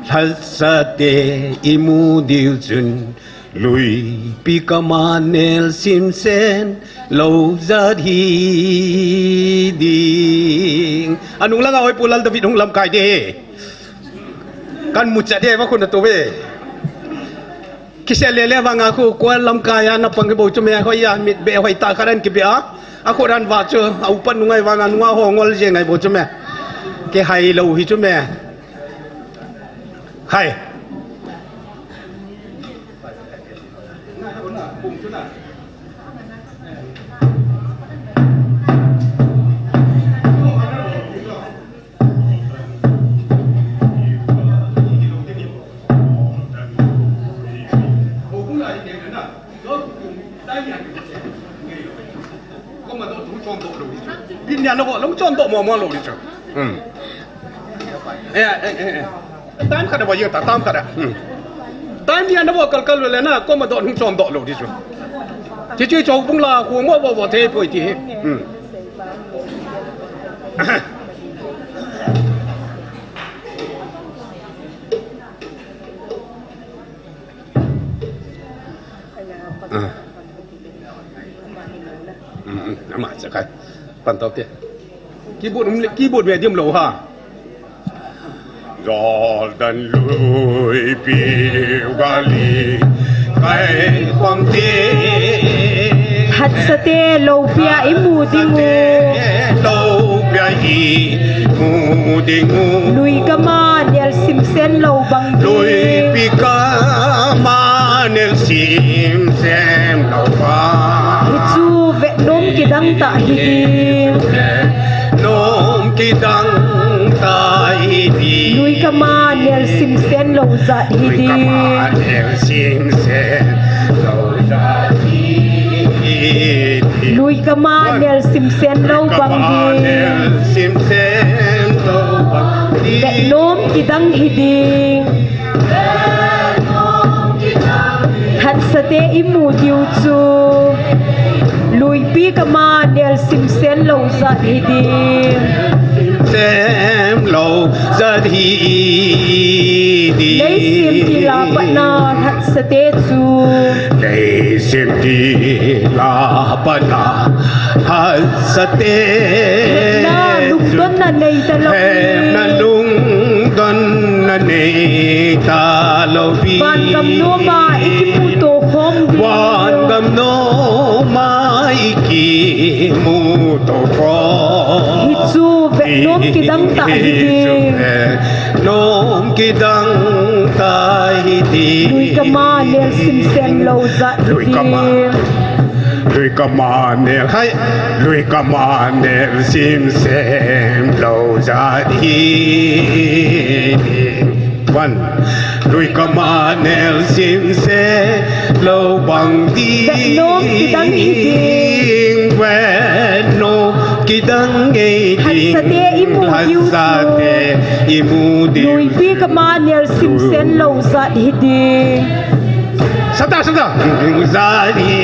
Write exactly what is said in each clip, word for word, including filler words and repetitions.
Phalsate imu diu chun, luipi kama nel simsen lou jat hi ding. Anung langa hoi pu Lal David hung lamkai de. Kan mucha de va khun atu ve. Kisia lele vanga khu kua lamkai a na pang bou chu me, hoi a mit be hoi ta kharan ki be a. A khu ran va chu a upan nungai vanga nunga ho ngol je ngai bou chu me. Ke hai lou hi chu me. Hai. Bin nia na vo, long chon to mo mo lo di chu. Hmm. Eh, eh, eh, eh. Time khat a vo yeng ta, time khat a. Hmm. Time nia na vo kal kal le na, ko ma do hung chon to lo di chu. Chi chi chou bung la, khu mo vo vo thei poi ti. Hmm. Ah. Hmm, hmm, ama chakai. Pan tau te. Keyboard, um, keyboard medium lo ha. Jordan lui piu gali kai kom ti. Hatsate loupia imu ding u. Loupia imu ding u. Lui kama nel simsen lou bang ding. Luipi kama nel simsen lou bang. Hichu vetnom kidang ta hi ding. Nom kidang ta hi ding. Lui kama nel simsen lou jat hi ding. Lui kama nel simsen lou jat hi ding. Lui kama nel simsen lou bang ding. Lui kama nel simsen lou bang ding. Vetnom kidang hi ding. Hatsate imu diu chu. Luipi kama nel simsen lou jat hi ding. Sem lou jat hi ding. Leisim tila patna hatsate chu. Leisim tila patna hatsate. Hepna lungdonna nei ta lou. Hepna lungdonna nei ta lou pi. Van gam noma ikimuto khom ding. Van gam noma ikimuto khom. Hichu vetnom kidang ta hi ding. Hichu vetnom kidang ta hi ding. Lui kama nel simsen lou jat hi ding. Lui kama nel hai, lui kama nel simsen lou jat hi. One. Lui kama nel simsen lou bang ding. Vetnom kidang hi ding. Vetnom kidang hi ding. Hatsate imu diu chu. Hatsate imu diu chu. Luipi kama nel simsen lou jat hi ding. Sata, sata. Jat hi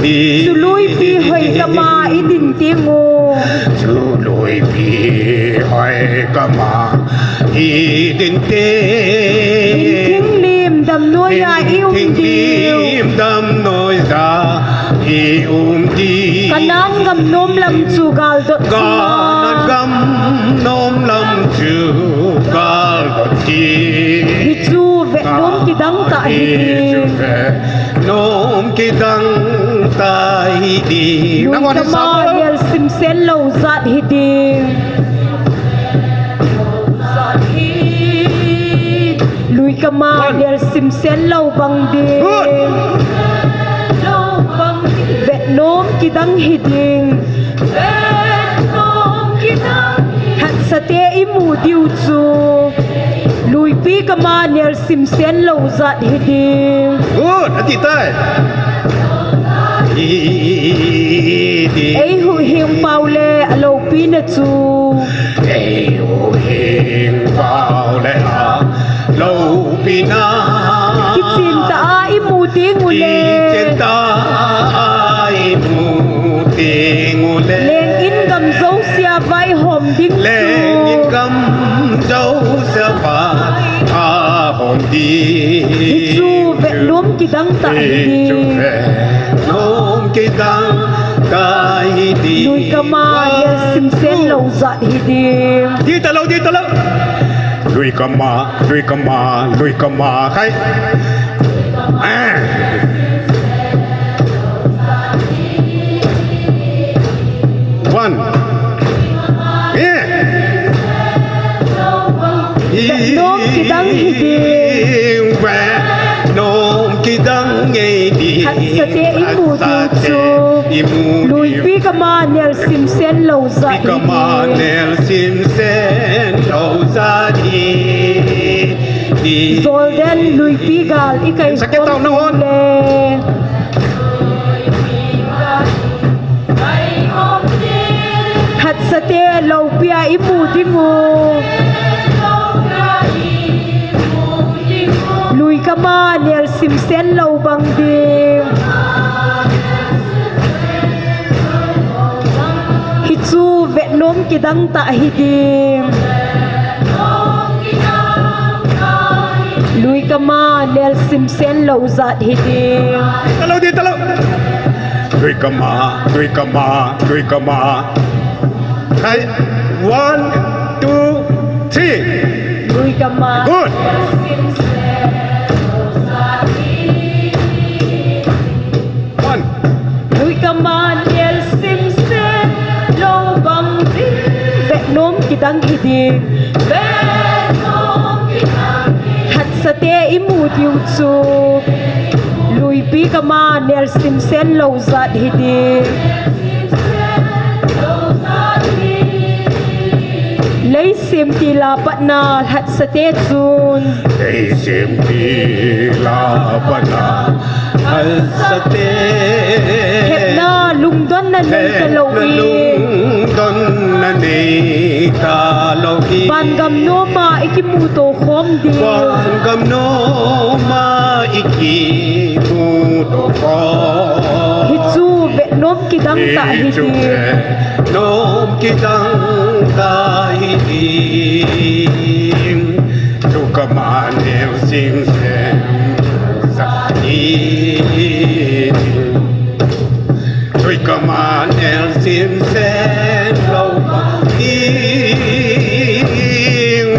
ding. Chu luipi hoi kama idin ding u. Chu luipi hoi kama idin ding. Inthing lim damnoiya i um ding. Inthing lim damnoiya i um ding. Kanan gam nom lam chu galdot sunga. Kanan gam nom lam chu galdot hi. Hichu vetnom kidang ta hi ding. Hichu vetnom kidang ta hi ding. Lui kama nel simsen lou jat hi ding. Lui kama nel simsen lou bang ding. Lou bang ding. Vetnom kidang hi ding. Hatsate imu diu chu. Luipi kama nel simsen lou jat hi ding. Good, ati tai. Eihuhhing pau le aloupina chu. Eihuhhing pau le aloupina. Kichen tah a imu ding u le. Kichen tah a imu ding u le. Leng in gam jousea vaihom ding chu. Leng in gam jousea vai Hichu vetnom kidang tah hi ding. Hichu vetnom kidang tah hi ding. Lui kama nelsim sen lou jat hi ding. Di talou, di talou. Lui kama, lui kama, lui kama. Khai. Ah. One. Yeah. Vetnom kidang hi ding. Vetnom kidang hi ding. Hatsate imu diu chu. Imu diu. Luipi kama nelsim sen lou jat hi ding. Luipi kama nelsim sen lou jat hi ding. Jordan luipi gal ikai khom le. Hatsate loupia imu diu. Lui kama nelsim sen lou bang ding. Hichu vetnom kidang tah hi ding. Lui kama nelsim sen lou jat hi ding. Talou di talou. Lui kama, lui kama, lui kama. Hai, one, two, three. Lui kama. Good. One. Lui kama nelsim sen lou bang ding. Vetnom kidang hi ding. Hatsate imu diu chu. Luipi kama nelsim sen lou jat hi ding. Leisim tila patna hatsate chun. Leisim tila patna hatsate. Hepna lungdonna nei talou in. Hepna lungdonna nei talou in. Vangam noma ikimuto khom ding. Vangam noma ikimuto khom. Hichu vetnom kidang tah hi ding. Hichu vetnom kidang tah hi ding. Lui kama nelsim sen lou jat hi ding. Lui kama nelsim sen lou bang ding.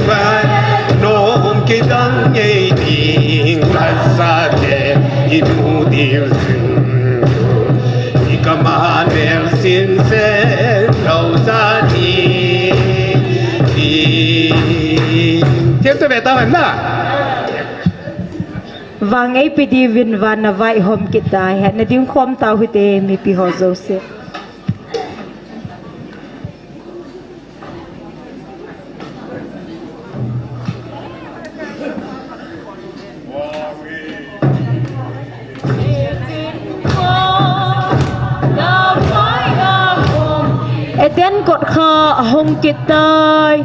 Vetnom kidang hi ding. Hatsate imu diu chu. Lui kama nelsim sen lou jat hi ding. Themcha ve tauhen na. Vang eipe diuvin vana vaihom kit tai, hetna ding khom tau hite mipi ho jouse. Eden kotkha ahong kit tai.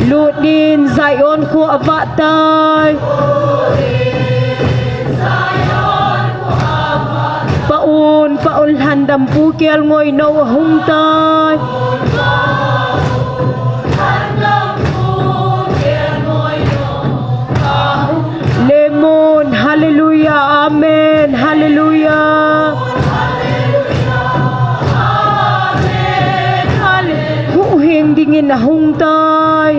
Lut in Zion kho avah tai. Pah un, pah un, lhandampu kelngoi nou ahung tai. Lemon, hallelujah, amen, hallelujah. Huhhing dingin ahung tai.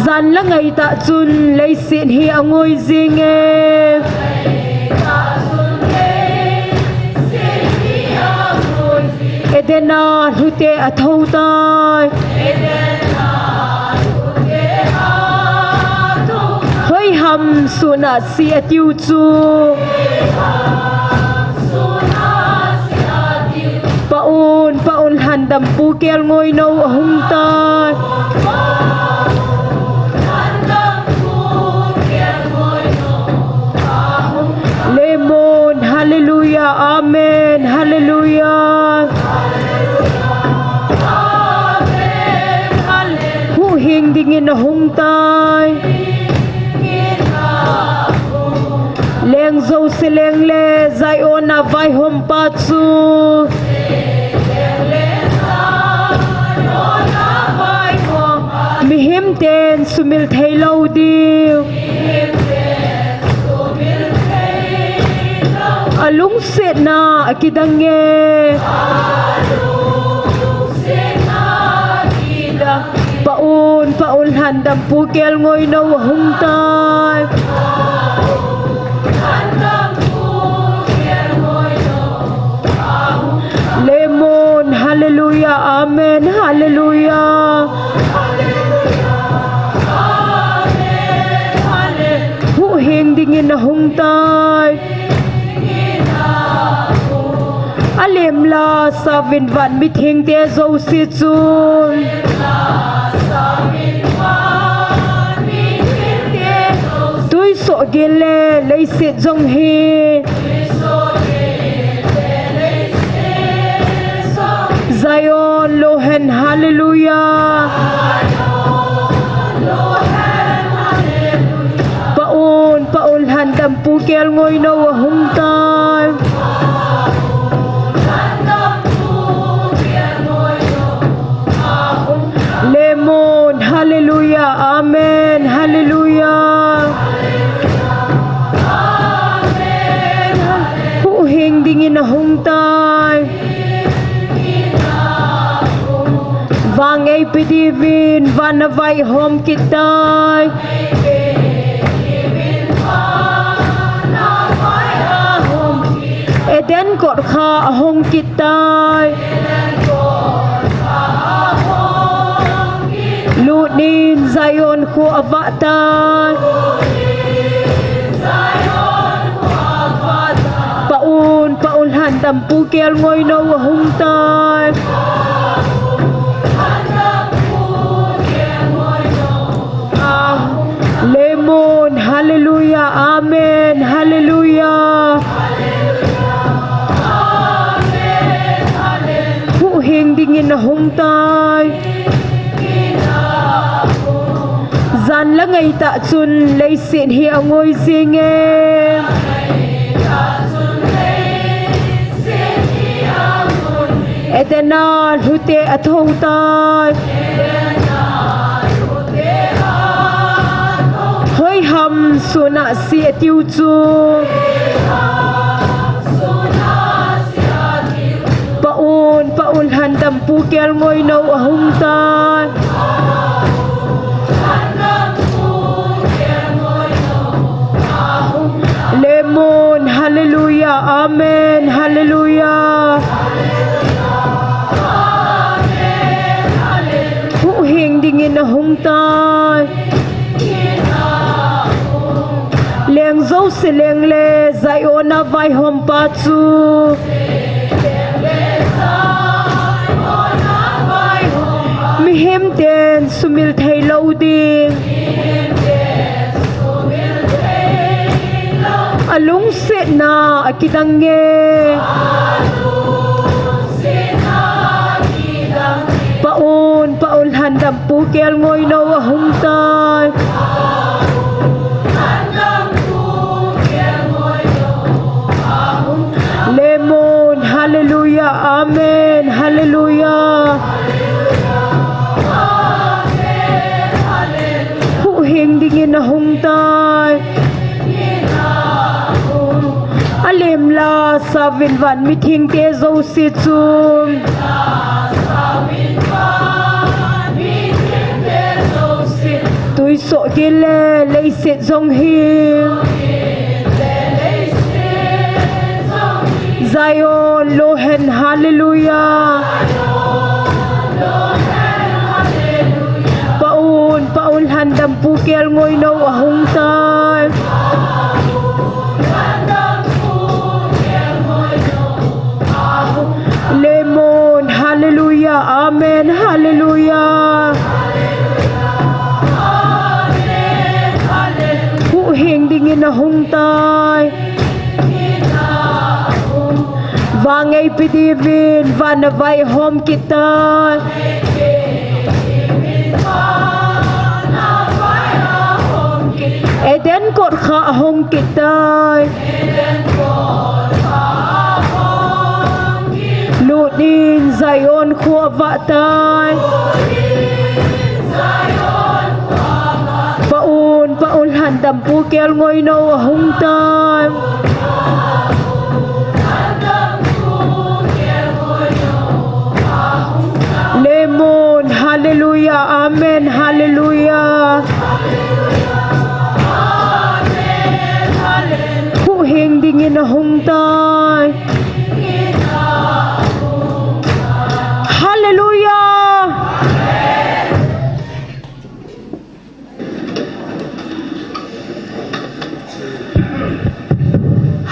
Jan le ngai tah chun leiset hi angoi jing e. Eden a lhute athou tai. Hoiham sun a si atiu chu. Pah un, pah un, lhandampu kelngoi nou ahung tai. Lemon, hallelujah, amen, hallelujah. Huhhing dingin ahung tai. Leng jouse leng le Zion a vaihompa chu. sumil thei lou ding. Alungsetna akidang e. Pa'un, Pa'un lhandam Pu Kelngoinou ahung tai. Lemon, hallelujah, amen, hallelujah. Huhhing dingin ahung tai. Alemla sauvin van mithengte jouse chun. Tuisoh gil le leiset jong hi. Zion, lohen, hallelujah. Pa'un, Pa'un lhandam Pu Kelngoinou ahung tai. Lemon, hallelujah, amen, hallelujah. Huhhing dingin ahung tai. Vang eipe diuvin van avaihom kit tai. Eden kot kha ahong kit tai. Lut in Zion kho avah tai. Pa'un, Pa'un lhandam Pu Kelngoinou ahung tai. Lemon, hallelujah, amen, hallelujah. Huhhing dingin ahung tai. Jan la ngaitah chun leiset hi angoi jing e. Eden a lhute athou tai. Hoiham sun a si atiu chu. Pa'un, Pa'un lhandam Pu Kelngoinou ahung tai. Lemon, hallelujah, amen, hallelujah. Huhhing dingin ahung tai. Leng jouse leng le Zion a vaihom pa chu. Mihem ten sumil thei lou ding. Alungsetna akidang e. Pa'un, Pa'un lhandam Pu Kelngoinou ahung tai. Lemon, hallelujah, amen, hallelujah. Huhhing dingin ahung tai. Alemla sauvin van mithengte jouse chun. Tuisoh gil le leiset jong hi. Zion, lohen, hallelujah. Pa'un, Pa'un lhandam Pu Kelngoinou ahung tai. Lemon, hallelujah, amen, hallelujah. Huhhing dingin ahung tai. Vang eipe diuvin van avaihom kit tai. Eden kot kha ahong kit tai. Lut in Zion kho avah tai. Pa Ulhandam Pu Kelngoinou ahung tai. Lemon, hallelujah, amen, hallelujah. Huhhing dingin ahung tai. Hallelujah.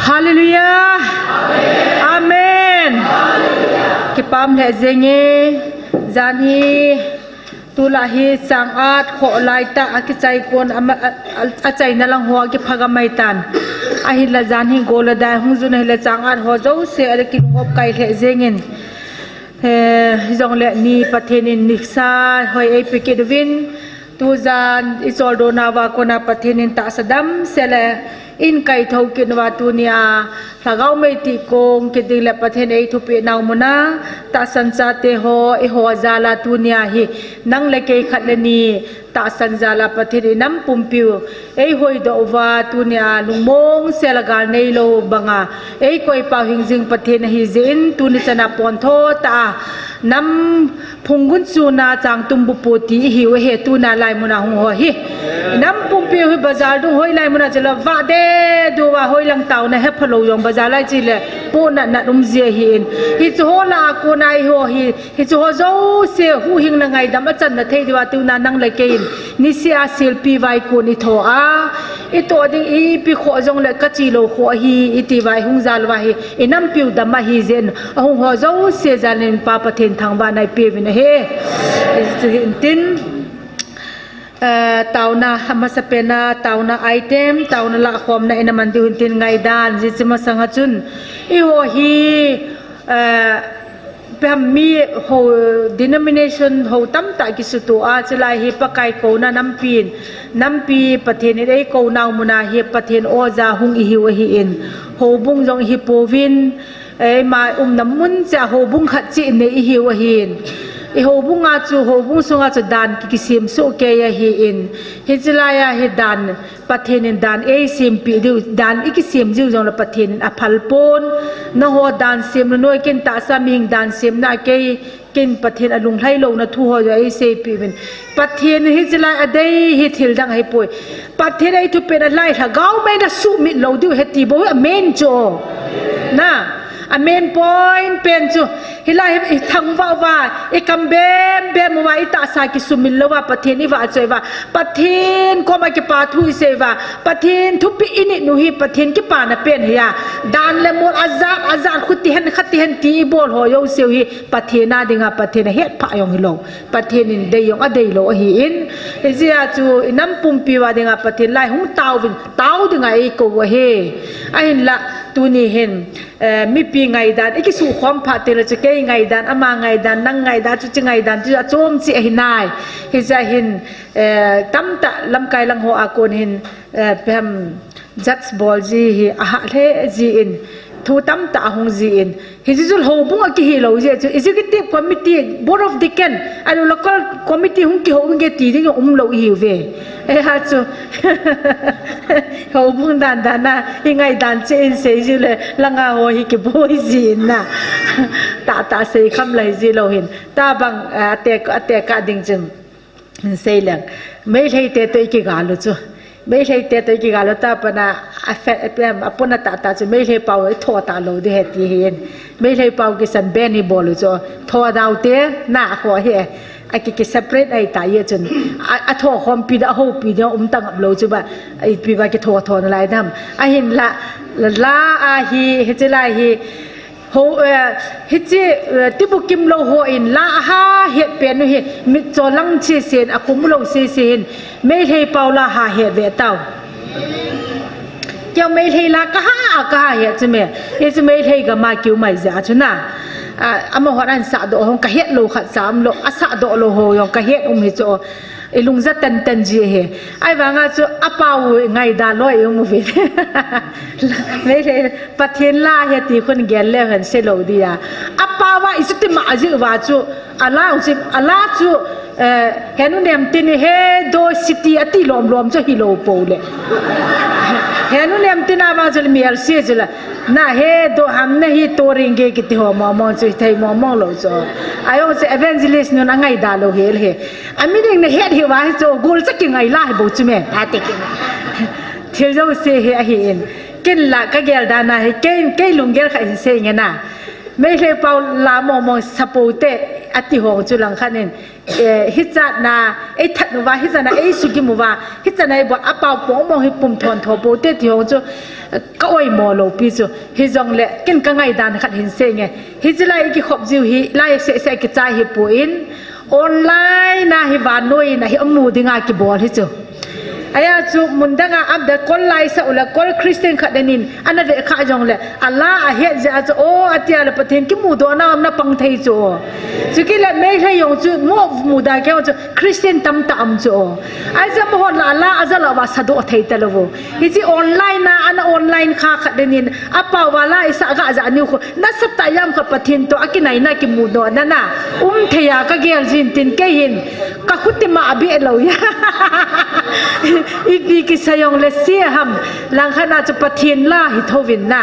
Hallelujah. Amen. Kipah lheh jenge, jan hi tulai hi chang at khoh lai tah a kichai kon ama, a, a, achaina lang ho kipha gamai tan. Ahinla jan hi gol a dai hung jun ahile chang at ho jouse a kilungop kai lheh jengin. Eh, hijongle ni Pathen in niksa hoi eipe kit uvin. Tujan i choldo nauva kona Pathen in tahsa damsel a eikaithou kit uva tunia Lhagao mei tih kong kit ding le Pathen in eithupeh nau muna tahsan chate ho eiho jal a tunia hi nang le kei khat le ni tahsan jal a Pathen in i nam pumpiu eihoidoh uva tunia lungmong sel a gal neilou banga eikoipau hing jing Pathen ahi jeh in tuni chana pontho tah a nam phunggun chuna chang tumbu pu ti ihiu ahi tuna lai muna hung ho hi. I nam pumpiu hi bazar dung hoi lai muna chule vah deh deh uva hoilang taona hephalou jong bazar lai chule pohnat nat um ji ahin. Hichu ho lah a kona eiho hi, hichu ho jouse huhhingna ngaidam a channa thei diuva tuna nang le kei in niseh a silpi vai kon itho a, itoh ding ipi khoh jongle kachi lou khoh ahi iti vai hung jal uva hi i nampiu dam ahi jeh in ahung ho jouse jal in Pa Pathen thangvahna ipeuvin ahi. Hichu hin tin, eh, taona amasapen a, taona item, taona lahkhomna ina man diu hin tin ngaidan, hiche masang a chun eiho hi, eh, Peham mi ho denomination ho tamtah kisuto a, chulai hi Pakai kouna nampin, nampi Pathen in eikou nau muna hi Pathen oja hung ihiu ahin, houbung jong ihi pouvin, eima umna mun cheh a houbung khat cheh nei ihiu ahin. I houbung a chu, houbung sunga chu dan ki, kisem soh kei ahin. Hiche lai a hi dan Pathen in dan eisempeh diu, dan ikisem jiu jongle Pathen in aphal pon. Nangho dan sem nanoi, ken tahsa mihing dan semna kei, ken Pathen alunglhai louna thu ho jong eiseipeh uvin. Pathen in hiche lai a dei hi thil dang ahipoi. Pathen in eithupeh na lai Lhagao mei in asuhmit lou diu ahi ti bou hi amen chu. Na, amen point pen chu. Hilai hi i thangvah uva, i kam bem bem uva, i tahsa kisumil louva, Pathen i vahchoi uva, Pathen koma kipa thu i sei uva, Pathen thupeh i nit u hi, Pathen kipana pen ahi a. Dan le mol ajat, ajat, khuti hen, khati hen ti i bol ho jouse u hi, Pathen a dinga, Pathen a hetphah jong hilou. Pathen in dei jong adei lou ahin. Hijeh a chu i nam pumpi uva dinga, Pathen lai hung tao uvin, tao dinga eikou u ahi. Ahinla, tuni hin, eh, mipi ngaidan, i kisukhom phat teng le chu kei ngaidan, ama ngaidan, nang ngaidan, chuche ngaidan, chu achom cheh ahi nai. Hijeh hin, eh, tamtah lamkai lang ho a kon hin, eh, peham judge bol ji hi ahah lheh jin, thu tamtah ahung jin, hiche chu houbung a kihi lou jeh chu, executive committee, board of deacon, ahilou local committee hung kihou inge ti ding um lou ihiuve. Eiha chu, houbung dan dan a, i ngaidan cheh in sei jiu le, langa ho hi kiboi jin na. Tahtah sei kham lai ji lou hin. Tabang, eh, ate, ate kah ding chun. Hin sei leng. Meitei te toh i kigal u chu. Meitei te toh i kigal u tapan a, a fe, a pon a tahtah chu Meitei pau i tho talou ding ahi ti hin. Meitei pau kisan ben i bol u chu. Tho dau te, na kho hi. Aki, ki separate ahi ta ye chun. A, atho khompi ding, ahoupi ding, um tangap lou chu ba. Ipi ba kitho tho nalai dam. Ahinla, la, la a hi, hiche lai hi, ho, eh, hiche, eh, tibukim lou hon la aha het pen u hi, mitcho lang chesen, akhum lou sese hin, Meitei pau la aha het ve tau. Keu Meitei la kaha, kaha het chu me. Hichu Meitei gam a kiu mai jeh a chu na. A, amahon ahin sahdoh hon kahet lou khat cha um lou, asahdoh lou ho jong kahet um hi chu. I lungja tenten ji ahi. Ahivanga chu apau ngaidan lou i um uve. Meitei Pathen la ahi ti khun gel leu hen sei lou dia. Apau va i chu tima ji uva chu. Ala u chu, ala chu Eh, henu nem tin he do city ati lom lom chu hi lo po le. Henu nem tin a vang chu le mial si chu le. Na he do ham na hi to ring ge kiti ho mo mo chu thei mo mo lo chu. Ayong chu evangelist nun a ngai da lo hel he. A mi ding na het hi va hi chu gul cha ki ngai la hi bo chu me. A te ki. Thil jo se he a hi in. Kin la ka gel da na he kei kei lung gel kha in se nge na. Mei le pau la mo mo sa po te ati hong chu lang khan in. Eh, hichatna, ei that uva, hichatna, ei sugim uva, hichatna ei bo, a pau pong mong hi pum thon tho po te ti hong chu, eh, ka oi mo lo pi chu. Hi jong le, kin ka ngai dan khat hin se nge. Hi chi lai ki khop jiu hi, lai se se ki chai hi pu in, online na hi van noi na hi amu dinga ki bol hi chu. Aya chu mun danga am da kol lai sa ula kol Christian khat denin ana ve kha jong le ala a het ja chu o atia le Pathen ki mu do na am na pang thei chu. Chu ki le mei le yong chu mo mu da ke chu Christian tam ta am chu. Ai ja mo hon la ala a ja la wa sa do thei ta lo. Hi chi online na ana online kha khat denin a pa wa la isa ga ja ni khu na sa ta yam kha Pathen to a ki nai na ki mu do na na. Um thei a ka gel jin tin ke hin. Ka khutima a beh lo ya. Ipi kisayong le sia ham. Langkhat na chu Pathen la hi thovin na.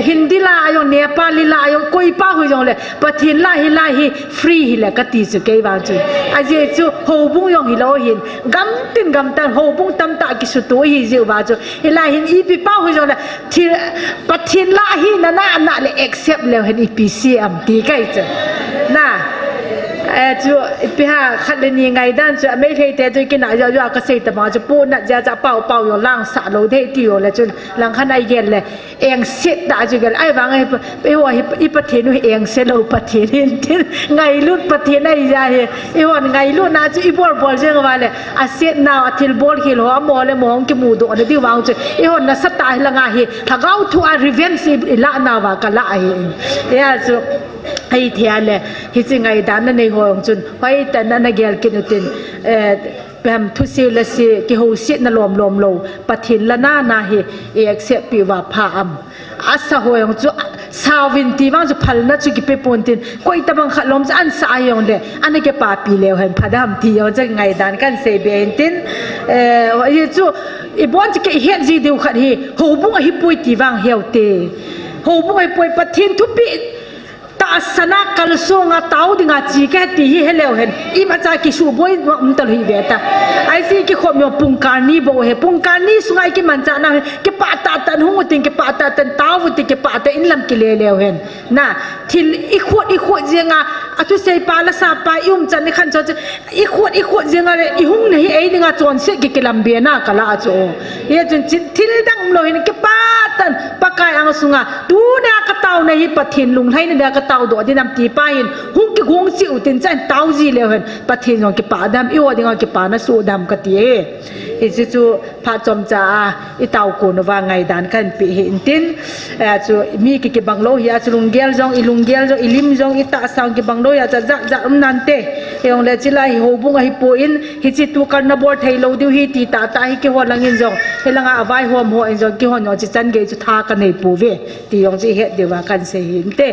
Hindi la ayong Nepali la ayong koi pa hu jong le Pathen la hi la hi free hi le kati chu kei vang chu. Aje chu houbung jong hi lo hin. Gam tin gam tan houbung tam ta kisutu hi jiu va chu. Hi la hin ipi pa hu jong le Thil, Pathen la hi na na na le accept leo hen ipi si am ti kai chu. Na. Eh, chu ipi ha khat le ni ngai dan chu a mei thei te chu kina yo yo ka sei ta ma chu pu na ja cha pau pau yo lang sa lo de ti yo le chu lang khan ai gel le eng sit da chu gel ai vang ai i wa hi i Pathen u hi eng se lo Pathen hin tin ngai lut Pathen ai ja hi i wan ngai lut na chu i bol bol jeng wa le A set nau a thil bol khel ho a mo le mo hong kimu doh na diu vang chu. I hon na sa ta hi la nga hi. Lhagao thu a revenge i, i la nau va ka la hi. Ya chu. Hei thia le. Hi chi ngai dan na nei ho hong chun. Hoi ta na na gel kin utin. Eh, pem thu si la si ki ho si na lom lom lo. Pathen la na na hi. I accept pi va pha am. Asa ho jong chu, sauvin ti vang chu phalna chu kipe pon tin. Koi tabang khat lom chu ansa a jong le, ana kipapi leu hen phadam ti jong chu ngaidan kan sei be in tin. Eh, hi chu, i bon chu kei het ji diu khat hi, houbung ahi poi ti vang heu te. Houbung ahi poi Pathen thupi, tahsan a kalsong a tao dinga chi ka ti hi heleu hen. Imacha kisuboi um talou hi ve ta. Ai si kikhom jong pungkal ni bou he. Pungkal ni sunga i kimanchah na hi. Kipah tah tah in hung utin, kipah tah tah in tao utin, kipah tah in lam kile leu hen. Na, thil i khut, i khut jenga, a thusei pa la sa pa, i umchan i khanchon chu, i khut, i khut jenga le, i hung na hi ei dinga chonset ki kilam be na ka la a chu. Hi chun chin, thil dang um lou hin kipah tah in, Pakai ang sunga, tuna ka taona hi Pathen lunglhaina dia ka tao doh ding am ti pa hin, hung kigong chi utin chan tao ji leu hen, Pathen jong kipah dam, i ho dinga kipana su dam ka ti e. Hi chu chu, Phat chomcha a, i tao kon uva ngaidan kan pe hi in tin. Eh, chu mi ki kibang lou hi a chu lunggel jong, i lunggel jong, i lim jong, i tahsa jong kibang lou hi a chu jat jat um nante. Hijong le chilai hi houbung ahi poi, hichi tu kan na bol thei lou diu hi ti tah tah hi kihon lang in jong. Hilanga a vaihom ho in jong kihon jong chi chan gei chu tha ka nei pouve. Ti jong chi het diu va kan sei hi inte.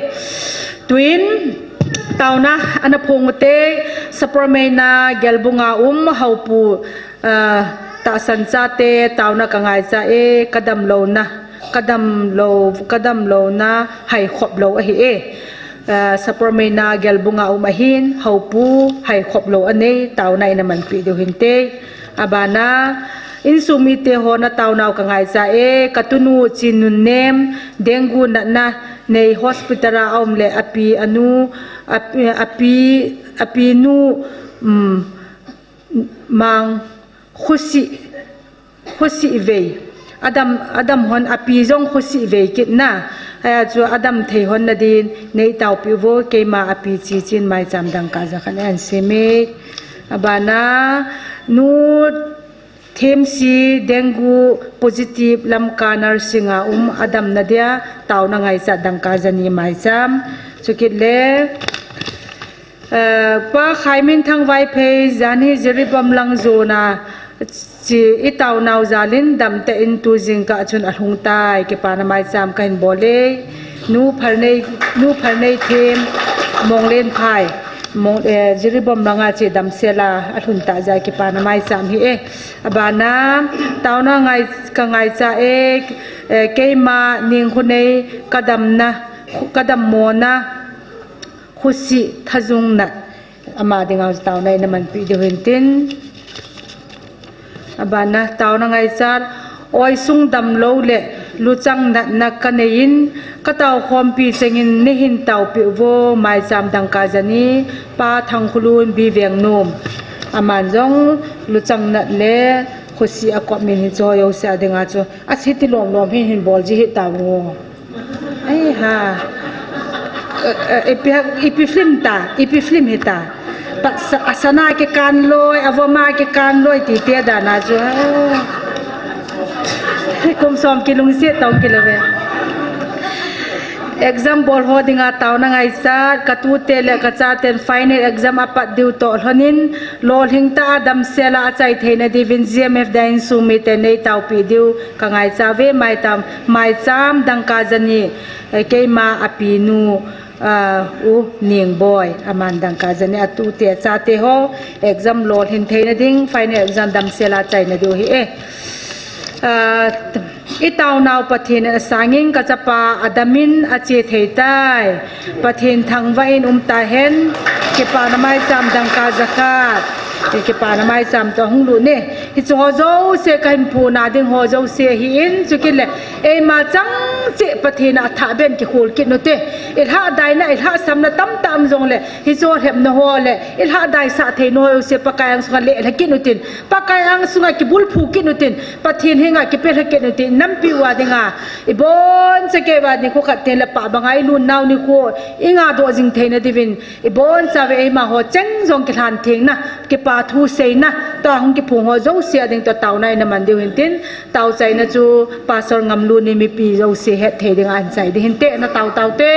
Tuin, taona ana phong ute, Saprameina Gelbunga um, Haupu, Ah, tahsan chate, taona ka ngaicha e, ka damlouna, ka damlou, ka damlouna, hai khop lou ahi e. Ah, Saprameina Gelbunga um ahin, Haupu, hai khop lou anei, taona ina manpi diu hinte. Abana, insung mite hon a taonau ka ngaicha e, ka tunu Chinnunnem, dengue natna, nei hospital a aum le, api anu, api, api, api nu, um, Mang, khusi, khusi vei. Adam, Adam hon api jong khusi vei kit na. Aya chu Adam thei hon na din, nei taupi vo, keima api chi chin mai cham dang ka ja khan an simi. Abana, nu Themsi dengue positive Lamka nursing a um Adam na dia, taona ngaicha dang ka ja ni mai cham. Chukit le, Eh, Pa Khaiminthang Vaiphei, janhi Jiribam lang jona, chi i taonau jalin damtah in tu jingkah chun alhung tai, kipana maicham kahin bol e. Nu Phalnei, Nu Phalneithem, Monglenphai. Mo-, eh, Jiribam langa che damsela alhun tah jeh a kipana maicham ahi e. Abana, taona ngai, ka ngaicha e, eh, keima Ningkhonei ka damna, ka dammona, Khosih Thajungnat, ama dinga taona ina manpi diu hintin. Abana, taona ngaichat, oisung damlou le luchang natna kaneiyin, kataokhompi chengin neihin taopeh uvo, maicham dangka jani, Pa Thangkhulun, B Vengnom. Aman jong luchang nat le khosih akop min hichu ho jouse a dinga chu. Asei ti lomlom hin hin bol ji hih tauvo. Ai ha. Eh, eh, ipi, ipi film ta, ipi film hita. Pa, sa, asana kikan loi, avoma kikan loi, ti te dana chu. Ah. Kum som kilungset tong kilove. Exam bol ho dinga taona ngaichat, katute le kachaten final exam apat diu toh lhonin, lolhing tah a damsela achai theina diuvin G M F Dain Sumite nei taopeh diu ka ngaicha uve, maitam, maicham dangka jani, eh, keima apinu, ah, U Ningboi, aman dangka jani atute achate ho, exam lolhin theina ding, final exam damsela achaina diu ahi e. Ah, itaonau Pathen in asangin kachapa adamin ache thei tai. Pathen thangvah in um tahen, kipana maicham dangka jakhat. Kipana maicham toh hung lut e. Hichu ho jouse kahin phona ding ho jouse ahin, chukit le eima changcheh Pathen a athah beh in kikhol kit ute. Ilhadaina, ilhahsamna tamtah um jongle, hichu ho lhepna ho le, ilhadaisah theina ho jouse Pakai angsunga lelha kit utin. Pakai angsunga kibulphu kit utin. Pathen henga kipelha kit utin. Nampi uva dinga, ibonchauva nikho khat tengle pah banga ilunnau nikho ingadoh jing theina diuvin, ibonchauva eima ho cheng jong kilhan thengna, kipa thu seina, tua hung kiphong ho jouse a ding toh taona ina man diu hintin, taochaina chu Pastor Ngamlun in mipi jouse hetthei dinga ahin chai ding hinte, na tao tao te.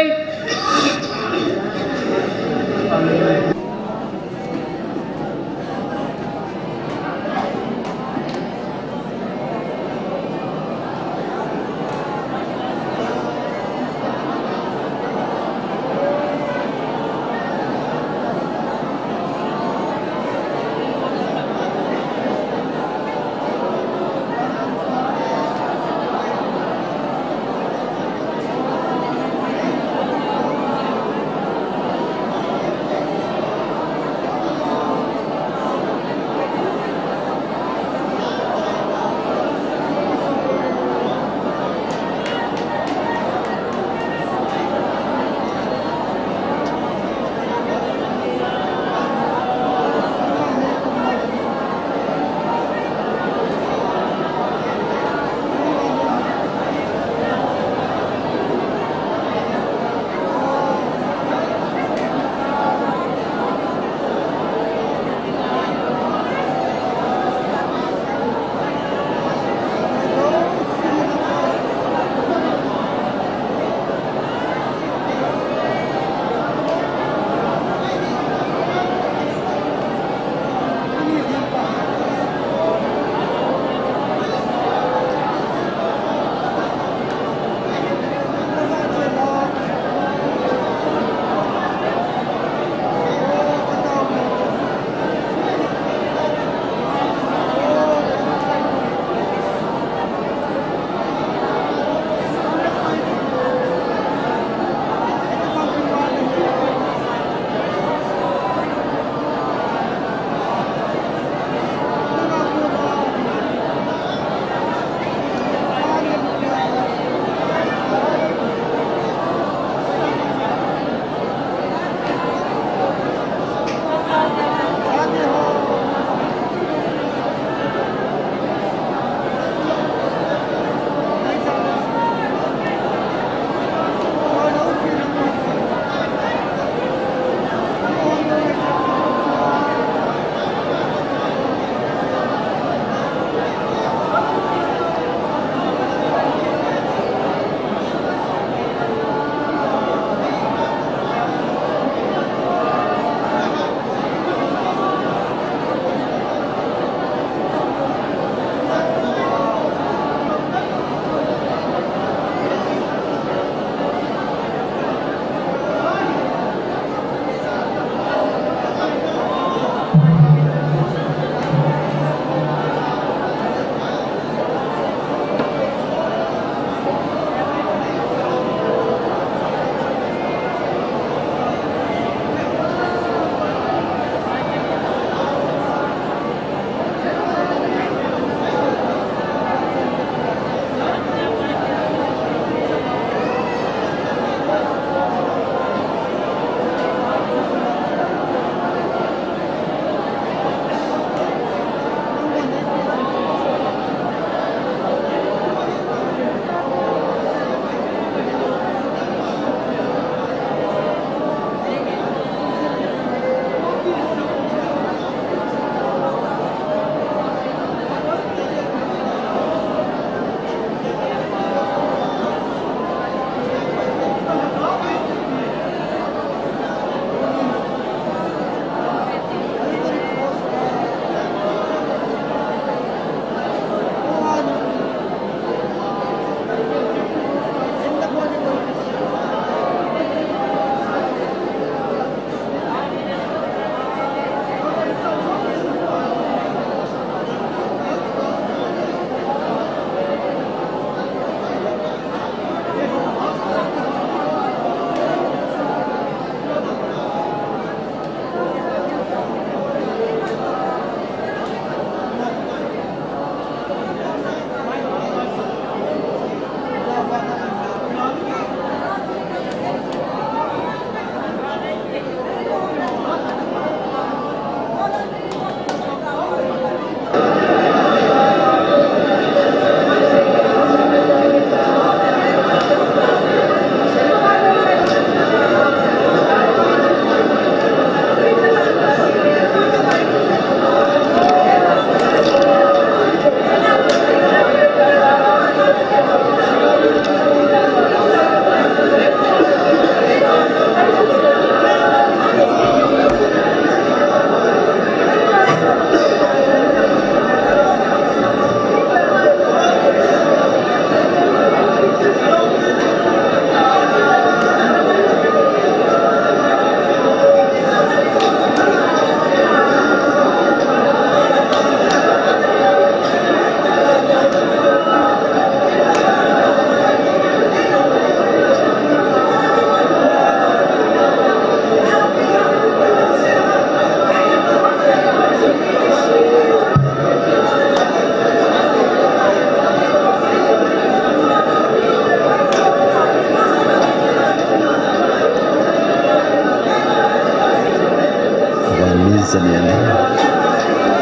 Chanel.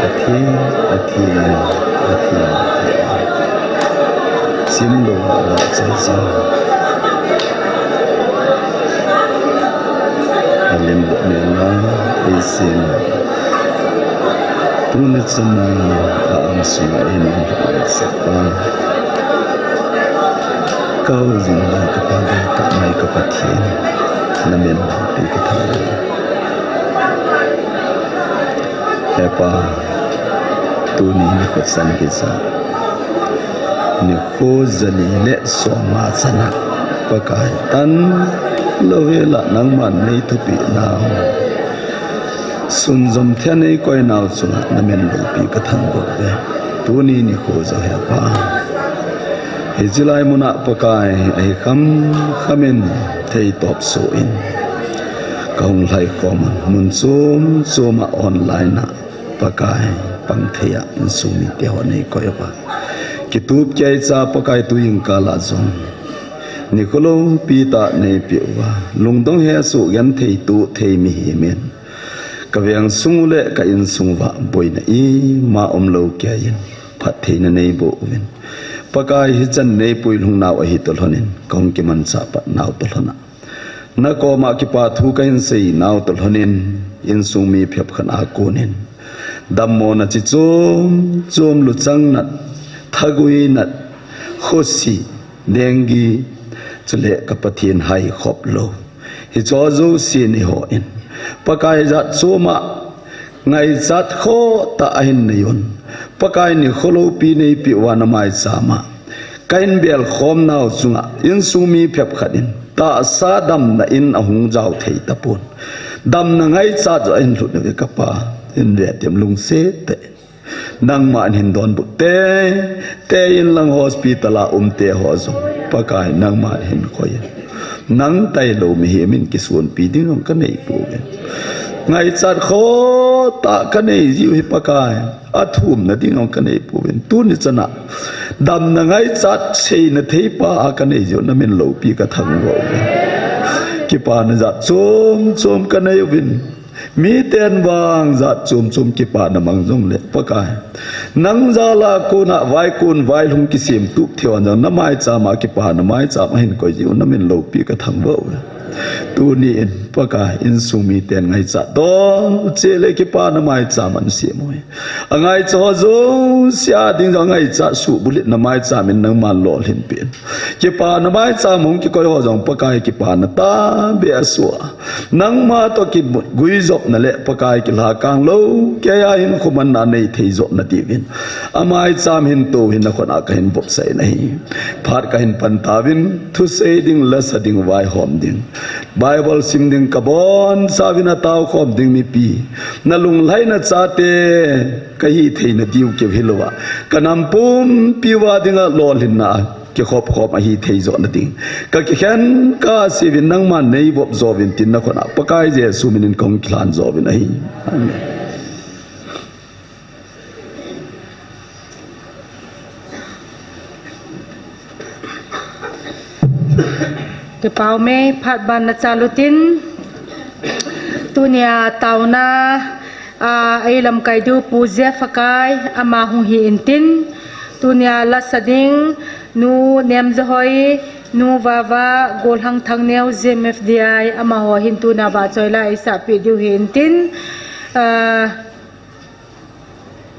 Athi, athi, athi. Simlou a chai chang. Alim bo nela, isin. Tuni chana a ang sunga in ang sapa. Kau jing la ka pa de ka mai ka Pathen. Namin pi ka tha. He Pa, tuni nikho chan kisa. Nikho jali le som a chana. Pakai tanlou vela nangman nei thupi nau. Sunjom thei nei koi nau chunga namin loupi ka thangvah uve. Tuni nikho jo he Pa. Hiche lai muna Pakai ahi kham khamin thei topso in. Ka hung lhai khom mun chom choma online a Pakai pang thei a insung mite ho nei koi uva. Kitup kei cha Pakai tu jingkah la jong. Nikho loupi tah nei pe uva. Lungdong hesoh genthei tuh thei mihem in. Ka veng sung u le ka insung uva boina ima umlou kei in. Phattheina nei boh uvin. Pakai hichan nei puilhung nau ahi toh lhonin. Ka hung kimanchah pat nau toh lhon a. Na koma kipa thu kahin sei nau toh lhonin, insung mi phabep khat a konin. Dammona chi chom chom luchang nat, thagui nat, khosi, dengue, chule ka Pathen hai khop lou. Hicho jouse nei hon. Pakai jat chom a, ngaichat khoh tah ahin nei un. Pakai nikho loupi nei pe uva na maicham a. Ka in bel khom nau chunga, insung mi phabep khat in, tahsa damna in ahung jao thei tapon. Damna ngaichat jo ahin lhut uve ka Pa, in ve tem lungset tah in. Nangman hin donbut te, te in lang hospital a um te ho jong. Pakai nangman hin koi in. Nang tailou mihem in kisonpi ding jong ka nei pouve. Ngaichat khoh tah ka nei jiu hi Pakai. Athumna ding jong ka nei pouvin. Tuni chana. Damna ngaichat seina thei pa a ka nei jiu namin loupi ka thangvah uvin. Kipana jat chom chom ka nei uvin. Miten vang jat chom chom kipana mang jongle Pakai. Nang jal a kona vaikon vailhung kisem tup thei hon jong na maicham a kipana maicham a hin koi jiu namin loupi ka thangvah uvin. Tuni in Pakai insung miten ngaichat dol cheh le kipana maicham an sem uve. Angaicha ho jouse a ding jong angaicha suhbulhit na maicham in nangman lolhin peh in. Kipana maicham hung kikoi ho jong Pakai kipana tahbeh a soh a. Nangma toh kiguijopna le Pakai kilhakang lou kei a hinkho manna nei thei jopna diuvin. Amaicham hin tou hin nakhut a kahin vopsah in ahi. Phat kahin pan tauvin, thusei ding, lasa ding, vaihom ding. Bible sim ding kabonchauvin ataokhom ding mipi. Na lunglhaina chate kahi theina diu keu hilouva. Ka nam pumpi uva dinga lolhinna kikhop khom ahi thei jona ding. Ka kikhen kase uvin nangman neivop jo uvin tin nakhut a Pakai Jesu minin kahung kilhan jo uvin ahi. Amen. Kipa ume, phat ban nachal utin. Tunia taona, a, eilamkai diu Pu Jeff Hakai, ama hung hi intin. Tunia lasa ding, Nu Nemjahoi, Nu Vava, Golhang Thangneo, J M F D I, amaho hin tuna vahchoi la eisahpeh diu hi intin. A,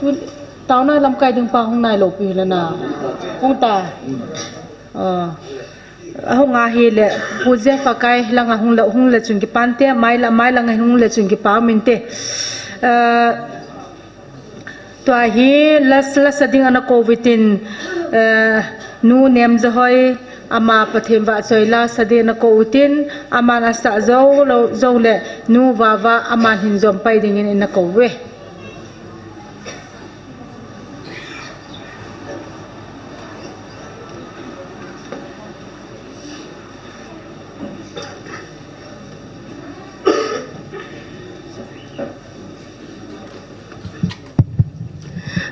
Tun, taona lamkai ding pa hung nailou pi le na. Hung ta. A, ahung ahile, Pu Jeff Hakai langa hung le, hung le chun kipan te, mai la, mai langa hung le chun kipa um inte. A, tua hi las, lasa ding ana kou utin, a, Nu Nemjahoi, ama Pathen vahchoi la sa ding ana kou utin, aman asah jou lou, jou le, Nu Vava, aman hin jom pai dingin ina kou uve.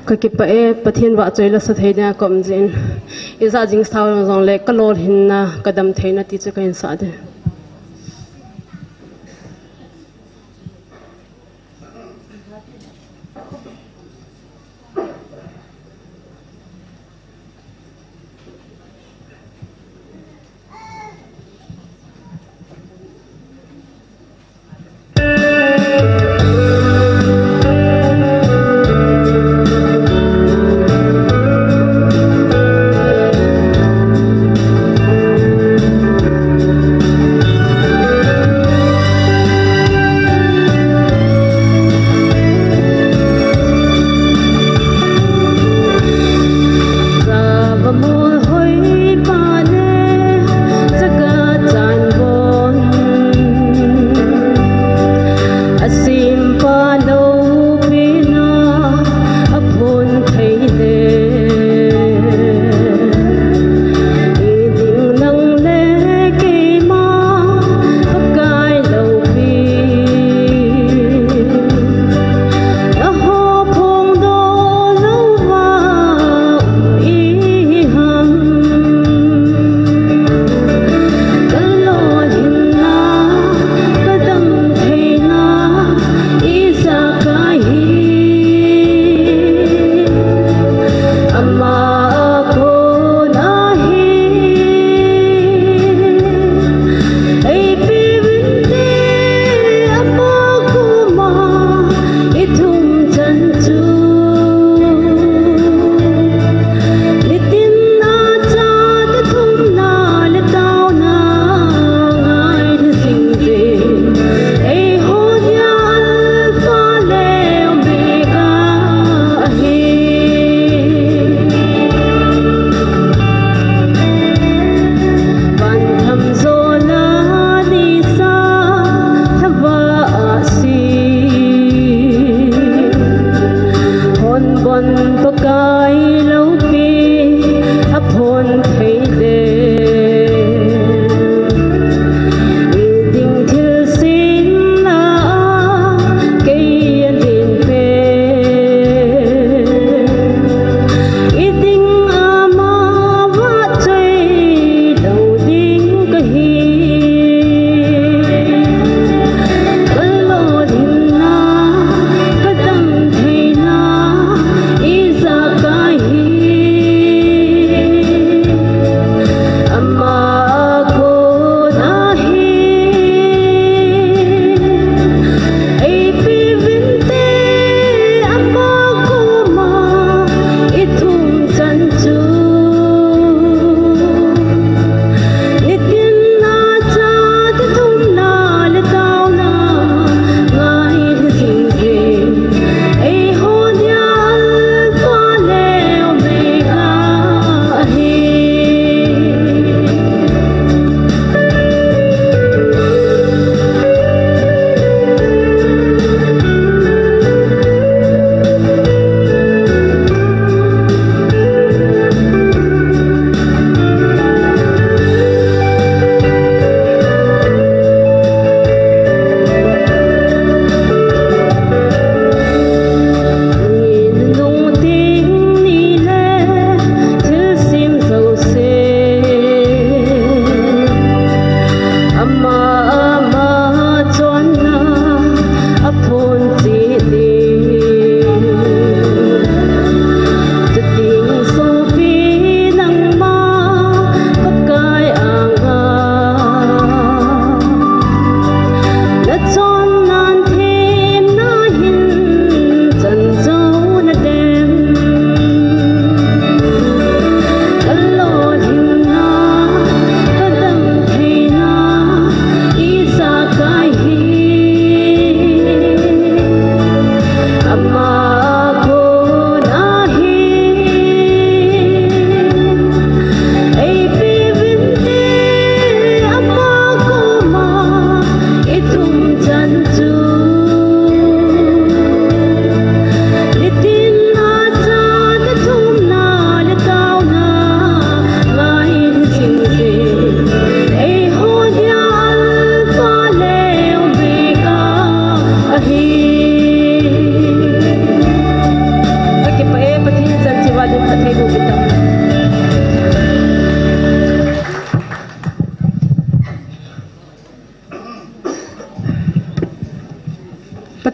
Ka kipah e, Pathen vahchoi la sa thei dinga ka um jin. Ijat jing sao jongle, ka lolhinna, ka dam theina ti chu ka hin sah ding.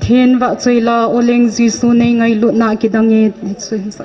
Pathen vahchoi la, O Leng Jesu nei ngailutna kidang e, ti chu hin sa.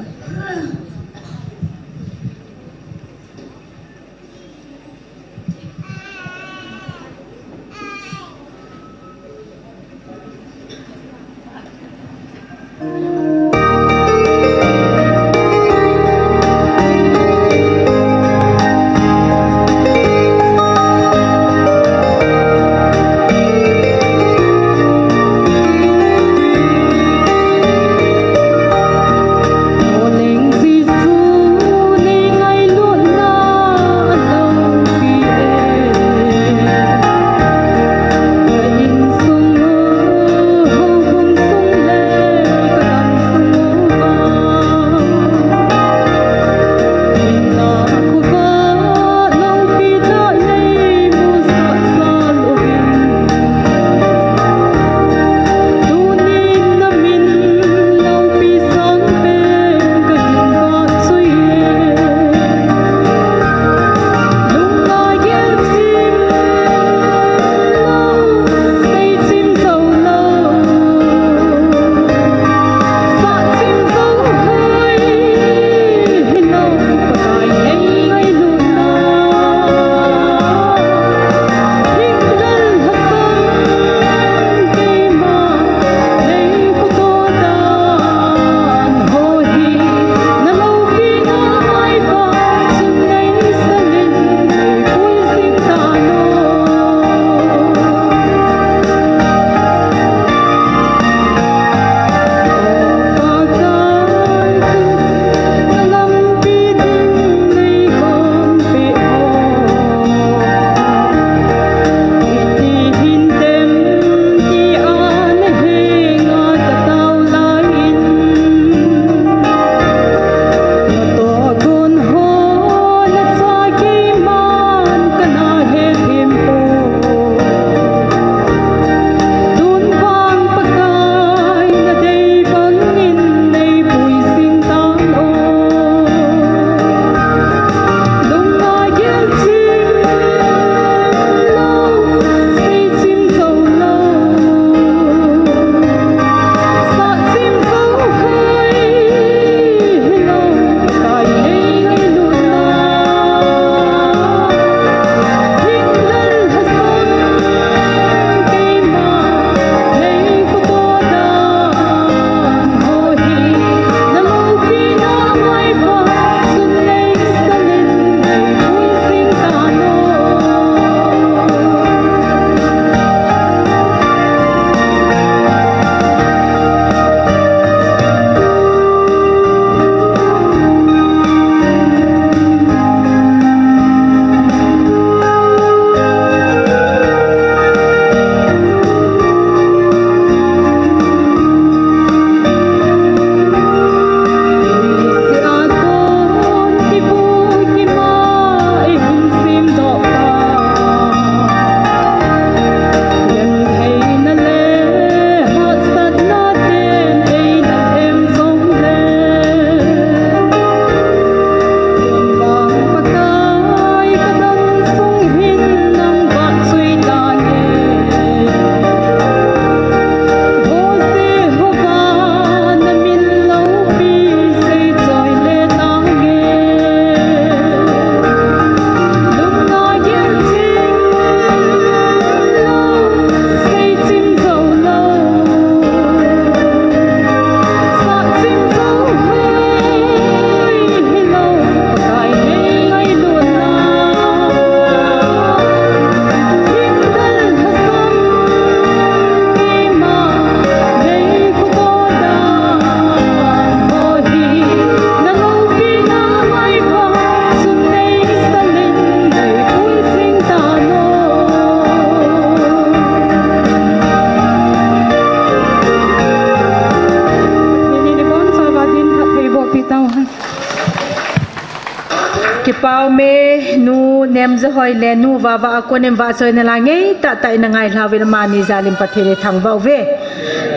Kipah ume, nu Nemjahoi le nu Vava a konin vahchoina la ngeitah tah in na ngailha uvin amani jalin Pathen ithangvah uve.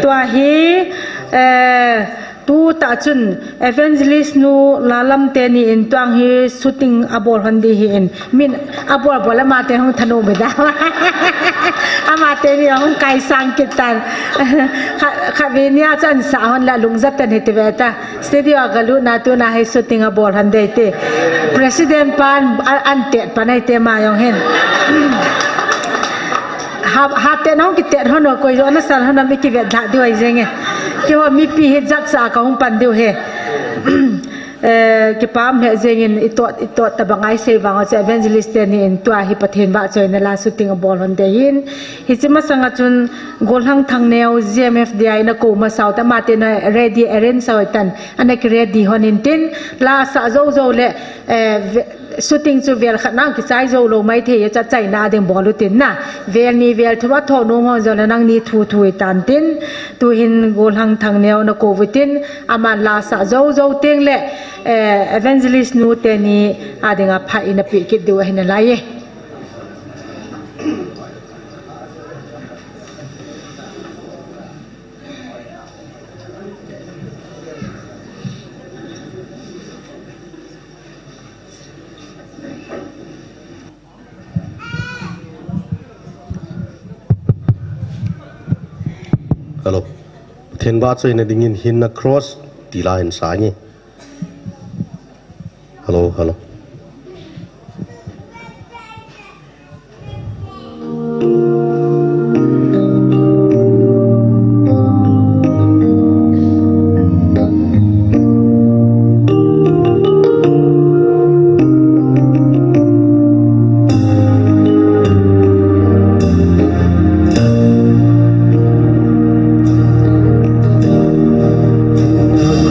Tua hi, eh, Tuta chun Evangelist nu Lalam teni in tuang hi shooting abol hon ding ahin, min abol bol le amate hung thanom be da. Amate ni hung kaisang kit tan. Kha, kha ve nia chan sa hon la lungjat tan hiti ve ta. Studio a galut na tuna hi shooting abol hon ding ti. President pan an, an tet pan ai te ma jong hin. Ha, ha te nong kite hon o koi jo na sal hon mi kivet da diu ai jeng e. Keiho mipi hi jat sa ka hung pan diu ahi. Eh, kipah e jeng in itot, itot tabang ai sei vang o che evangelist teni in tua hi Pathen vahchoina la shooting abol hon ding ahin. Hiche masanga chun Golhang Thangneo G M F D I na kou masa u ta amate na ready arrange sa u tan ana ki ready hon in tin la sa jou jou le, eh, ve-, shooting chu vel khat nang kichai jou lou mai thei, cha chaina ding bol u tin na. Vel ni vel thum a tho nom hon jou le nangni thu thu i tan tin. Tuhin Golhang Thangneo na kou u tin. Aman la sa jou jou teng le, eh, evangelist nu teni a dinga phat ina pe kit diu ahi nalai e. Hello. Pathen vahchoina dingin hin na cross ti la hin sa nge. Hello, hello.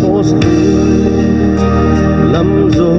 Cross lam jo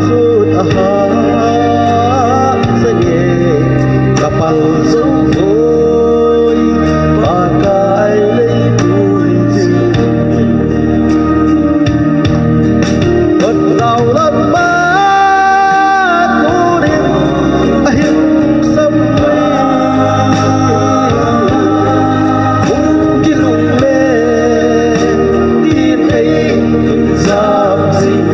Sut a ha, sa nge, ka pal zo voi, Pakai lei tui zing. Kot lau lam ma, tu ding, a hing sam mai. Hung kilung le, tin ei, zap zing.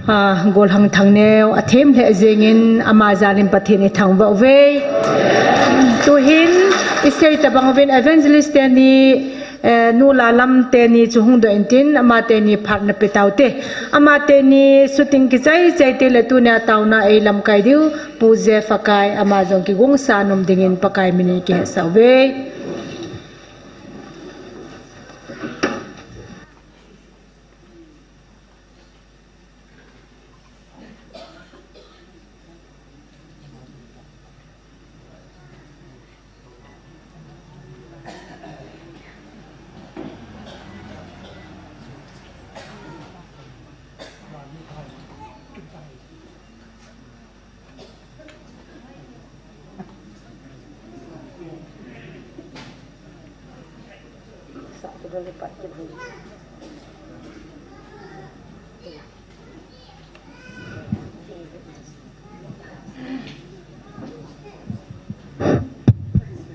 Ah, Golhang Thangneo, a them lheh jengin ama jalin Pathen i thangvah uve. Tuhin, i sei tabang uvin evangelist teni, eh, Nu Lalam teni chu hung doh intin, ama teni phat na pe taute. Ama teni shooting kichai chai te le tunia taona ei lamkai diu, Pu Jeff Fakai, ama jong kigongsa nom dingin Pakai minin kihetsah uve.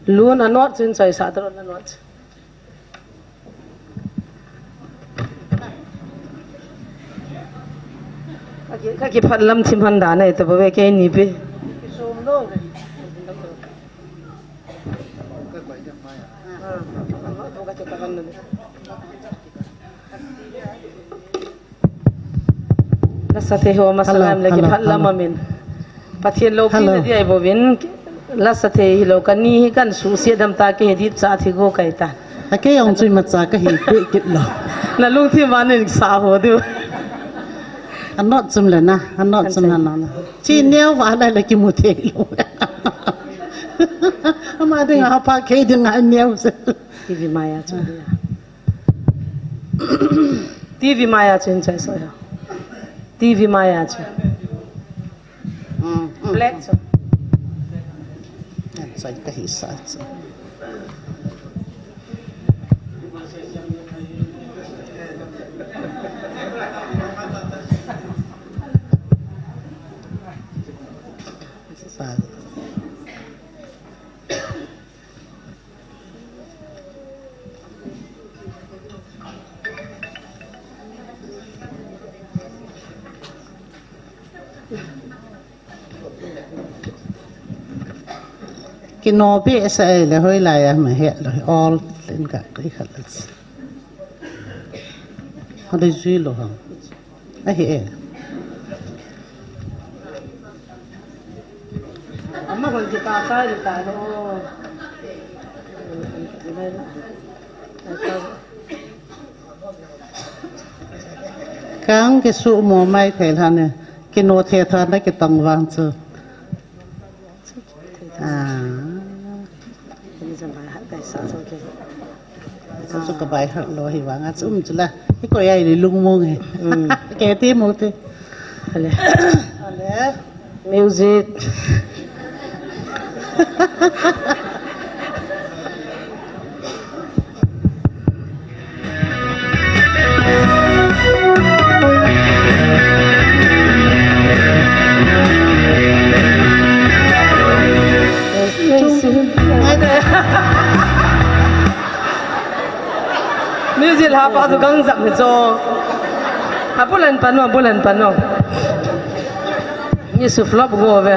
Lun anot chin choi sa tron anot. Ka ki, ka kiphat lam thim han da nei ta ba ve ke ni pe. Lasa thei ho masa lam le kiphat lam amin. Pathen loupina dia i bouvin. Lasa thei hilou, kani hi kan suhsiat dam ta, kei hi dipcha thi go kai ta. A kei ong chu imacha ka hi pe kit lou. Na lungthim a nin sa ho diu. Anot chum le na, anot chum na na. Chi neo va la le kimu thei lou. Ama ding a pha, kei ding a neo se. Ti vi maya chu. Ti vi maya chu hin chai so ya. Ti vi maya chu. Mm, mm. Black chu. Yan, chai ka hi sa chu. Sa. Kino behseh le hoilai a ma het lou, all in ka kai khalas. Hale jui lou ham. Ahi e. Ama hon ki ta sai ta lo. Kang kisumo mai thei lhon e. Kino the tha na kitong vang chu. Ah. Chu chu ka bai hak lou hi vang a chu um chu la. Hi ko yai li lung mong he. Mm. Ke ti mo te. Ale. Ale. Music. Music ha pa tu gang zak ni cho. Ha bulan pano, bulan pano. Ni su flop go ve.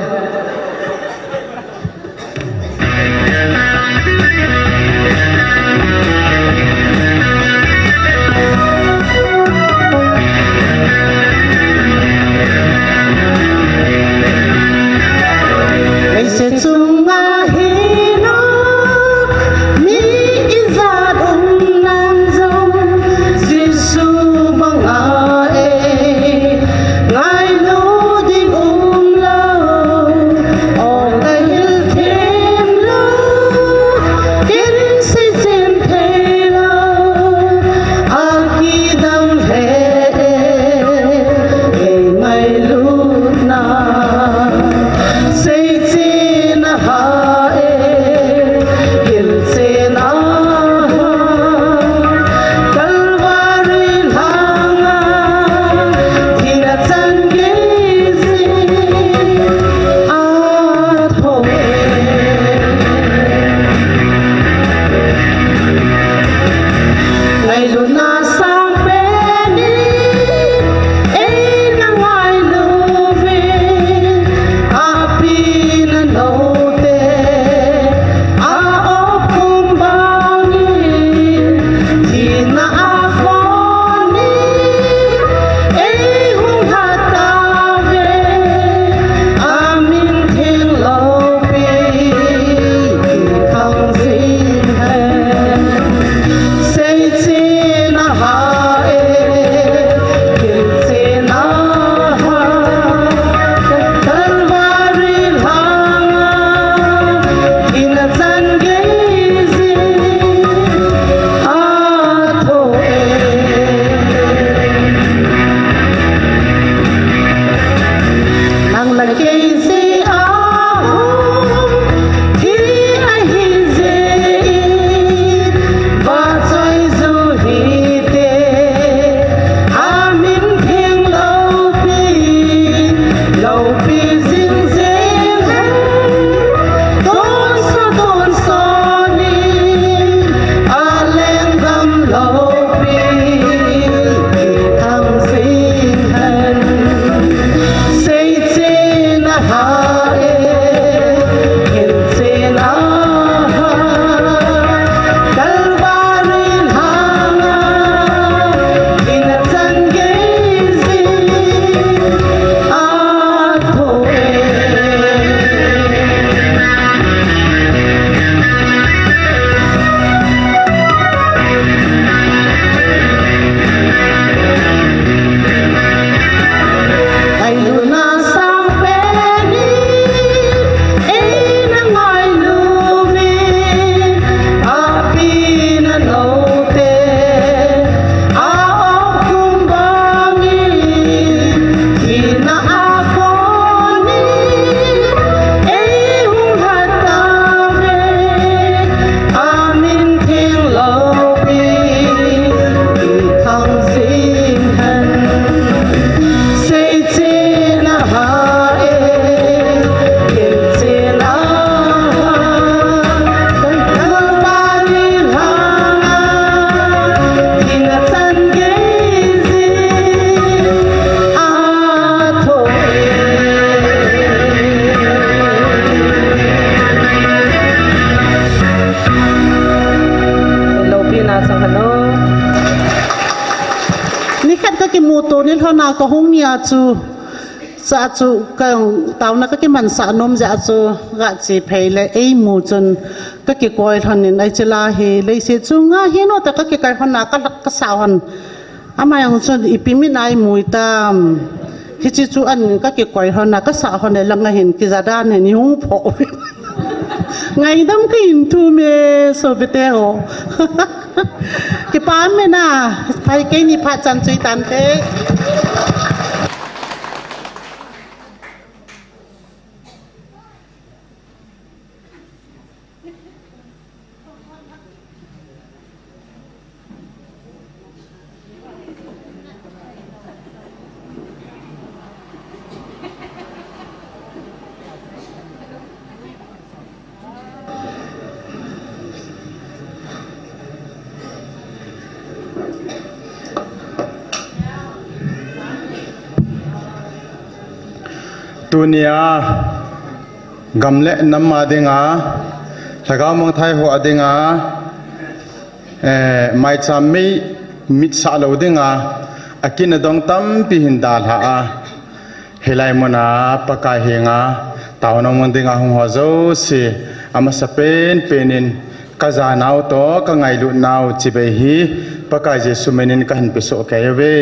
Hona kahung ni a chu, cha chu ka taona kakimansah nom jeh a chu, gache phei le eimu chun kakikoi lhon in, aichila hi leiset chunga hi nota kakikai lhon a kalak kasah lhon. Ama jong chun ipi min a imui tam. Hiche chu an kakikoi lhon a kasah lhon le lang ahin kija dan hin ihung phoh. Ngaidam kahin thum e, sopite ho. Kipa um e na, phai keini phat chan chu itan te. Tunia gam le nam a dinga, lhagao mangthai ho a dinga, eh, maicham mei mitsah lou dinga, akin adong tampi hin dalha a, hilai muna Pakai henga taona mang dinga hung ho jouse, amasapen pen in kajanau toh kangailutnau chibai hi Pakai Jesu min in kahin pesoh kei uve.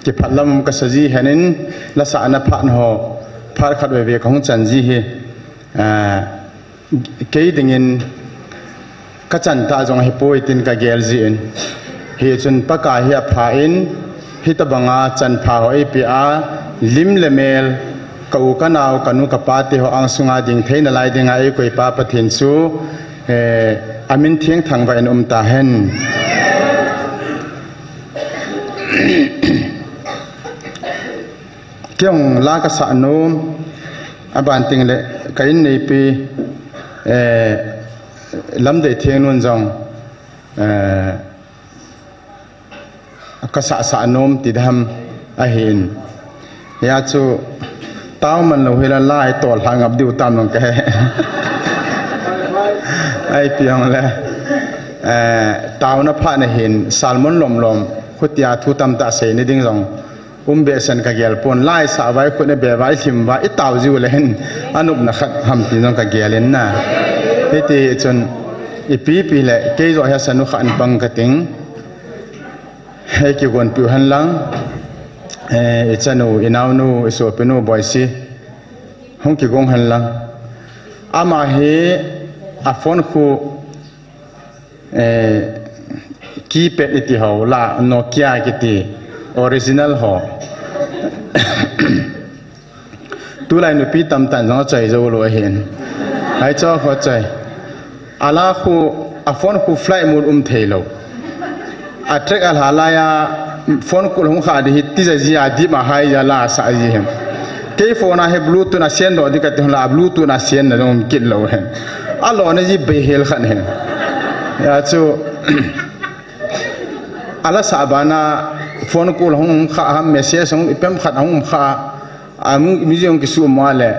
Kiphat lam kasa ji hen in, lasahna phat ho, phat khat veve kahung chan ji hi, ah, kei dingin kachan tah jong ahipoi tin kagel jin. Hichun Pakai hi apha in, hitobanga chanpha ho eipeh a, lim le mel, ka u ka nao, ka nu ka pa te ho angsunga ding theina lai dinga eikoipa Pathen chu, eh, amin theng thangvah in um tahen. Kei jong la kasah nom, aban teng le ka inneipi, eh, Lamdeithengnu'n jong, eh, kasah sah nom tidam ahin. Hia chu tao man lou hila la itol ha ngap diu tam nong kahe. Ipi jongle, eh, taona phat na hin sermon lom lom, khutia thu tamtah seina ding jong um behseh in kagel pon, la isah uva, ikhut ibe uva, ilhim uva, itao jiu le hin anopna khat ham ti jong kagel in na. Hiti chun ipi ipi le kei joh hi asanu khat in pang kating. Hei kigonpiu hen lang, eh, ichanu, inaonu, isopinu, Boisi, hung kigong hen lang. Ama hi aphone khu, eh, keypad iti ho la, Nokia kiti, original ho. Tulai nupi tamtah in jong achoi jou lou ahin. Hai cho kho choi. Ala khu, aphone khu flight mode um thei lou. Atrack alha laiya, phone call hung kha di hi, tija jia, dip a hai jia la asah ji hin. Kei phone a hi Bluetooth a send doh di kati hon la, Bluetooth a send na jong um kit lou hin. Alona ji bei hel khat hin. Hia chu, ala sah bana phone call hung kha ham, message hung ipem khat hung kha, a, mi jong kisu mo le.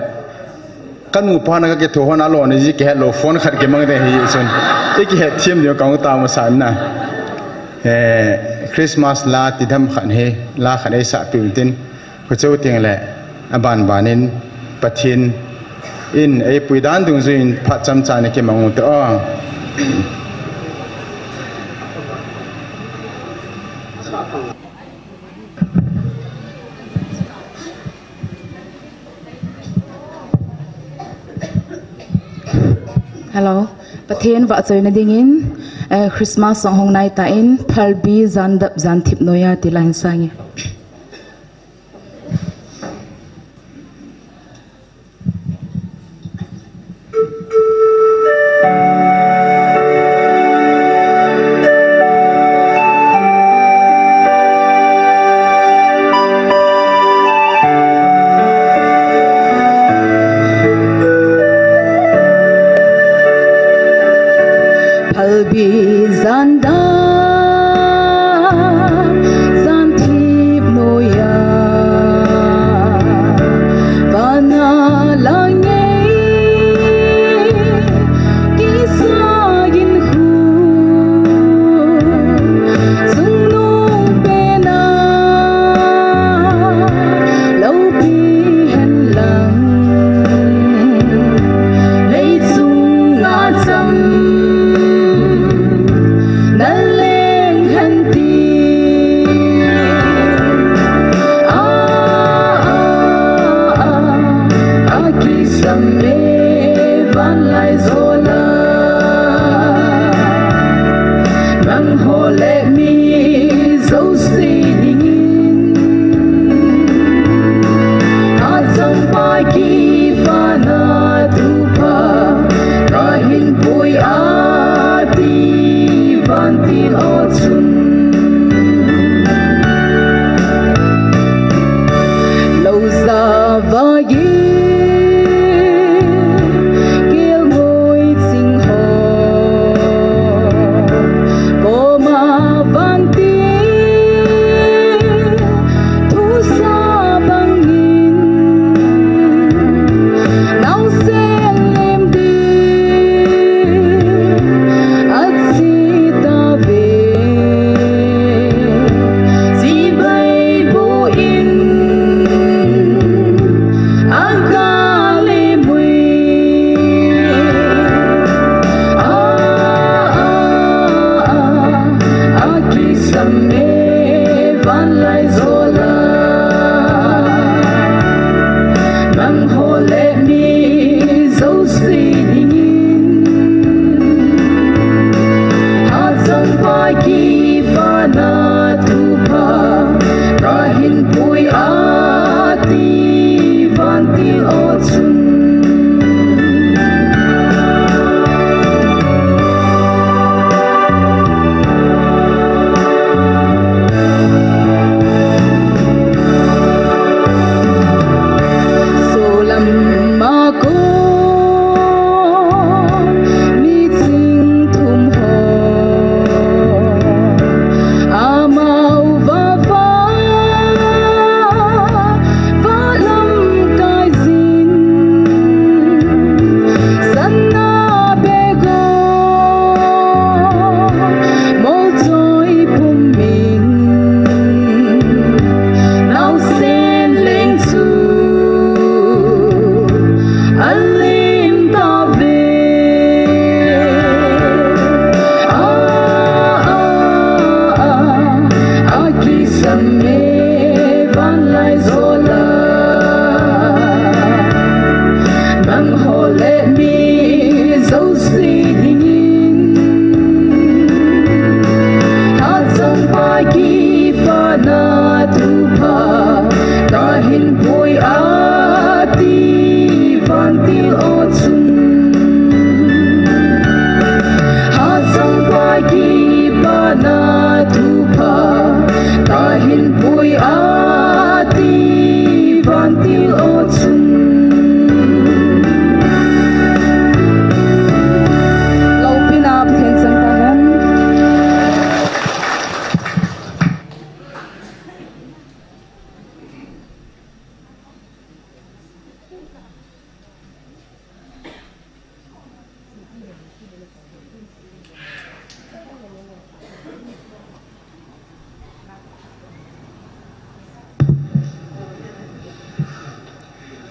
Ka nupa na kakitho hon alona ji kihet lou, phone khat kimang de hi chun. Ikihet them diu kahung tao masa na. Eh, Christmas la tidam khat hi, la khat eisah piu tin. Khucheu teng le, aban ban in, Pathen in eipui dan dungjuiyin phat chomcha in kimang u te o. Hello. Pathen vahchoina dingin, eh, Christmas song hung nai tan, Phalbi jandap janthip noiya ti la hin sang e. Phalbi janda, janthip noiya, vana lang ngei, kisa gin khu, Vanlai zola, nangho le mi jouse dingin, achangpa kipana thupha kahin pui ati vantil ochun. Lou ja vagi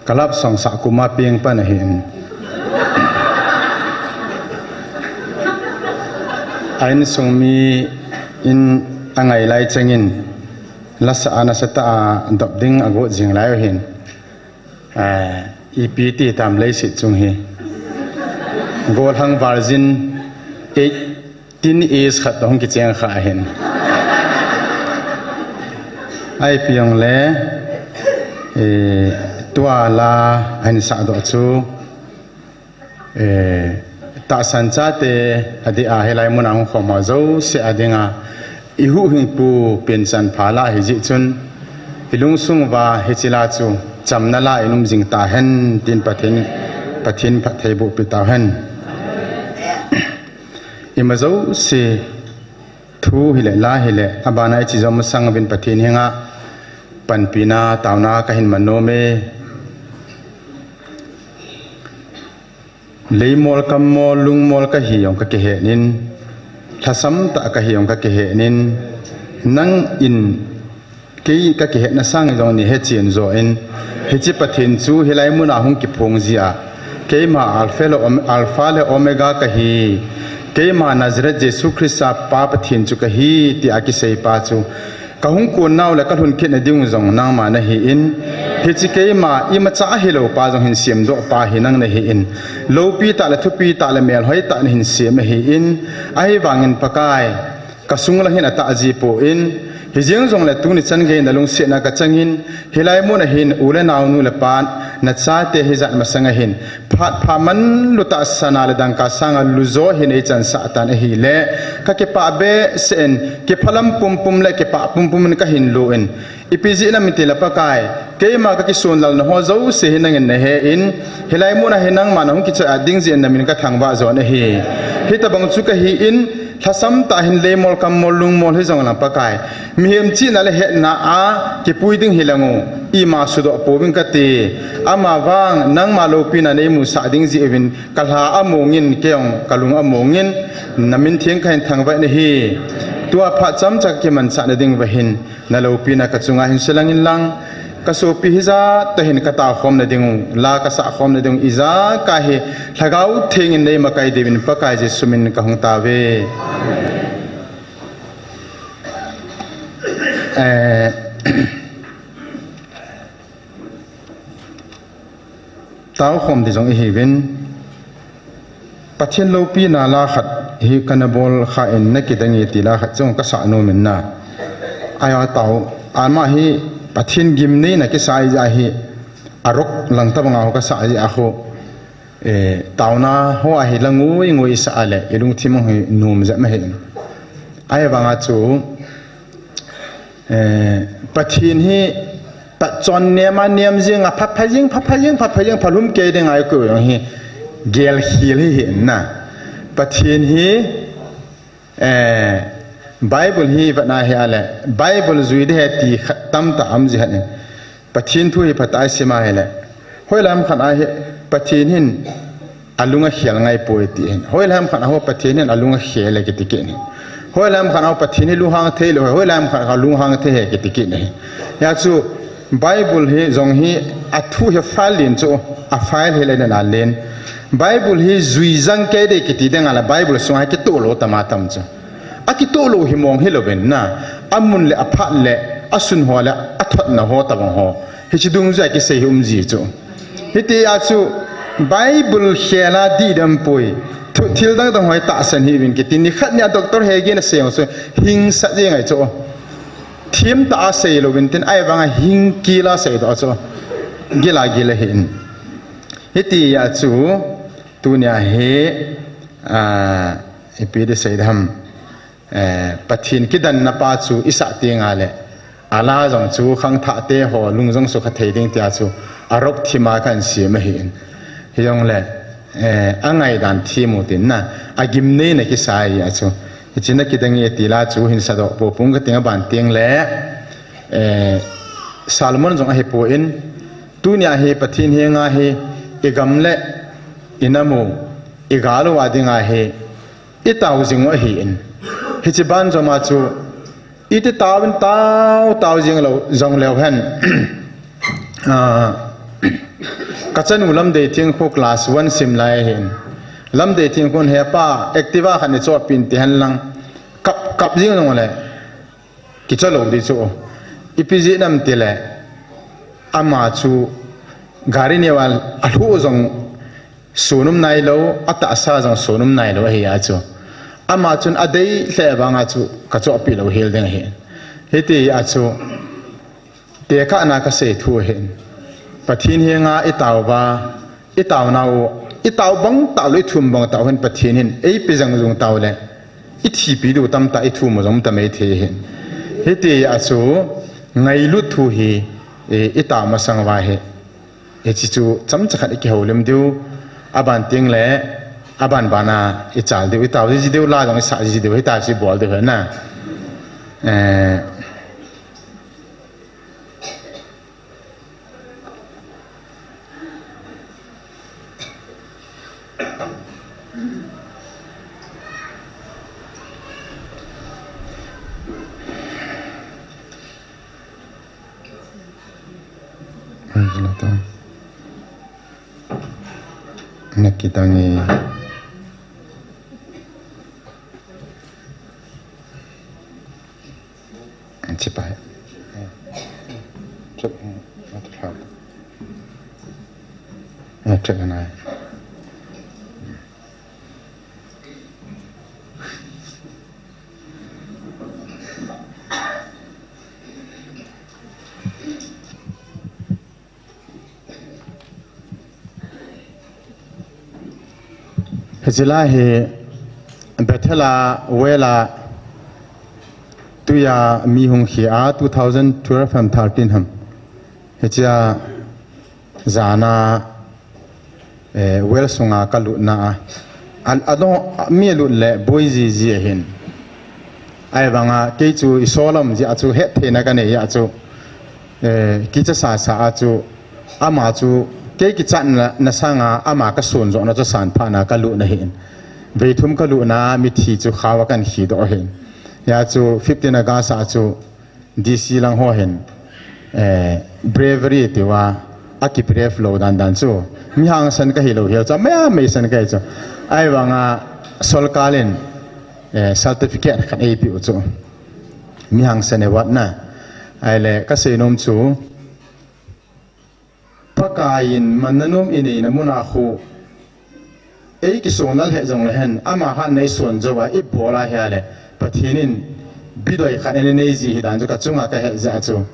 Kalap song sa kuma pieng pan ahin. Ain sung mi in angai lai chengin lasa ana sata a dop ding agot jing lai ahin. Eh, ipi ti tam leiset chung hi. Golhang virgin eighteen years khat hung kicheng kha ahin. Ai piang le, eh, tua la ahin sa doh chu. Eh, tahsan chate adeh a hilai muna hung khom ho jouse adinga, i huhhingpu Penchanpha la ahi jeh chun, i lungsung uva hiche la chu chamna la in um jing tahen tin Pathen, Pathen phattheiboh pe tahen. Ima jouse thu hile la hile, abana i chi jom masang uvin Pathen henga panpina taona kahin man nom e. Leimol, kammol, lungmol kahi jong kakihen in, lhasam tah kahi jong kakihen in, nangin kei kakihetna sang jong nei hechen joh in, hiche Pathen chu hilai muna hung kiphong jia, keima Alpha le Om-, Alpha le Omega kahi, keima Nazareth Jesu Christa Pa Pathen chu kahi, tia kisei pa chu, kahung kon nau le kalhun kit na ding jong nangma nahi in, Hiche keima imacha ahilou pa jong hin semdoh pa hi nang nahin, loupi tah le thupi tah le melhoi tah nahin sem ahin, ahivangin Pakai, kasung lang hin atah ji poi, hijeng jongle tuni chan gei nalungsetna kachangin, hilai mun ahin u le nao nu le pa, nachate hijat masang ahin, phat pha manlu tah sana le dangka sanga lujo hin eichansah tan ahile, kakipah behseh in, kiphalam pumpum le kipah pumpum in kahin lou in, ipi jeh ham itile Pakai, keima kakisonlalna ho jouse hi nangin nahen, hilai muna hi nangma nahung kichoi-at ding jeh in namin kathangvah jon ahi. Hitobang chu kahin, lhasam tah hin leimol, kammol, lungmol hijong lang Pakai, mihem chihna le hetna a kipui ding hilang u, ima sudoh pouving kati. Amavang nangma loupina neimusah ding jeh uvin kalha amongin, keijong kalung amongin, namin theng kahin thangvah in ahi. Tua phat chomcha kakimanchah nading uva hin, naloupina kachunga hin selang inlang, kasopi hijat toh hin kataokhom nading u, la kasahkhom nading u, ijakai hi Lhagao Theng in neimakai diuvin Pakai Jesu min in kahung taove. Eh, taokhom ding jong ihiuvin, Pathen loupina la khat hi kana bolkha in, Nakidang e ti la khat jong kasah nom in na. Ahi a tao, ama hi Pathen gimneina kisa ahijeh hi, a rock lang tobanga ho kasah jeh a ho, eh, taona ho ahi la ngoi ngoi isah a le, ilungthim hung hi nom jep ahin. Ahivanga chu, eh, Pathen hi patchon nema nem jenga, pha pha jeng, pha pha jeng, pha pha jeng, phalum kei ding ngai koi jong hi, gelkhel hi ahin na. Pathen hi, eh, Bible hi vetna hi a le, Bible jui ding ahi ti khat tamtah um ji ahin. Pathen thu hi phatah a isim a hile, hoilam khat a hi Pathen hin alung akhel ngai poi ti ahin. Hoilam khat a ho Pathen hin alung akhel e kiti kit ahin. Hoilam khat a ho Pathen hi lunghang thei lou, hoilam khat a lunghang thei ahi kiti kit ahin. Hijeh chun Bible hi jong hi athu hi file len chu, a file hi le nalen. Bible hi jui jang kei ding kiti ding a le Bible sunga hi kitoh lou tam a tam chu. Akitoh lou hi mong hilouvin na, amun le aphat le, asun ho le, athotna ho tobang ho. Hiche dungjuia kisei hi um ji chu. Hitia chu Bible khel a dih ding um poi. Thu thil dang dang ho hi tahsan hih uvin kiti, nikhat nia Doctor Hagin asei jong chu hingsat jeng ahi chu. Thim tah a sei louvin tin, ahivanga hing kila sei doh chu. Gila gila ahin. Hitia chu tunia hi, ah, ipi ti sei ding ham. Eh, Pathen kidanna pa chu isah teng a le, a la jong chu khangthah te ho lung jong sukha thei ding tia chu a rock thim a kahin sem ahin. Hijongle, eh, angaidan thim u tin na, agimneina kisa ahi a chu. Hiche Nakidang e ti la chu hin sadoh poupong kating, aban teng le, eh, sermon jong ahipon, tunia hi Pathen henga hi igam le inam u, igal u a dinga hi itao jing u ahin. Hiche banjom a chu, iti taovin tao, tao jing lou, jong leu hen. Ah, kachanu Lamdeitheng khu class one sim lai ahin. Lamdeitheng khun, "He pa, Activa khat neichohpeh in," ti henlang. Kap, kap jing jongle, kicha lou ding chu. Ipi jeh ham itile, ama chu gari neo a alhuh jong sun um nailou, atahsa jong sun um nailou ahi a chu. Ama chun adei lheh vanga chu kachohpeh lou hel ding ahi. Hitia chu, tekahna kasei thu ahin. Pathen henga itao uva, itaonau, itao bang tah lou, ithum bang tah u hin Pathen hin eipe jeng jong tao le, ithipi diu tamtah, ithum u jong tamtah ithi ahin. Hitia chu, ngailut thu hi, eh, itao masang uva hi, hiche chu chomcha khat ikihoulim diu, aban teng le, aban bana ichal diu, itao ji diu, la jong isah ji diu, hitia chu ibol diu ahi na. Eh, Nakidang e. Chipai. Chup, matu lhau. Chakana. Hiche lai hi Bethel a well a tuia mi hung khi a two thousand twelve ham thirteen ham. Hichea jana eh, well sunga kalutna a. A, a, mi lut le boi jiji ahin. Ahivanga kei chu isolam jeh a chu hettheina kanei a chu, eh, kicha sasa a chu ama chu kei kichatna, na sanga ama kasun johna chu sanphana kalutna ahin. Veithum kalutna mithi chu khao a kahin khidoh ahin. Hia chu fifteen August a chu D C lang ho hin, eh, bravery tiuva, aki brave lou dan dan chu. Mi hangsan kahi lou hel chu, mei a meisan kahi chu. Ahivanga solkal in, eh, certificate khat eipeh u chu. Mi hangsan award na. Ahile kasei nom chu. Pakaiyin manna nom inei na muna khu. Ei kisonlal he jongle hen, ama hatna ison jouva, ibol a hia le. Pathen in bidoi khat anei ji hidan chu kachunga kahet jeh a chu.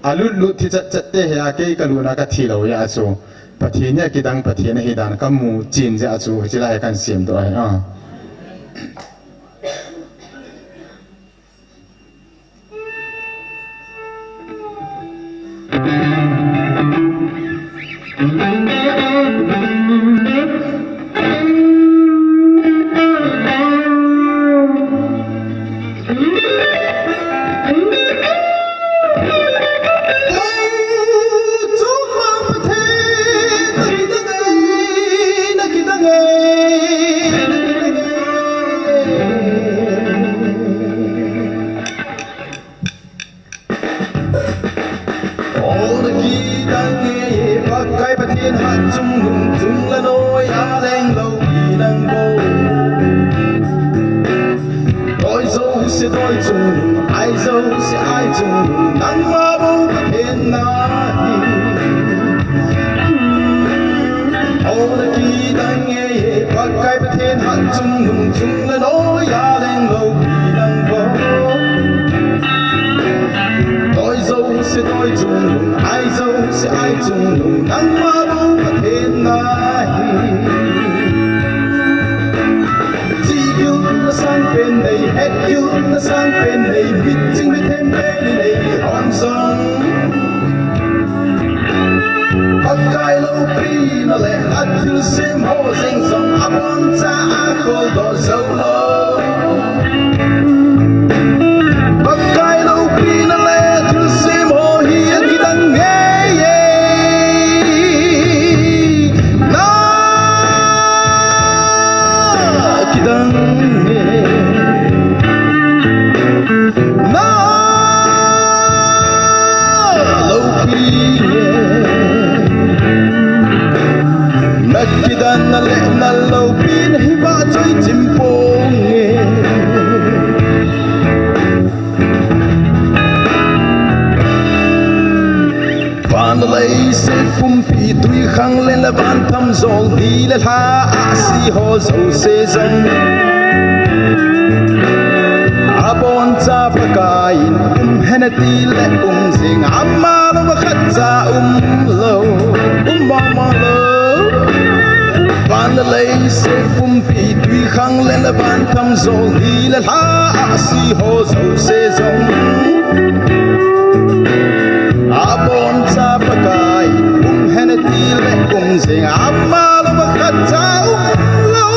Alut lut thi chat chat te hia kei kalutna kathi lou jeh a chu. Pathen hi akidang Pathen ahidan kamu chen jeh a chu, hiche lai hi kahin simdoh ahi. Ah. Ol na kidang e, Pakai Pathen hatchungnung, chung le noi a leng loupi nang bou. Doi jouse doi chungnung, ai jouse ai chungnung, nangma bou Pathen nahi. Ol na kidang e, Pakai Pathen hatchungnung, chung le noi a leng loupi nang bou. Doi jouse doi chungnung, ai jouse ai chungnung, nangma bou Pathen nahi. Chihgil na sangpen nei, hetgil na sangpen nei, mitching mithem pen nei, hon jong. Pakai loupina le athilsem ho jeng jong aboncha akholdoh jou lou. Pakai loupina le athilsem ho hi akidang ngei e. Na kidang e. Na loupi e. Na kidan na le na loupina hi vahchoi chimpong e. Van le leiset pumpi twikhanglen le van tamjol ni le lha ahsi ho jouse jong. Aboncha Pakai in um hen ati le um jing, ama louva khatcha umlou, um mong mong lou. Van le leiset pumpi twikhanglen le van tamjol ni le lha ahsi ho jouse jong. Aboncha Pakai um hen ati le um jing, ama louva khatcha umlou.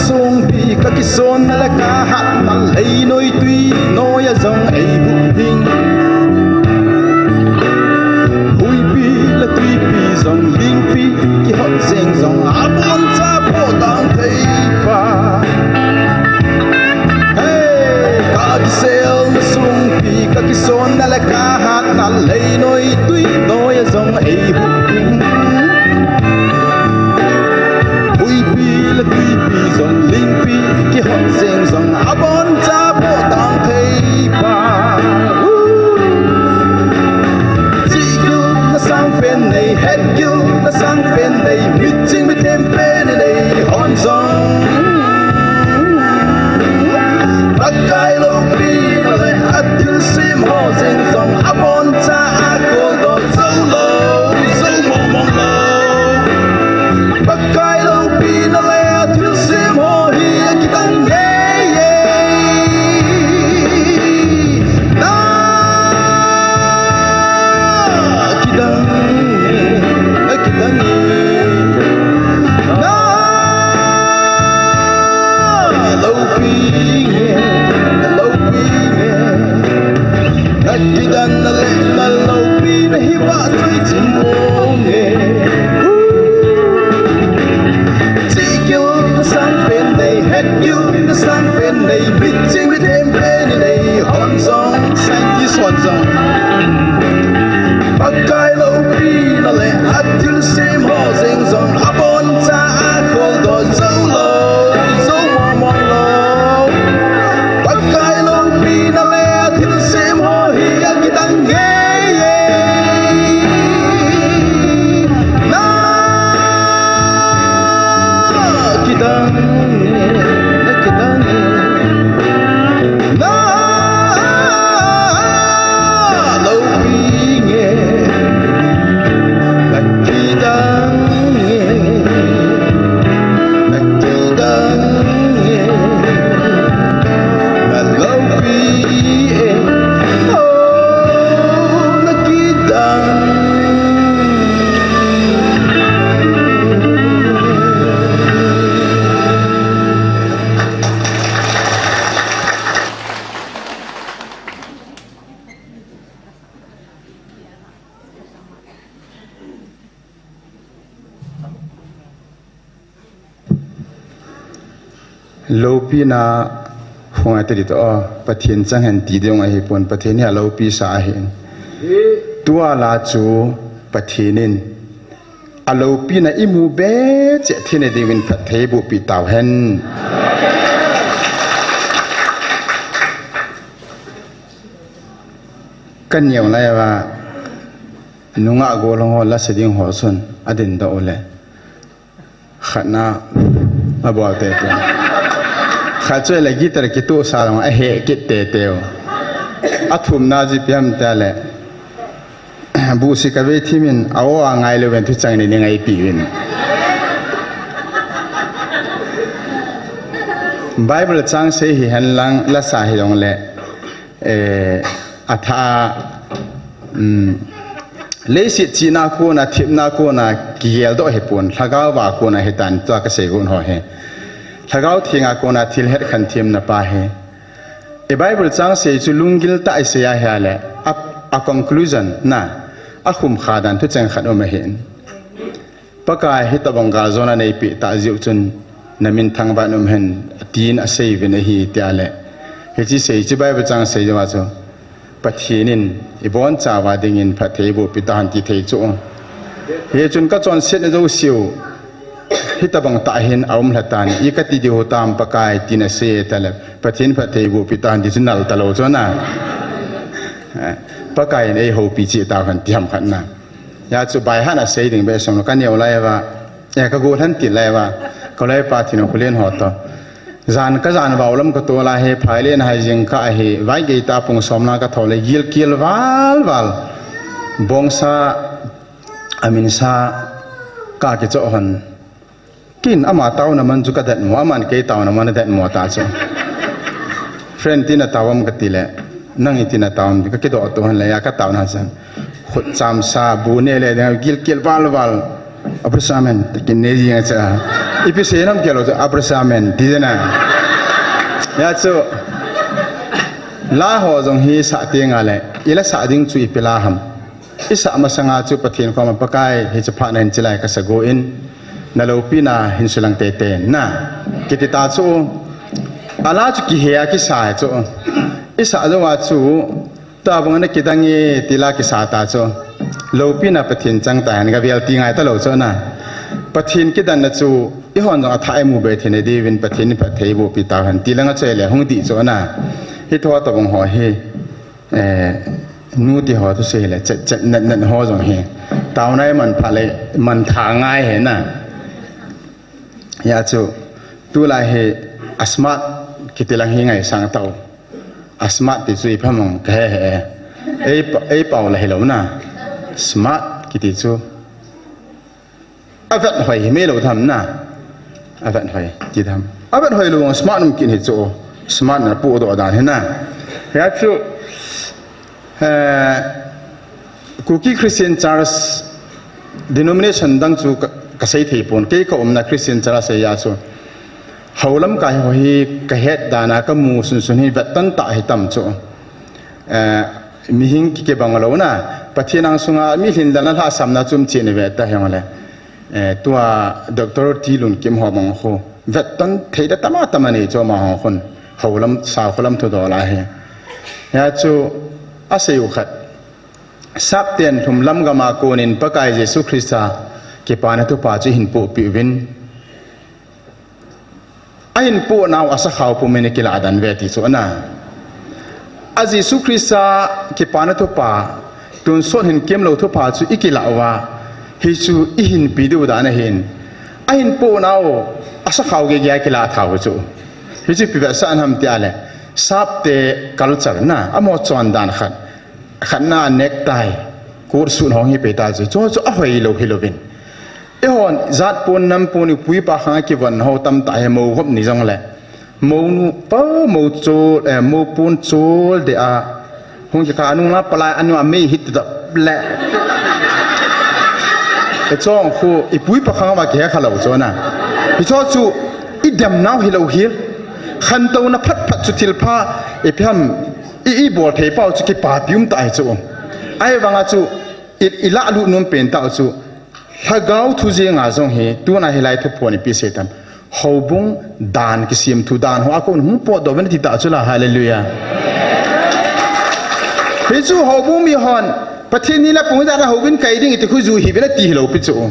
Songpi kakisonna le kahatna leinoi tui noiya jong eihuh hing. Huipi le tuipi jong lingpi kihot jeng jong aboncha poh dang thei pa. Hey, kakiselna songpi kakisonna le kahatna leinoi tui noiya jong eihuh hing. Huipi le tuipi jong lingpi kihot jeng jong aboncha poh dang thei pa. Chihgilna sangpen nei, hetgilna sangpen nei, miching mithem pen nei hon jong Pakai loupina le athilsem ho jeng jong aboncha akol doh jou lou, jou mong mong lou. Pakai loupina le athilsem ho hi akidang ngei e. Na kidang e, na kidang e. Na loupi nge, na loupi nge. Na kidang na le na loupina hi vahchoi chin mong e. Chihgilna sangpen nei, hetgilna sangpen nei, miching mithem pen nei hon jong, scientist hon jong. Pakai loupina le athilsem ho jeng jong aboncha akol doh jou lou, jou mong mong lou. Pakai loupina le athilsem ho hi akidang ngei e. Na kidang e, na kidang e. Na loupi nge, na kidang e, na kidang e. Na loupi e, oh, na kidang. Loupina hung ati di to, oh, Pathen chang hen ti ding ahipon, Pathen hi aloupi sa ahin. Tua la chu Pathen in aloupina imu be cheh theina dingin phatthei bohpi tau hen. Ka neo lai uva, nungah gollhang ho la sa ding ho chun adin doh u le. Khatna abol tete. Khat chu le guitar kitoh sa lou a he kit tete u. Athumna ji piam ta le. Busi ka vei thimin a o a ngai lou ven thu chang ni ni ngai pi vin. Bible chang sei hi hen lang la sa hi dong le. Eh, atha, um, leiset chihna kona, thepna kona, kigel doh hi pon, lhagao va kona hi tan, tua ka sei gon ho hi. Lhagao thenga kona thil het khan themna pa hi. E Bible chang sei chu lunggil tah i sei a hi a le, a, a conclusion na, a khum kha dan thu cheng khat um ahin. Pakai hitabang galjona neipe tah jeh u chun, na min thangvah in um hen, tin asei vin ahi tia le. Hiche sei, hiche Bible chang sei jeh uva chu, Pathen in ibon chauva dingin phatthei bohpi tahen ti thei chu. Hichun ka chonsetna jouse u, hitabang tah hin aum lha tan, i kati diu tam Pakai tin asei ta le, Pathen phatthei bohpi tahen ti chu nal talou chu na. Eh, Pakai in eihoupi cheh tauhen ti ham khat na. Hia chu baihan a sei ding be song ka neo lai uva. Eh, ka gollhang til lai uva. Ka loipa Thinokholen ho to. Jan ka jan vau lam ka tol a hi, phai le na hai jing ka ahi, vai gei ta pung som na ka thou le, gilkel val val. Bongsa, amin sa, ka kichoh hon. Kin ama taona man chu ka det mo, aman kei taona man adet mo ta chu. Friend tin a tao am ka ti le, nang i tin a tao am, ka kidoh tu han le, ya ka taona san. Khut cham sa, bu ne le, ding gilkel val val. Abrasamen, takin ne jing a cha. Ipi se nam kelo cha, abrasamen, ti jena. Ya chu, la ho jong hi sa tenga le, ila sa ding chu ipi la ham. Isa masanga chu Pathen koma Pakai hi chu pha na hin chilai ka sa go in, na lopi na hin sulang tete na. Kiti ta chu, ala chu kihe a kisa chu. Isa jo a chu, Tabang na kidang e tila kisa ta chu. Lopi na Pathen chang ta hen ka vel ti ngai ta lo chu na. Pathen kidan na chu i hon jong a tha i mu be thei na divin Pathen i phat thei bu pi ta hen ti langa chai le hung di chu na. Hi tho tabang ho hi. Eh, nu ti ho tu se le chet chet nat nat ho jong hi. Tau nai man pha le man tha ngai he na. Ya chu tu lai hi a smart kiti lang hi ngai sang tau. A smart ti chu i phamang ka he he. Ei pa-, ei pau la hi lo na. Smart kiti chu. A vet hoi hi me lo tham na. A vet hoi ti tham. A vet hoi lo smart um kin hi chu. Smart na pu do dan hi na. Ya chu. Eh, Kuki Christian Church denomination dang chu ka, ka sei thei pon. Kei ka umna Christian Church a ya chu. Haulam kai ho hi ka het dana ka mu sun sun hi vet tan ta hi tam chu. Eh, mihing ki ke bang lo na. Pathen ang sunga mi hlin dana lha samna chum chi ni ve ta hi le. Eh, tua Doctor T Lun Kim ho bang ho. Vet tan thei da tama tama nei chu ma ho khun. Haulam sa kholam thu do la hi. Ya chu a sei u khat. Sapten lhum lam gama konin Pakai Jesu Christa kipana thupha chu hin puhpi uvin. A hin puhnau a sakhau pumin i kilah dan ve ti chu ana. A Jesu Christa kipana thupha, tun sot hin kimlo thupha chu i kilah uva, hi chu i hin pi diu dan ahin. A hin puhnau a sakhau gege a kilah thau chu. Hi chu pi ve sa an ham ti a le. Sapte culture na, a mo chon dan khat. Khatna necktie, coat suit hong hi pe ta chu, chu, chu a hoi lo hi lovin. Eihon, jat pon nam pon i pui pa khang a kivon ho tam ta he mo hop ni jong le. Mo nu pa mo chol, eh, mo pon chol de a. Hong ki ka anung la palai anu a mei hit ta le. E chong khu, i pui pa khang ma ke kha lo chu na. Hi chu chu, i dem nau hi lo hil. Khan to na phat phat chu thil pha, i phiam, i, i bol thei pau chu kipapi um ta hi chu. Ai vanga chu, i, i la lu num pen ta chu. Lhagao thu jeng a jong hi, tuna hi lai thu phon i pi se tam. Houbung dan kisim thu dan ho a kon hung pot do ven ti ta chu la, hallelujah. Hi chu houbung mi hon, Pathen ni la pung dan a houbung kai ding i ti khu ju hi ven ti hi lo pi chu.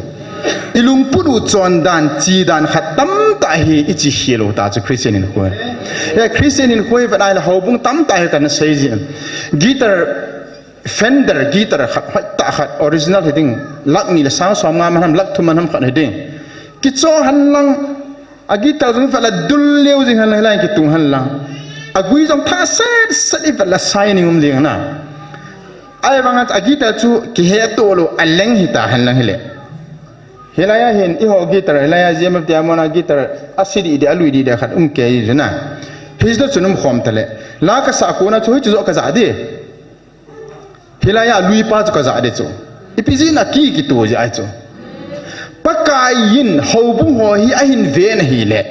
I lungput u chon dan, chi dan khat tam ta hi i chi hi lo ta chu Christian in khu. Ya Christian in khu ven ai la houbung tam ta hi kan sei ji. Guitar Fender guitar khat, hoi ta khat, original hi ding, lakh ni le sang som nga man ham, lakh thum man ham khat hi ding. Kicho han lang, a guitar jong fa la dul leu jing han lang, hilai kitung han lang. A gui jong tha set set i fa la shining um ding na. Ai vang a guitar chu kihe to lo, a leng hi ta han lang hi le. Hilai a hin, i ho guitar, hilai a J M F Diamond a guitar, a si di de, a lui di de khat um ke i ju na. Hi chu chun um khom ta le. La ka sa ko na chu hi chu jo ka ja di. Hilai a lui pa chu ka ja de chu. Ipi jin a ki kitu ji ai chu. Pakai in houbung ho hi a hin ve na hi le.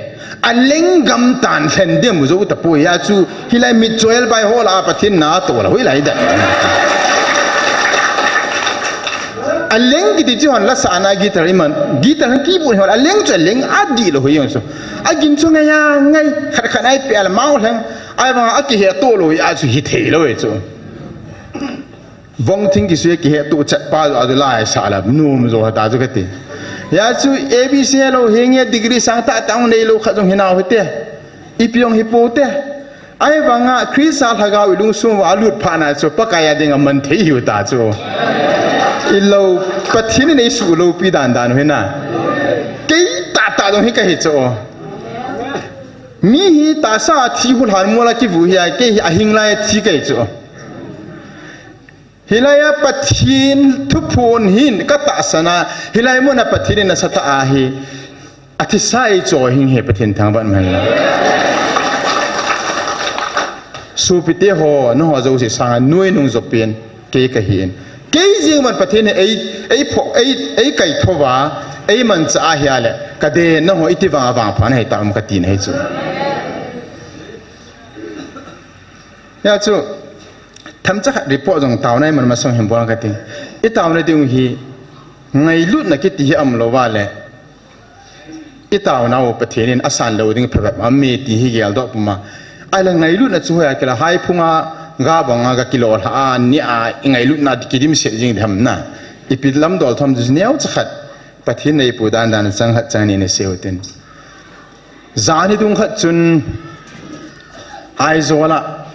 A lenggam tan thlen dem jo ta pu ya chu. Hilai mit choel bai ho la Pathen na to la hui lai da. A leng kiti chu han la sa na guitar i man. Guitar han keyboard ho la leng chu a leng a di lo hui yong chu. A gin chu ngai a ngai khat khat ai pe a la mau leng. Ai vang a kihe to lo ya chu hi thei lo e chu. Vong thing kisui kihe tu chat pa jo aju lai sa la num jo ta ju kati. Ya chu A B C lo hi nge degree sang ta tang nei lo kha jong hinau hite. I piong hi po te. Ai vanga Krista lhagao i lungsung va lut pha na chu Pakai a ding a man thei hiu ta chu. I lo Pathen in ei su lo pi dan dan hi na. Kei ta ta jong hi ka hi chu. Mi hi ta sa thi hu lhan mo la ki vu hi a kei hi a hing lai thi kei chu. Hilai a Pathen thuphon hin ka tahsan a, hilai mun a Pathen in a sa ta a hi, a thi sa ei cho hing he Pathen thangvah man la. Supite ho, nangho jouse sanga nuinung jo pen, kei ka hi in. Kei jing man Pathen in ei, ei pho, ei, ei kai thova, Eimanchah ahile, kadenna ho iti vang avangphat nahi tam kati nahi chu. Hia chu, themcha khat report jong taona iman masang hin bol kati. Itaona ding hi, ngailutna kiti hi aum louva le, itaonau Pathen in asan lou ding phabep aum e ti hi geldoh puma. Ahile ngailutna chu hoiya kila, haiphunga, gabanga gakilolha a, nia, ingailutna kidimset jing diham na. Ipi lamdol thom chu neocha khat. Pathen in eipu dandan chang khat chang ni nasei utin. Jan hi dung khat chun Aizawl a,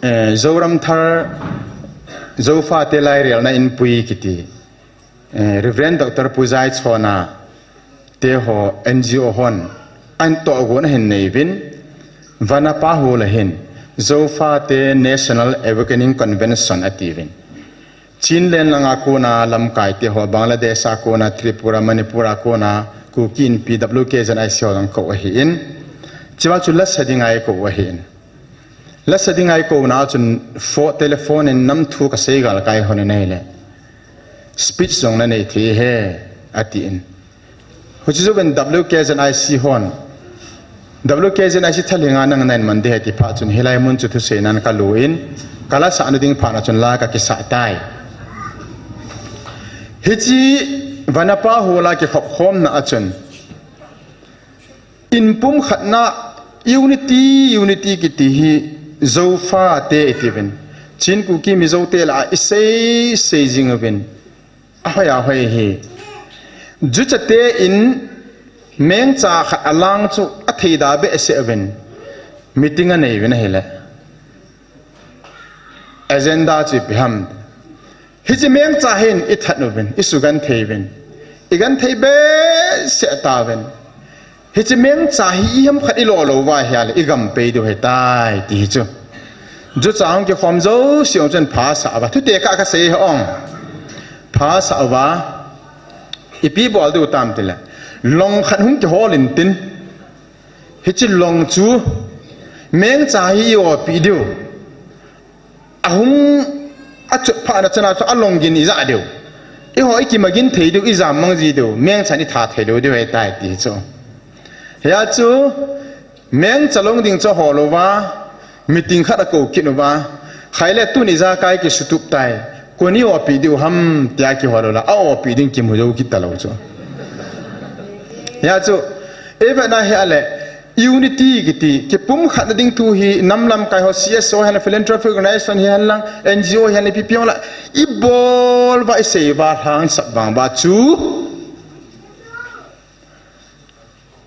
eh, Zoramthar Zofate Lairelna Inpui kiti, eh, Reverend Doctor Pu Jaichhona teho N G O hon ahin tohgon ahin neiuvin, Vanapahul a hin Zofate National Awakening Convention atiuvin. Chinland langa kona lamkai teho, Bangladesh a kona, Tripura, Manipur a kona, Kuki Inpi W K Z I C ho jong kou ahin. Chua chu lasa dinga eikou ahin. Lasa dinga eikouna chun pho-, telephone in namthu kasei galkai hon in ahile, speech jong nanei thei e, atin. Huche jouvin W K Z I C hon, W K Z I C thalhenga nang nahin man ding ahi ti phat chun hilai mun chu thuseinan kalui in, kalasahna ding phat na chun la kakisah tai. Hiche Vanapahul a kikhopkhomna a chun, inpumkhatna, unity, unity kiti hi Zofate itiuvin, Chin Kuki Mizote lah a isei sei jing uvin, ahoi ahoi hi. Juchate in mengcha khat alang chu atheida behseh uvin, meeting aneiuvin ahile, agenda chu ipi ham? Hiche mengcha hin ithat uvin, isugenthei uvin, igenthei behseh tauvin. Hiche mengcha hi iham khat ilo louva ahile igam pei diu ahitai ti hi chu. Jucha hung kikhom jouse jong chun phasah uva, thute kah kasei hi ong. Phasah uva, ipi bol diu tam tile, long khat hung kihol intin, hiche long chu mengcha hi i-opi diu, ahung achot phatna chana chu along gin ija diu, eiho ikimagin thei diu, ijam mang ji diu, mengchan itha thei lou diu ahitai ti chu. Hia chu mengcha long ding chu ahol uva, meeting khat akou kit uva, khaile tun ijakai kisutup tai, koin i-opi diu ham tia kihol ula, a-opi ding kimu jou kit talou chu. Hia chu, ivetna hi ahile, unity kiti, kipumkhatna ding thu hi, nam lamkai ho, C S O hihen, philanthropic organization hihen lang, N G O hihen, ipi pi hung la, ibol uva, isei uva, lhangsap vang uva chu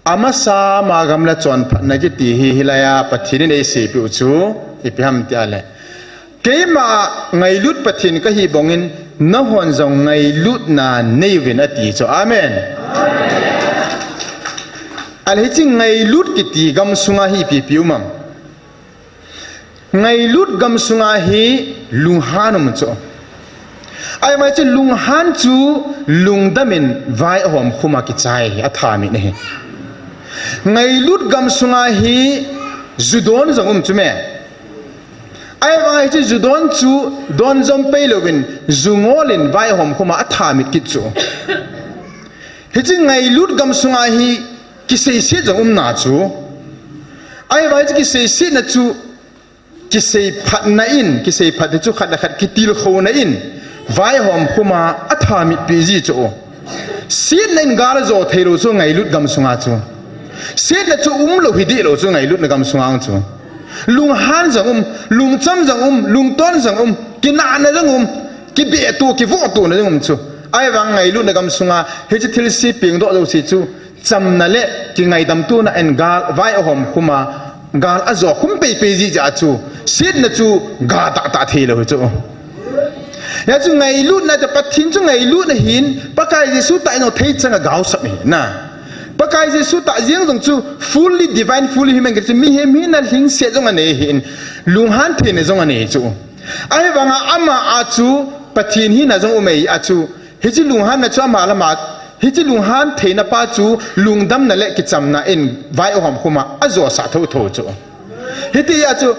amasa ma gamla chonphatna kiti hi, hilaiya Pathen in eiseipeh u chu ipi ham ti ahile, keima ngailut Pathen kahi bangin, nahon jong ngailutna neiuvin ati chu. Amen. Ahile hiche ngailut kiti gamsunga hi ipi ipi um am? Ngailut gamsunga hi lunghan um chu. Ahivang hiche lunghan chu lungdam in vaihom khuma kichai ahi, athamit ahi. Ngailut gamsunga hi ju don jong um chu me. Ahivang hiche ju don chu don jom pei louvin ju ngol in vaihom khuma athamit kit chu. Hiche ngailut gamsunga hi kiseiset jong umna chu. Ahivang hiche kiseisetna chu kiseiphatna in, kiseiphat ti chu khat le khat kitilkhouna in vaihom khuma athamit peh ji chu. Setna in gal ajo theilou chu ngailut gamsunga chu. Setna chu umlou hi dehlou chu ngailutna gamsunga chu. Lunghan jong um, lungcham jong um, lungton jong um, kinahna jong um, kibehtoh, kivohtona jong um chu. Ahivang ngailutna gamsunga hiche thilse pengdoh jouse chu chamna le kingaidamtona in gal, vaihom khuma gal ajo khum peipei ji jeh a chu, setna chu ga tahtah theilou hi chu. Hia chu ngailutna chu Pathen chu ngailutna ahin, Pakai Jesu tah in jong theichang a gaosap ahi na. Pakai Jesu tah jeng jong chu fully divine, fully human kiti chu mihem hina lhingset jong anei ahin, lunghan theina jong anei chu. Ahivanga ama a chu Pathen hina jong um ahi a chu, hiche lunghanna chu ama lama, hiche lunghan theina pa chu lungdamna le kichamna in vaihom khuma ajosah thouthou chu. Hitia chu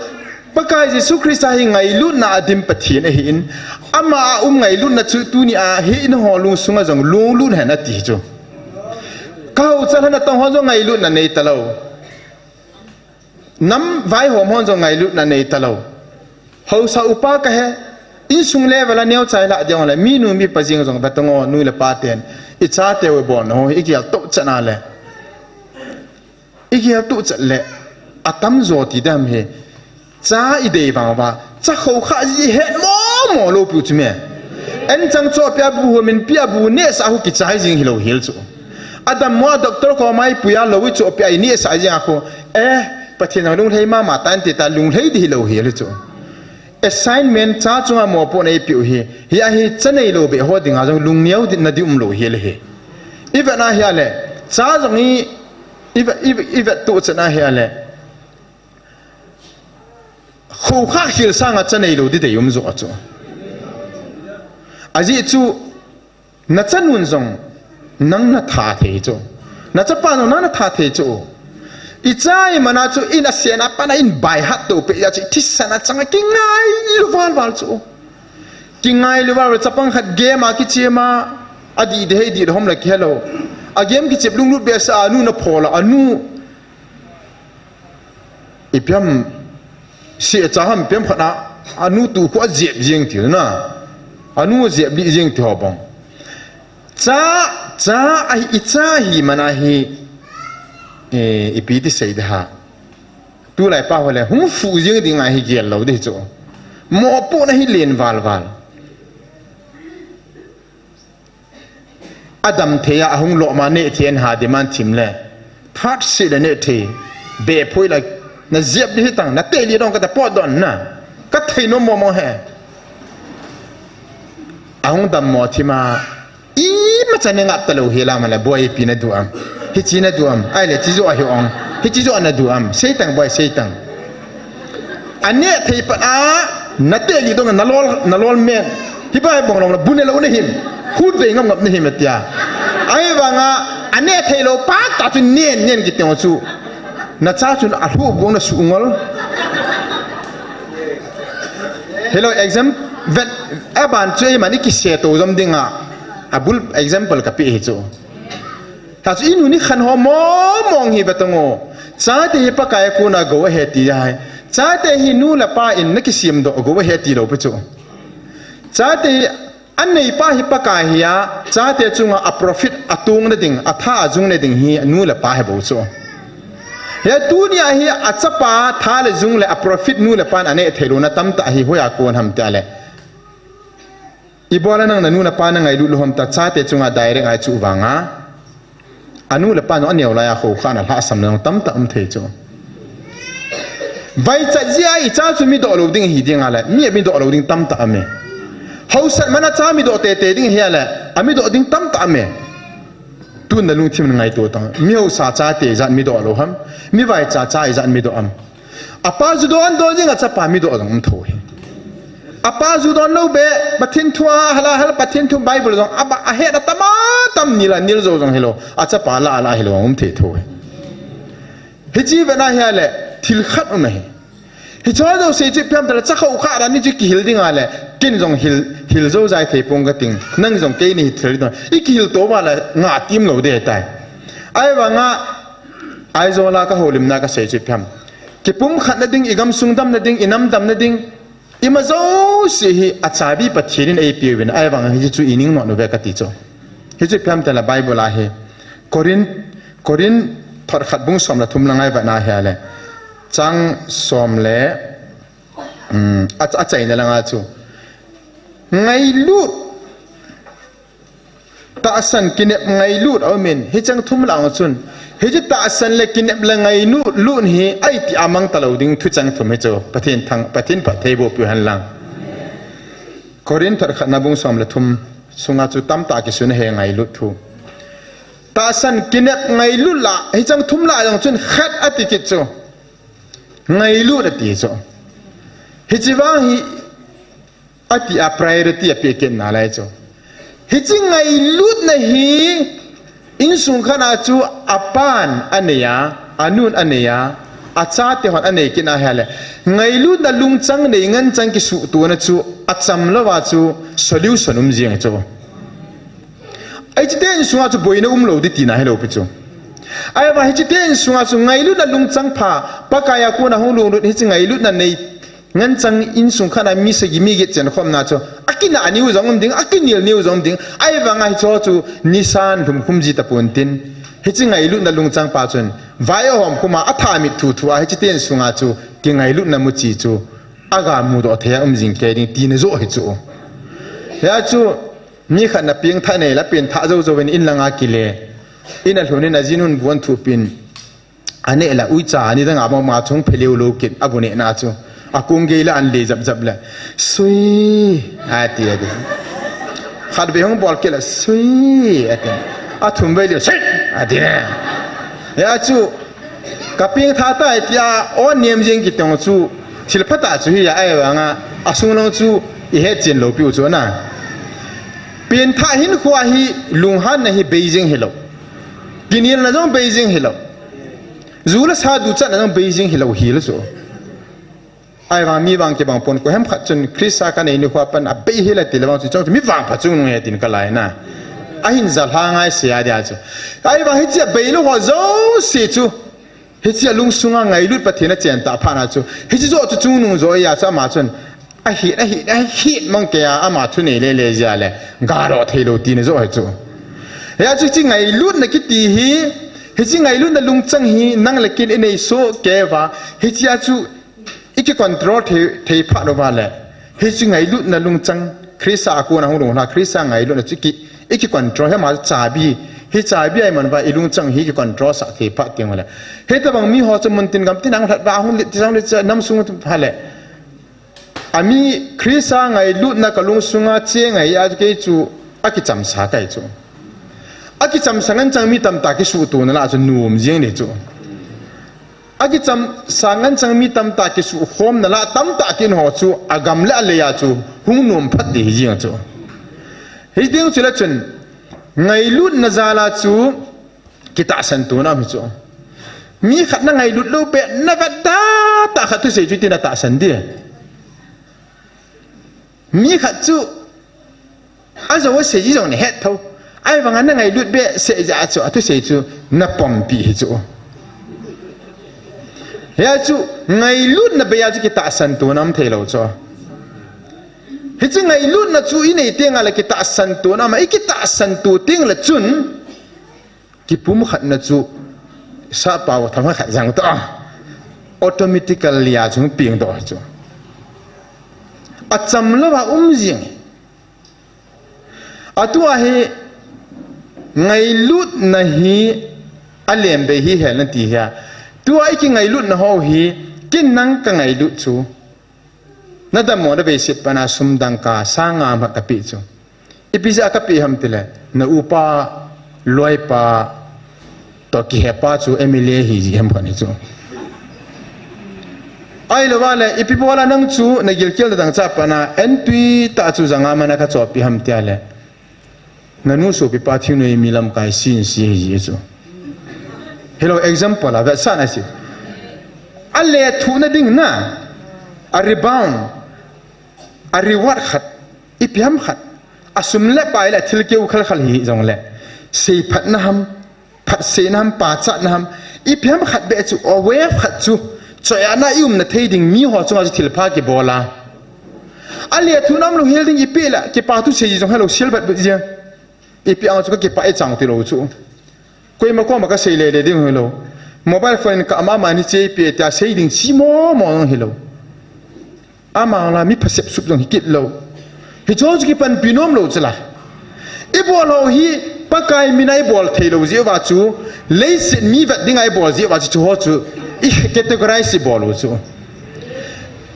Pakai Jesu Christa hi ngailutna a dim Pathen ahin, ama a um ngailutna chu tunia hi eiho lungsunga jong lunglut hen ati chu. Kahou chalhah natong ho jong ngailutna nei talou. Nam vaihom hon jong ngailutna nei talou. Haosa upa kahi, insung level a neocha ilah ding le, minu mipa jeng jong vetango, nu le pa ten, ichateu ibolna ho, igel toh chan a le. Igel toh chan le, atamjo ti dam hi. Cha idei vang uva, cha khoukhah ji ihet momo lou piu chu me. Anchang chohpeh a bu ho, minpeh a bu nehsah ho kichai jing hilou hel chu. Adammo a doctor koma ipui a lou ichohpeh a inehsah jing a khu. Eh, Pathen jong lunglhai mama tan ti ta lunglhai di hilou hel chu. Assignment cha chunga mopohna eipeh u hi. Hia hi cha neilou beh ho dinga jong lungneo di, na di umlou hel hi. Ivet na hia le, cha jong i, ivet, ivet, ivet toh chan a hia le. Khoukhah khel sanga cha neilou di dei um jo a chu. Ajeh chu, nachanun jong, nang natha thei chu. Nachapan jong, nang natha thei chu. Icha imana chu, in asen a pat a in baihat toh peh a chu, thisan a chang a kingailu valval chu. Kingailu valval, chapang khat game a kichem a, adih ding hei dih hom la kihelou. A game kichep lunglut behseh a, anu naphol a, anu. Ipi ham, seh cha ham ipi ham khat a, anu tu khu ajep jeng ti na. Anu ajep lih jeng ti ho bang. Cha, cha, ahi, icha hi mana hi, eh, ipi ti sei de ha. Tulai pa ho le, hung fuh jeng ding ahi gel lou de chu. Mopohna hi len valval. Adam thei a, ahung lom a neh thei an ha demand thim le. Phat seh le neh thei. Be phoi la, najep di hitang, nateh li dong kata potdoh na. Kathei nom momo he. Ahung dammo thim a. Imacha nangap talou hel a male, boi ipi nadu am. Hichi nadu am. Ahile, chi jo ahi ong. Hichi jo nadu am. Seitang boi, seitang. Aneh thei pat a, nateh li dong, nalol, nalol men. Hipa bong long la, bu nelou nahim. Hut vei ngam ngam nahim atia. Ahivanga, aneh theilou pa ta chu nen, nen kiti ho chu. Nacha chun alhuh bong nasuh ngol. Hello, exam, vet, aban chu eiman ikiseto jom dinga. Abul example kapeh hi chu. Ta chu inu nikhan ho momong hi vetango. Chate hi Pakai a kona gou ahi ti ahi. Chate hi nu le pa in nakisemdoh gou ahi tilou pi chu. Chate hi aneipa hi Pakai hi a, chate chunga a profit atong na ding, atha ajung na ding hi nu le pa hi bou chu. Hia tunia hi achapa tha le jung le a profit nu le pan aneh theilouna tamtah hi hoiya kon ham tia le. Ibola nang nanu napa nangailut lou ham ta chate chunga direct a ichuh vanga. Anu le pa jong aneo laiya khoukhah na lhahsam na jong tamtah um thei chu. Vaichat jeh a icha chu midoh lou ding hi dinga le, mi midoh lou ding tamtah um e. Haosat mana cha midoh tete ding hi a le, amidoh ding tamtah um e. Tun nalungthim in ngaito tang. Mi haosa chate ijat midoh lou ham. Mi vaicha cha ijat midoh am. Apa ju don don jing a chapa midoh jong um thou hi. Apa ju don lou be, Pathen thu a, hala, hala, Pathen thu Bible jong, aba, ahet a tam a tam nil a nil jou jong hilou, achapa la, la hilou, um thei thou hi. Hichi vena hi a le, thil khat um ahi. Hicho jouse chu ipi ham tile, cha khoukhah dan ni chu kihil ding a le, ken jong hil, hil jou jai thei pong kating, nang jong keini hi thil ding, ikihil to uva le, ngah tim lou ding tai. Ahivanga, Aizawl a kahoulimna kasei chu ipi ham. Kipumkhatna ding, igamsung damna ding, inam damna ding, ima jouse hi achabi Pathen in eipeuvin, ahivang hiche chu ining nom uve kati chu. Hichu ipi ham tile Bible a hi, Corinth, Corinth thot khat bung som le thum langa ivetna hi a le, chang som le, um, a, achaina langa chu. Ngailut, tahsan, kinep, ngailut aumin, hicheng thum lah chun. Hiche tahsan le kinep le ngailut, lut hi, aiti a mang talou ding thucheng thum hi chu. Pathen thang, Pathen phattheiboh peh hen lang. Corinth thot khatna bung som le thum sunga chu tamtah kisun ahi ngailut thu. Tahsan, kinep, ngailut lah, hicheng thum lah jong chun khat ati kit chu. Ngailut ati chu. Hiche vang hi Ati a priority apeh kit nalai chu. Hiche ngailutna hi insung khat a chu apan anei a, anun anei a, achate hon anei kit na hi a le. Ngailutna lungchang nei nganchang kisuhtona chu achamlouva chu solution um jeng chu. Hiche te insunga chu boina umlou ding tina hilou pi chu. Ahivang hiche te insunga chu ngailutna lungchang pha, Pakai a kona hung lunglut hiche ngailutna nei, nganchang insung khat a mi sagi mi get chenkhomna chu, akinah niu jong um ding, akinel niu jong um ding, ahivanga hicheho chu nisan lhumkhum ji tapon tin, hiche ngailutna lungchang pha chun, vai ahom khum a, atha mit thu thu a, hiche te insunga chu, kingailutna muchi chu, aga mudoh thei a um jing kei ding tina joh hi chu. Hia chu, mi khat na pengthah nei la, pengthah jou jouvin in langa kile. In alhun in ajinun bu ahin thuh pin. Aneh la uicha, nidang a bang ma chung pheleu lou kit, abu nehna chu. Akong gei la anle jap jap le. Sui, ati, ati. Khatvei hung bol kit la, sui, ati. Athumvei le, sit, ati. Hia chu, ka pengthah tai tia, o nem jeng kiti jong chu, thil phatah chu hi a, ahivanga, asung lang chu, ihet chen lou piu chu na. Pengthah hinkho hi, lunghanna hi bei jeng hilou. Kinelna jong bei jeng hilou. Ju le sa duchatna jong bei jeng hilou hile chu. Ahivang mi vang kibang pon, koiham khat chun Christa kanei nikho a pat abei hile tile vang chu, chong chu mi vangpha chungnung ahi tin kalai na. Ahin jalha ngai se a dia chu. Ahivang hiche abei lou ho jouse chu. Hiche alungsunga ngailut Pathen in achen tah phat na chu. Hiche joh chu chungnung joh ahi a chu ama chun. Ahet, ahet, ahet mang kei a ama thunei lele jeh a le. Gadoh thei lou tina joh hi chu. Hia chu hiche ngailutna kiti hi. Hiche ngailutna lungchang hi nang le ken inei soh kei uva. Hiche a chu Iki control thei, thei phat uva le. Hiche ngailutna lungchang, Christa a kona hung lunghan, Christa ngailutna chu iki, iki control hi ama chabi. Hi chabi ahi man uva, ilungchang hi iki control sah thei phat teng uva le. Hitabang mi ho chu muntin gamtin ahung lhat uva, ahung lit, ti jong lit, nam sung pha le. Ami Christa ngailutna kalungsunga cheng ahi a kei chu, akichamsa kahi chu. Akichamsa nganchang mi tamtah kisuhtona lah chu nom jeng ding chu. Akichamsa nganchang mi tamtah kisuhkhomna lah tamtah kin ho chu agam le alei a chu hung nom phat ding hi jeng chu. Hiti ding chu le chun ngailutna jal a chu kitahsan tona um hi chu. Mi khat na ngailut lou pet na vet tah tah khat thusei chu iti na tahsan ding. Mi khat chu, ajou asei ji jong nahet tho. Ahivanga na ngailut behseh jeh a chu, athusei chu, napompi hi chu. Hia chu, ngailutna bei a chu kitahsan tona um thei lou chu. Hiche ngailutna chu inei teng a le kitahsan tona um a, ikitahsan to teng le chun, Kipumkhatna chu, sapao thangkhat jang toh. Automatically a chu pengdoh chu. Achamlou a um jing. Atua hi ngailutna hi alem bei hi hel nati hia. Tua iki ngailutna ho hi ken nang kangailut chu. Nadammo na veiset pana sum dangka sang nga mat kapeh chu. Ipi jeh a kapeh ham tile, na upa, loipa, toh kihepa chu M L A hi jeh ham khat hi chu. Ahilou vale, ipi bola nang chu, na gilkel na dangchah pana, entui tah chu janga mana kachohpeh ham tile. Nanu sopipa thingnoi mi lamkai sin si hi chu. Hello, example a vetsahna si. Alethuhna ding na, a rebound, a reward khat, ipi ham khat, asum le pai le thil keu khalkhal hi jongle, seiphatna ham, phatseina ham, pachatna ham, ipi ham khat beh chu, a wave khat chu, choiahna i umna thei ding mi ho chunga chu thilpha kibol a. Alethuhna umlou hel ding ipi le, kipa thusei jong helou, silbat but jeng. Ipi ang chu kakipah e chang tilou chu. Koima koma kasei lele ding hilou. Mobile phone in ka ama mani che ipi tia sei ding chi momo jong hilou. Amang la mi phasep sup jong hi kit lou. Hicho chu kipanpi nom lou chu la. Ibol ho hi Pakai mina ibol thei lou jeh uva chu, leiset mi vet dinga ibol jeh uva chu, chu ho chu i categorize ibol u chu.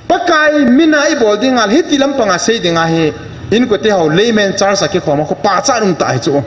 Pakai mina ibol dinga, hiti lampanga sei dinga hi, inkote ho layman church a kikhom a, kho pachat um tah hi chu.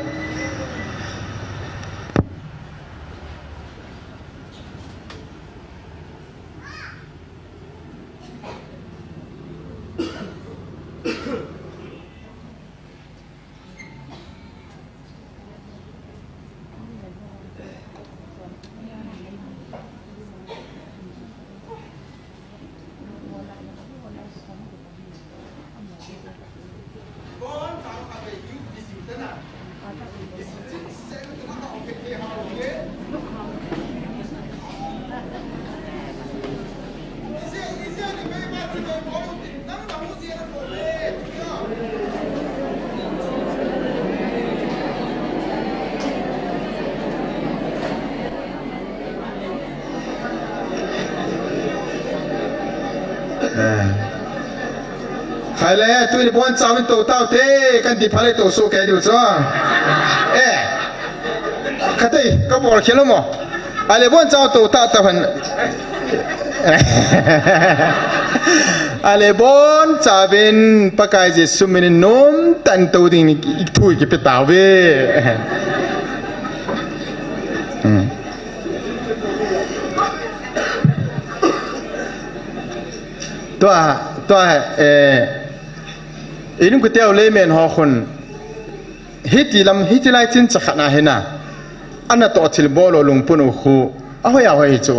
Hai le, tuni bonchauvin tou taute, kan ti phat le tou soh kei diu chu. Eh, ka tei, ka bol khel u mo. Ale bonchau tou ta ta han. Ale bonchauvin Pakai Jesu minin nomtah in tou ding thu kipe tauve. Hmm. Tua, tua, eh, inung kuteu le men ho khun. Hiti lam, hiti lai chin cha khat na hina. Ana toh thil bol lou lungput u khu. Ahoi ahoi hi chu.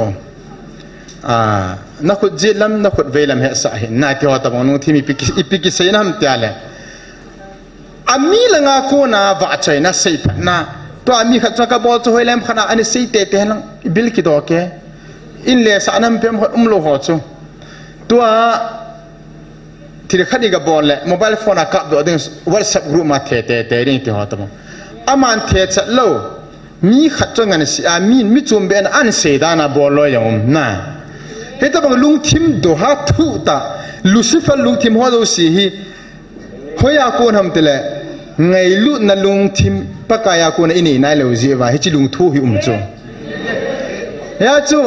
Ah, na khut jet lam, na khut vei lam hesah hi. Na ti ho tabang lungthim ipi ki, ipi kisei na ham tia le. Ami langa kona vahchoina seiphatna. Tua mi khat chu ka bol chu hoi lam khat na ani sei tete lang. Bil kidoh ke. In le sa nam pem khat um lou ho chu. Tua thil khat i ga bol le mobile phone a kap doh ding, WhatsApp group ma the te te ding ti ho tabang. Aman thechat lou. Mi khat chu ngan si a min mi chum be an an sei dan a bol lou jong um na. Hitabang lungthim doh a thuh ta. Lucifer lungthim ho jouse hi. Hoiya kon ham tile, ngailutna lungthim Pakaiya kona inei nailou jeh uva, hiche lungthu hi um chu. Hia chu,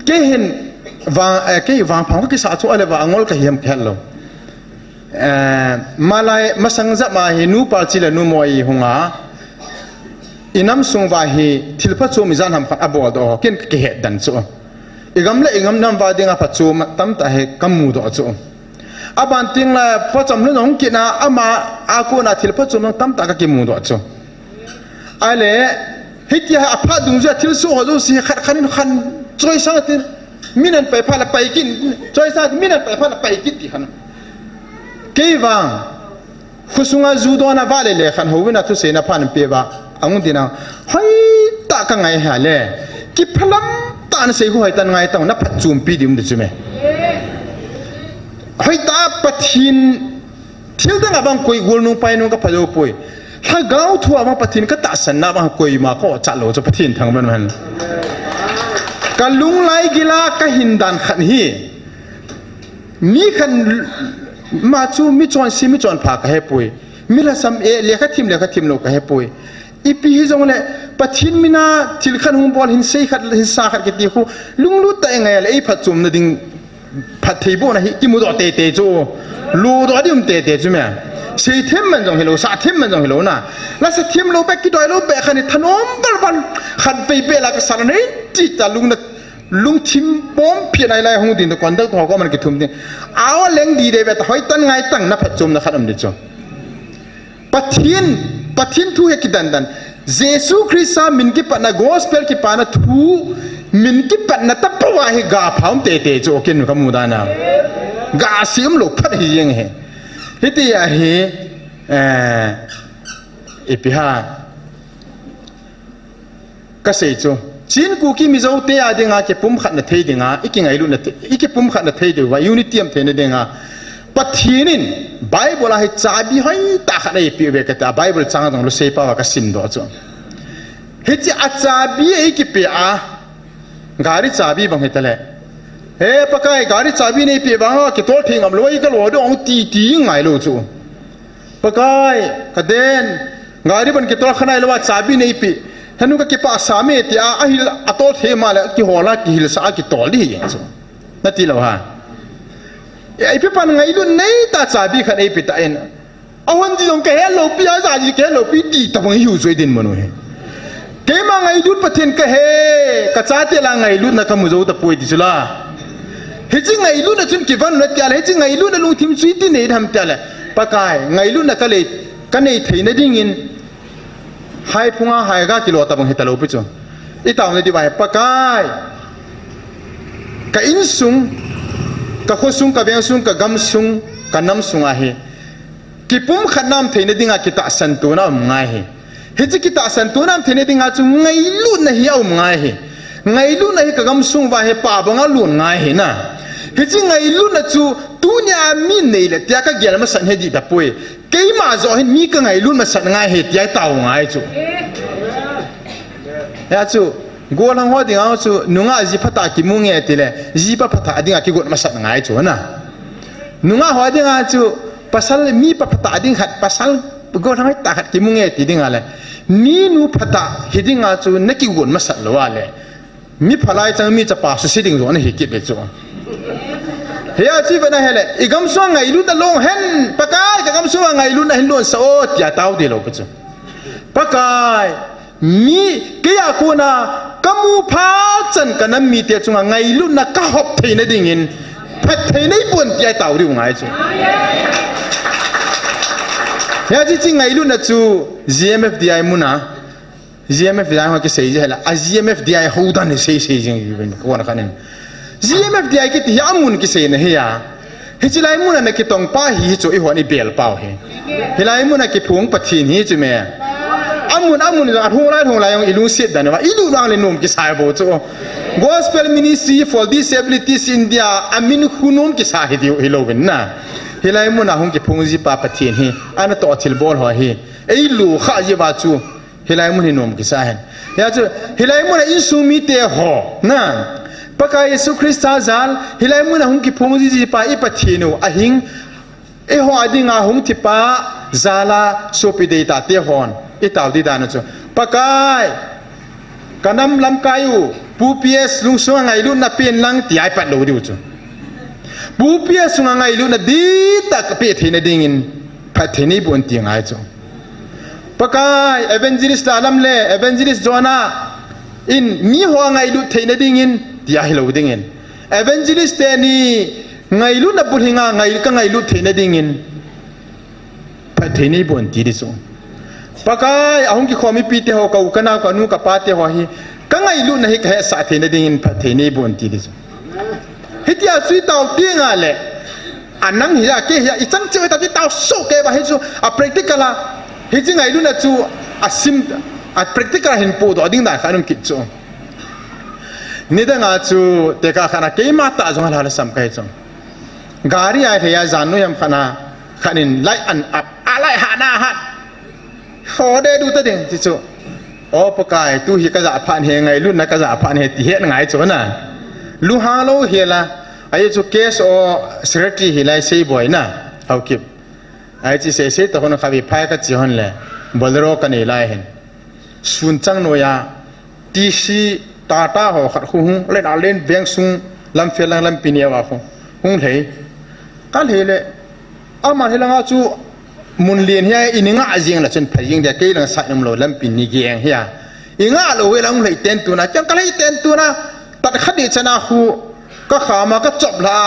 kei hin vang, eh, kei vangpha ka kisa chu ale va angol ka hiam ka het lou. Eh, malai masang jep ma hi nupa chi le numei hung a, inam sung uva hi thil phachom ijat ham khat abol doh ho, ken ka kihet dan chu. Igam le igam nam uva dinga phachom tamtah hi ka mudoh chu. Aban teng le phachom lhun jong kit na, ama a kona thil phachom jong tamtah ka kimudoh chu. Ale, hitia aphat dungjuia thilsoh ho jouse khat khat in khat choisang tin, min an pai phat le pai kit, choisang tin, min an pai phat le pai kit ti khat. Kei vang, khosunga ju dona vale le khat houin a thuseina phat in pe uva, ahung tin a, hoitah ka ngai hale, kiphalam tah in sei khu hoitah in ngai tang, na phatchompi ding um di chu me. Hoitah Pathen thil dang abang koi gol nung pai nung ka pha jou poi. Lhagao thu abang Pathen ka tahsanna abang koima ka chat lou chu Pathen thangvah in um hen. Ka lunglai gila ka hin dan khat hi. Mi khat ma chu mi chonse mi chonpha ka hepoi. Mi lhasam e, lekha thim lekha thim lou ka hepoi. Ipi hijongle Pathen mina thil khat hung bol hin sei khat hin sa khat kiti khu lunglut tah in ngai le ei phatchomna ding phattheibohna hi kimudoh tete chu. Ludoh ding um tete chu me. Seithem man jong hilou, sahthem man jong hilou na. La sahthem lou beh kidoi lou beh khat hi thanom balbal khat vei beh la ka sa nei ti ta lungna Lungthim pom phi nai lai hung ding to conduct ho ko man kithum ding. Aw leng di de ve ta hoitah in ngai tang na phatchomna khat um di chu. Pathen, Pathen thu hi kidan dan. Jesu Christa min kipatna gospel kipana thu min kipatna tapou a hi ga pha um tete chu kin ka mu dan a. Ga si um lou phat hi jeng hi. Hiti a hi, eh, ipi ham. Ka sei chu. Chin Kuki Mizo te a dinga kipumkhatna thei dinga, i kingailutna thei, i kipumkhatna thei diuva, unity um theina dinga. Pathen in Bible a hi chabi hoitah khat eipeh uve kati a, Bible chang jong lou sei pau a ka simdoh chu. Hiche a chabi eikipeh a, gari chabi bang hitale. He Pakai, gari chabi neipeh vang a, kitol thei ngam lou, i ka lo dong ti ti ngai lou chu. Pakai, ka den, gari ban kitol kha nai lou a, chabi neipeh. Henu ka kipah sa me ti a, ahil a tol thei ma le, kihol a, kihilsa a, kitol di hi jeng chu. Na ti lou ha. E, ipi pan ngailut nei ta chabi khat eipeh ta in. A hon di jong ka he lou pi, a ja di ka he lou pi, ti ta bang hiu joi din manu he. Keima ngailut Pathen ka he, ka chate la ngailutna ka mu jou tapoi ti chu la. Hiche ngailutna chun kivon na tia le, hiche ngailutna lungthim chu iti nei ham tia le. Pakai, ngailutna ka lei, ka nei theina dingin, hai phunga hai ga kilo tabang hita lou pi chu. I tauna diuva hi, Pakai, ka insung, ka khosung, ka vengsung, ka gamsung, ka namsung a hi. Kipumkhatna um theina dinga kitahsan tona um ngai hi. Hiche kitahsan tona um theina dinga chu ngailutna hi a um ngai hi. Ngailutna hi ka gamsung uva hi pa banga lut ngai hi na. Hiche ngailutna chu tunia mi nei le tia ka gel masat hi di tapoi. Keima joh hin mi ka ngailut masat ngai hi tia tao ngai chu. Hia chu Gollhang ho dinga chu nungah ji phatah kimu nge tile, jipa phatah dinga kigot masat ngai chu na. Nungah ho dinga chu pasal mipa phatah ding khat, pasal gollhang tah khat kimu nge ti dinga le, minu phatah hi dinga chu nakigot masat lou a le, mi phalai chang mi chapa suse ding jong nahi kit le chu. Hia chu vena hele, i gamsunga ngailutna long hen, Pakai ka gamsunga ngailutna hin lonsah o tia tao di lou pi chu. Pakai, mi keiya kona kamu phat chan kanam mite chunga ngailutna kahop theina dingin phatthei neibon tia tao diu ngai chu. Hia chi chi ngailutna chu G M F D I muna, G M F D I ho kisei ji hela, a G M F D I ho dan hi sei sei jing ji ben kona kanin. G M F D I kiti hi amun kiseina hi a. Hichi lai muna nakitong pa hi, hichu ihon ibel pau hi. Hilai muna kiphung Pathen hi chu me. Amun, amun jong, alhung lai, lhung lai jong ilungset dan va, ilut vang le nom kisai bou chu. Gospel Ministry for Disabilities India, amin khu nom kisa hi diu hilou vin na. Hilai muna hung kiphung ji pa Pathen hi, ana toh thilbol ho hi. Eilu kha ji va chu. Hilai mun hi nom kisa hen. Hia chu, hilai muna insung mite ho, na. Pakai Jesu Christa jal, hilai muna hung kiphung ji ji pa i Pathen u, ahing, eiho a dinga hung thi pa, jala, sopi deitah te hon, i tao di dan chu. Pakai, kanam lamkai u, Pu P S lungsunga ngailutna pen lang tia ipat lou diu chu. Pu P S sunga ngailutna dihtah kapeh theina dingin, phatthei neibon ti ngai chu. Pakai, evangelist Lalam le, evangelist Jonah in miho ngailut theina dingin, tia hilou dingin. Evangelist teni ngailutna bulhinga ngai, kangailut theina dingin, phatthei neibon ti di chu. Pakai, ahung kikhom mipite ho, ka u, ka nao, ka nu, ka pate ho hi, kangailutna hi kahesah theina dingin, phatthei neibon ti di chu. Hitia chu itao tenga le, anang hia, kei hia, ichang cheh u itao, itao soh kei va hi chu, a practical a, hichi ngailutna chu, asim, a practical a hin podoh ding dan kha anum kit chu. Nidanga chu, tekah khat a keima tah jong alha la sam kahi chu. Gari a lhei a jan noiya khat a, khat in light an ap, a light hat na hat. Ho de du ta ding, ti chu. O Pakai, tu hi kajah phat ahi, ngailutna kajah phat ahi, ti het ngai chu na. Lunghang lou hela, ahi chu case o secretary hilai sei boi na, Haokip. Ahi chu sei sei ta hon khavi phai kache hon le, Bolero kanei lai hin. Sun chang noiya, T C Tata ho khat khu hung, len a len veng sung, lamfel lang lampi neo a khu, hung lhei. Kalhei le, Ama hilanga chu mun lien hia, i ni nga jing la chun pha jing dia, kei lang sai nom lou lampi ni geng hia. I nga lou ve lang lei ten tuna, chang ka lei ten tuna, tat khat ni chana khu, ka khama ka chop la,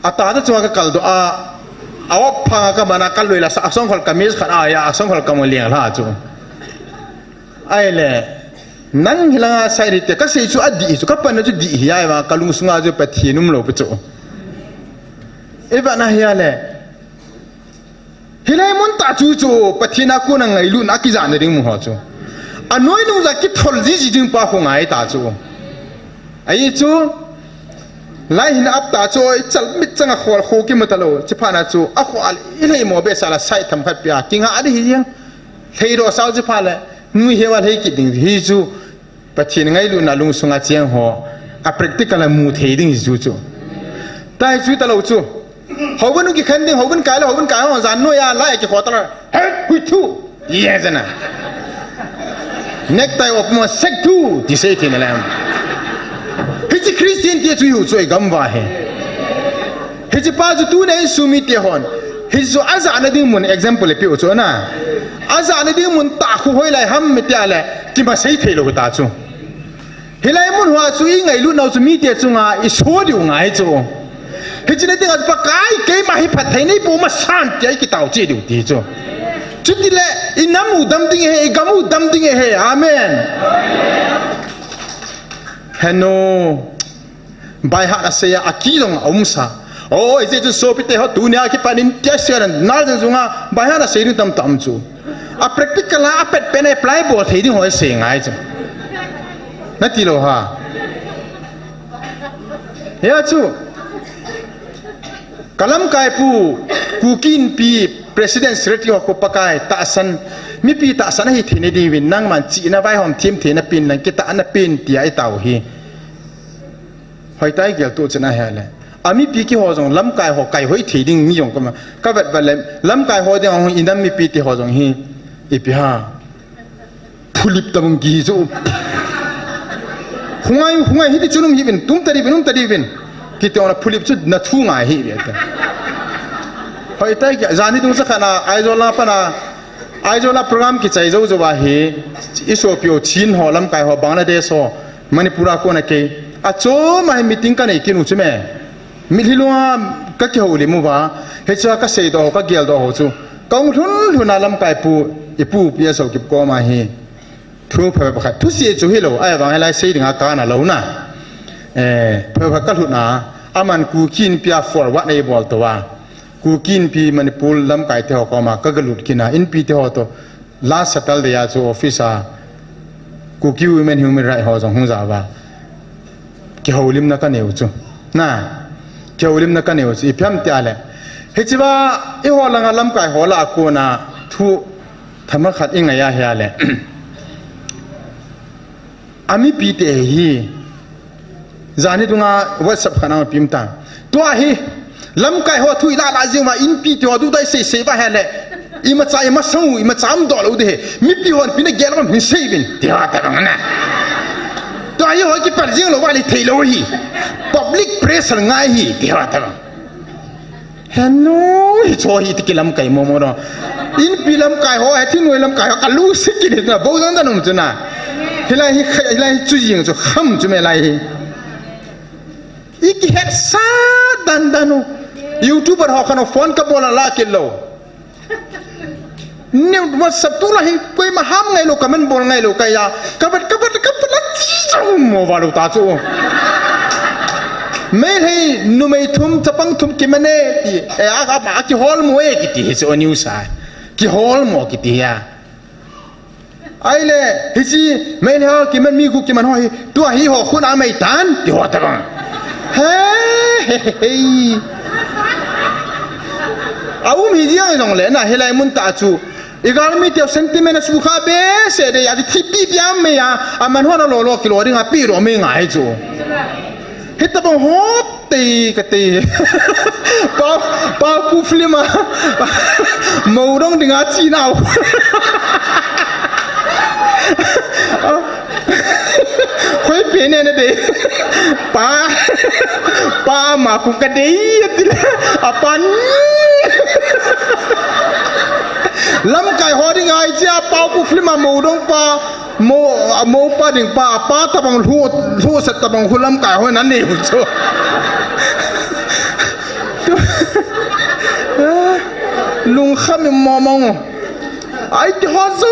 a ta ta chunga ka kal doh a, a op phanga ka mana ka lui la sa, a song khol ka mis khat a ya, a song khol ka mo liang la chu. Ai le, nang hilanga sai ni te, ka sei chu a di chu, ka pan chu di hi ai va, ka lungsunga chu Pathen um lou pi chu. Eva na hia le. Hilai mun tah chu chu, Pathen a kona ngailutna kijana ding mun ho chu. A noi nung ja kithol ji ji ding pa khu ngai ta chu. Ahi chu, lai hin ap ta chu, i chal mit chang a khol khu kimu ta lou, chi pha na chu, a khol i lei mo be sa la sai tham khat pia, kinga a di hi jeng. Lhei doh sao chi pha le, nui heuva lhei kit ding hi chu, Pathen ngailutna lungsunga cheng ho, a practical a mu thei ding hi chu chu. Tai chu ta lou chu. Houbung kikhen ding, houbung kai le, houbung kai ho jan noiya, lai a kikho ta la. He, hui thu. Ye jana. Necktie op mo sek thu, ti sei thei na lam. Hichi Christian te chu yu chu i gam va he. Hichi pa chu tuna insung mite hon. Hichu a jana ding mun example pe u chu na. A jana ding mun tah khu hoilai ham mi tia le, kima sei thei lou ta chu. Hilai mun hoa chu i ngailut nau chu mite chunga i so diu ngai chu. Hichi na dinga Pakai keima hi phatthei nei po masan tia i kitao che diu ti chu. Chuti le i nam u dam ding he, i gam u dam ding he. Amen. Heno. Baihat a sei a, a ki jong a um sa. O, i che chu sopi te ho tunia kipan in tia sia na jong jong a, baihat a sei ding tam tam chu. A practical a, a pet pen a apply bol thei ding ho i sei ngai chu. Na ti lou ha. Hia chu. Ka lamkai pu, Kuki Inpi, President Secretary ho khu Pakai tahsan, mipi tahsan ahi theina diuvin, nangman chihna vaihom them theina pen lang kitahna pen tia itao hi. Hoitai geltoh chun ahile. Amipi keiho jong lamkai ho kaihoi thei ding mi jong kama. Kavet vet le, lamkai ho ding ahung inam mipi te ho jong hi. Ipi ham. Phulip tabang kihi chu. Hungai, hungai hiti chun um hih uvin, tum tadi uvin, um tadi uvin. Kiti ona phulip chu na thu ngai hi ve ta. Hoitai kei, jani dung sa khat na, Aizawl a pat na, Aizawl a program kichai jou jou ahi, i sopi ho Chin ho, lamkai ho, Bangladesh ho, Manipur a kona kei. Achom a hi meeting kanei kit u chu me. Mitlhi lunga ka kihoulim uva, hichea ka seidoh ho, ka geldoh ho chu. Ka hung lhun lhun a lamkai pu, i pu Pi Asokip koma hi. Thu phabep khat, thusei chu hilou, ahivang hilai sei dinga kana lou na. Eh, phabep khat ka lhut na, aman Kuki Inpi a forward nei bol tou a. Kuki Inpi Manipur lamkai te ho koma ka galut kit na, Inpi te ho toh. Last Saturday a chu office a Kuki Women Human Right ho jong hung ja uva. Kihoulimna ka neiu chu. Na, kihoulimna ka neiu chu. Ipi ham tia le. Hichea, eiho langa lamkai ho lah a kona thu thama khat i ngai a hia le. Amipi te hi. Jani dunga WhatsApp khat a pim ta. Tua hi. Lamkai ho thu i lah lah jing uva Inpi te ho duda i sei sei uva hile. Imacha, imacha u, imacha umdoh lou ding hi. Mipi hon ipi na gel uvam hin sei uvin. Ti ho tabang na. Tua hi ho kipat jing lou uva le thei lou hi. Public pressure ngai hi. Ti ho tabang. Henu hi cho hi ti kilamkai momo no. Inpi lamkai ho, he thingnoi lamkai ho, ka lungset kit na, bou jang dan um chu na. Hilai hi, hilai hi chu jing chu, kham chu me lai hi. I kihetsa dan dan u. YouTuber ho khan u phone ka bol a la kit lou. Ni WhatsApp tu la hi koima ham ngai lou, comment bol ngai lou, kei a. Ka vat, ka vat, ka vat la chi chang mo va lou ta chu. Meitei numei thum, chapang thum kiman e ti. E, a, a, a kihol mo e kiti hi chu news a. Kihol mo kiti hi a. Ahile, hiche, Meitei ho kiman mi khu kiman ho hi, tua hi ho khun a mei tan, ti ho tabang. He, he, he, he. A um hi jeng jongle na, hilai mun tah chu. I galmi teu sentiment a sukha behseh de, a thi pi pi a mei a, aman ho na lo lo kilo ding a pi lo mei ngai chu. Hitabang hot tei ka tei. Pau, Pau Pu film a. Mo dong ding a chi nau. Hoi pe ne na dei. Pa, pa ma kum ka dei ati le. Apan. Lamkai ho ding ai chia Pau Pu film a mo dong pa. Mo, a mo pa ding pa, pa tabang lhu, lhu sat tabang hu lamkai ho na nei hu chu. Lungkham i mo mong. Ai ti ho chu,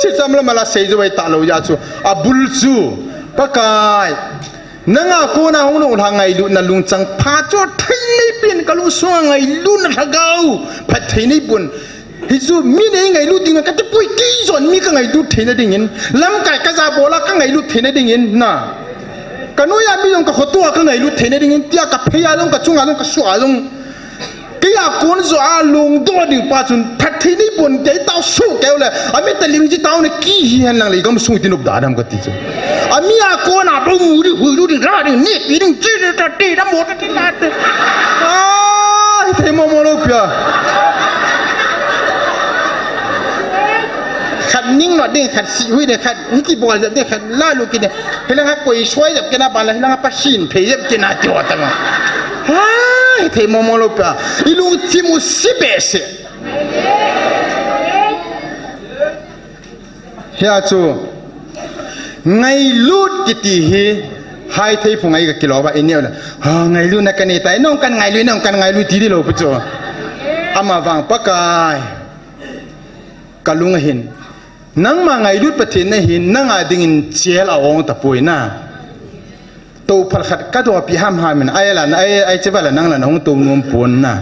si cham la mala sei chu ai ta lou ya chu. A bul chu, Pakai. Nanga kona hung nung lha ngailutna lungchang pha chu thei nei pin ka lungsung ngailutna lhagao. Phat thei nei pun. Hichu mi nei ngailut ding ka tipui kei jon mi ka ngailut theina dingin. Lamkai ka ja bola ka ngailut theina dingin na. Ka noiya mi jong ka khoto a ka ngailut theina dingin. Tia ka phei a jong ka chung a jong ka su a jong. Kei a kon jo a lungdoh ding pa chun phat thei nei pon kei tao su keu le. Ami ta lim ji tao ne ki hi hen lang le gam sung ti nop da dam ka ti chu. Ami a kona bo mu di hui di ra di ni pi ding chi di ta ti da mo ta ti la ti. Ai, thei mo mo lou pia. Khat ning lo ding, khat si hui ding, khat ni ki bol ding, khat la lu ki ding. Hilang ha koi soi jep kena bala, hilang ha pa sin phei jep kena ti ho ta ma. Ai, thei mo mo lou pia. I lungthim u si behseh. Hia chu ngailut kiti hi hai thei phu ngai ka kilo ba i neo la. Ha, ngailutna ka nei tai, nong kan ngailut, nong kan ngailut ti di lou pu chu. Ama vang Pakai. Ka lung ahin. Nangma ngailut Pathen na hin, nanga dingin chel a ong ta poi na. Tophal khat ka dopi ham ham in, ai la, ai, ai che va la nang la na hung to nom pon na.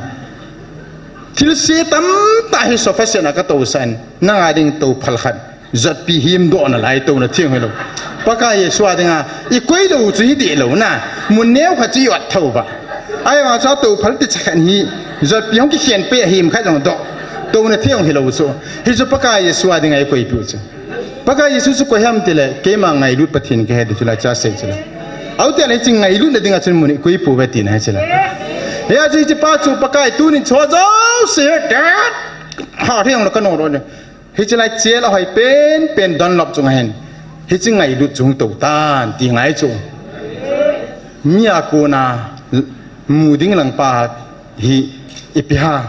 Thil se tam tah hi sofa se na ka to san, nanga ding tophal khat. Jotpi him doh na lai to na thiang hilo. Pakai Jesu a dinga, i koi lou chu hi deh lou na. Mun neo khat chu i ot tho va. Ai vang chu tophal ti cha khat hi. Jotpi hung kikhen pe him khat jong doh. Touna thei jong hilou chu. Hichu Pakai Jesu a dinga eikoipeh u chu. Pakai Jesu chu koi ham tile, keima ngailut Pathen kahi ti chu la cha sei chu la. Aute le hiche ngailutna dinga chun mun eikoi pouve tina hichu la. Hia chu hiche pa chu Pakai tunin cho jouse he tet. Ha thei jong la kano ro le. Hiche lai chel ahoi penpen Dunlop chunga hin. Hiche ngailut chu hung tou tan ti ngai chu. Mi a kona mu ding lang pa hi ipi ham.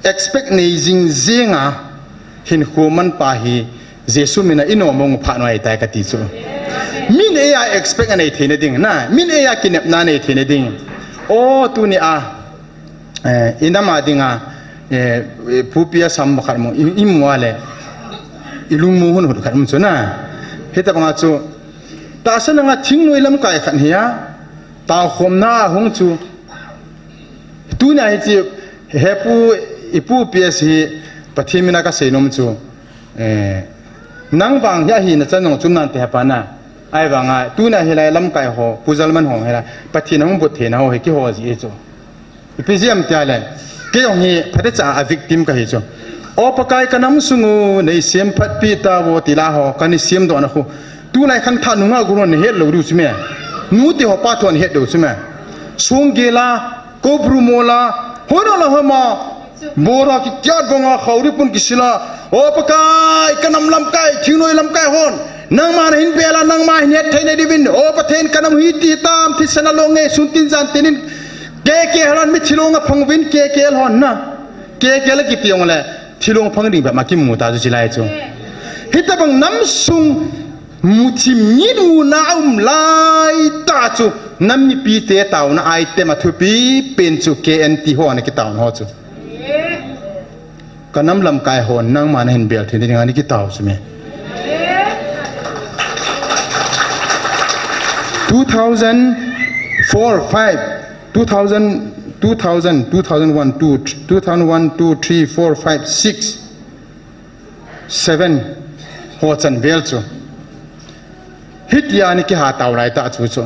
Expect nei jing jenga hinkho man pa hi Jesu mina inom mong phat noi tai kati chu. Min eia expect anei theina ding na, min eia kinepna nei theina ding. O tunia, eh, inam a dinga, eh, Pu P S ham khat mo, i, imu a le, ilungmong hun hun khat um chu na. Hitabanga chu, tahsa nanga thingnoi lamkai khat hia, taokhomna hung chu, Tunia hiche, he pu, ipu P S hi Pathen mina kasei nom chu, eh, nang vang hi ahina chan jong chum nante hepa na. Ahivanga, tunia hilai lamkai ho, Pu Jalman ho hilai, Pathen hung bot theina ho hi kiho ji e chu. Ipi jeh ham tia le, kei jong hi phatecha a victim kahi chu. O Pakai kanam sung u, nei semphatpi tauvo ti la ho, kana semdohna khu. Tulai khangthah nungah guru hon nahet lou diu chu me. Nu te ho pa te hon nahet lou chu me. Sung gel a, Kobru mola, hoi na la hama, bora kikiat banga khauri pun kisila, O Pakai, kanam lamkai, thingnoi lamkai hon, nangma nahin bel a, nangma hin hetthei na diuvin, O Pathen kanam hiti tam, thisan a lo nge, sun tin jan tin in, keke hon, mi thilong aphang uvin, keke hon na, keke la kiti jong le, thilong phang ding bep ma kimu ta chu chilai chu. Hitabang nam sung, Muthim ngit muna um lai ta chu, nam mipi te tauna item a thupi pen chu K N T ho ana kitauna ho chu. Kanam lamkai hon nangma nahin bel thei ding ani kitau chu me. Two thousand four, five, two thousand, two thousand, two thousand one, two, two thousand one, two, three, four, five, six. Seven ho chan vel chu. Hitia ni kiha tau lai ta chu chu.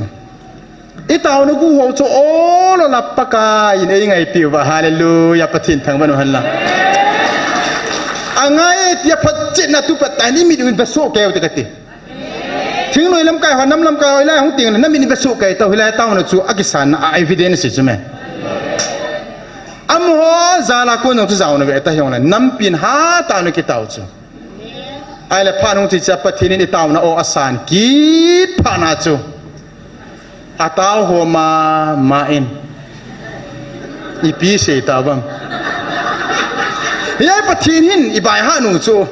I tauna gu ho chu ol a la Pakai in ei ngaipi uva. Hallelujah. Pathen thangvah u hen lang. Angai e tia phatchetna tu pat ta ni mit un va soh kei u te kati. Thingnoi lamkai ho, nam lamkai ho, hilai hung teng le, nam in va soh kei tau, hilai tauna chu akisan a evidence chu me. Amaho jal a kon jong chu jaona ve ta hiong le, nampi in ha tauna kitau chu. Ahile phat hung chi cha Pathen in i tauna o asan kit phat na chu. Atau ho mama in. Ipi sei ta bam. Hiai Pathen hin i bai ha nu chu.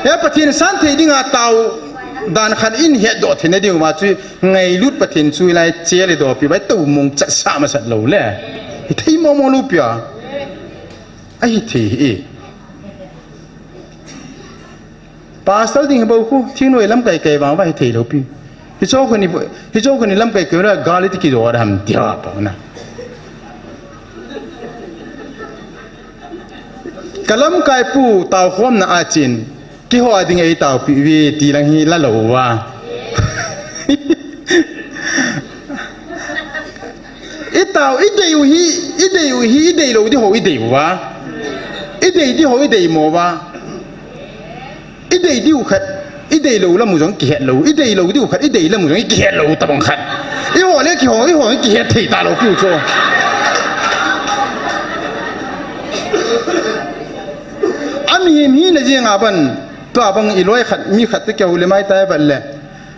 Hiai Pathen san thei dinga tau dan khat in hetdoh theina diu ma chu ngailut Pathen chu hilai chel i dopi bai tou mong chat sa masat lou le. Hi thei momo lou pia. Ahi thei hi. Pastor ding hi bou khu, thingnoi lamkai kai vang va hi thei lou pi. Hicho khun i, hicho khun i lamkai kai ra gal i ti kido ra ham tia pa na. Ka lamkai pu tau khom na a chin, kiho a ding ei tau pi vi ti lang hi la lou va. I tau, i dei u hi, i dei u hi, i dei lou di ho, i dei u va. I dei di ho, i dei mo va. I dei diu khat, i dei lou lam u jong kihet lou, i dei lou diu khat, i dei lam u jong kihet lou tabang khat. I ho le kiho, i ho kihet thei ta lou piu chu. Ami hi mi na jing a ban, tua bang i loi khat, mi khat te keu le mai ta ban le.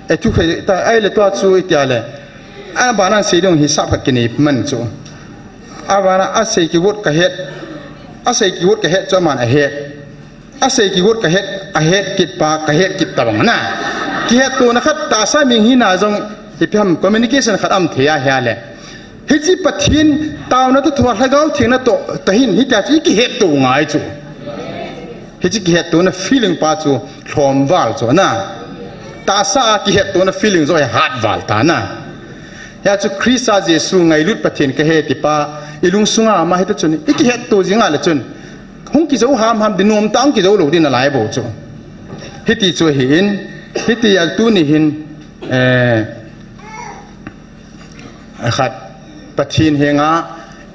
E tu khe ta, ai le tua chu i tia le. A bana sei dong hi sap khat kinei man chu. A bana a sei kigot ka het. A sei kigot ka het chu aman a het. A sei kigot ka het, a het kit pa, ka het kit tabang na. Kihetto na khat tahsa mi hina jong, ipi ham communication khat um thei a hia le. Hichi Pathen, tauna toh thua lhagao thengna toh, tahin, hitia chu i kihetto ngai chu. Hichi kihetto na feeling pa chu, lhom val chu na. Tahsa a kihetto na feeling jong hi hat val ta na. Hia chu Christa Jesu ngailut Pathen ka he ti pa, i lungsunga ama hita chun, i kihetto jinga le chun. Hung kijou ham ham di nom ta hung kijou lou di na lai bou chu. Hiti chu hi in, hiti a tuni hin, eh, khat Pathen henga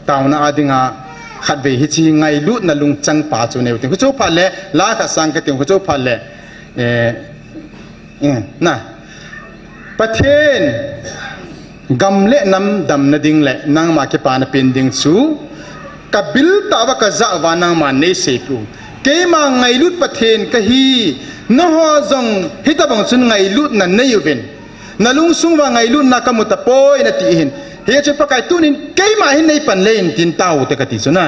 tauna a dinga Khatvei hiche ngailutna lungchang pa chu nei u tin. Khuchu phat le, la khat sang kati u, khuchu phat le, eh, eh, na. Pathen gam le nam damna ding le nangma kipana pen ding chu ka bil tah uva ka jah uva nangma nei seipiu. Keima ngailut Pathen kahi, nangho jong hitobang chun ngailutna nei uvin. Na lungsung uva ngailutna ka mu tapoi nati hin. Hiche Pakai tunin keima hin nei pan le in tin tao te kati chu na.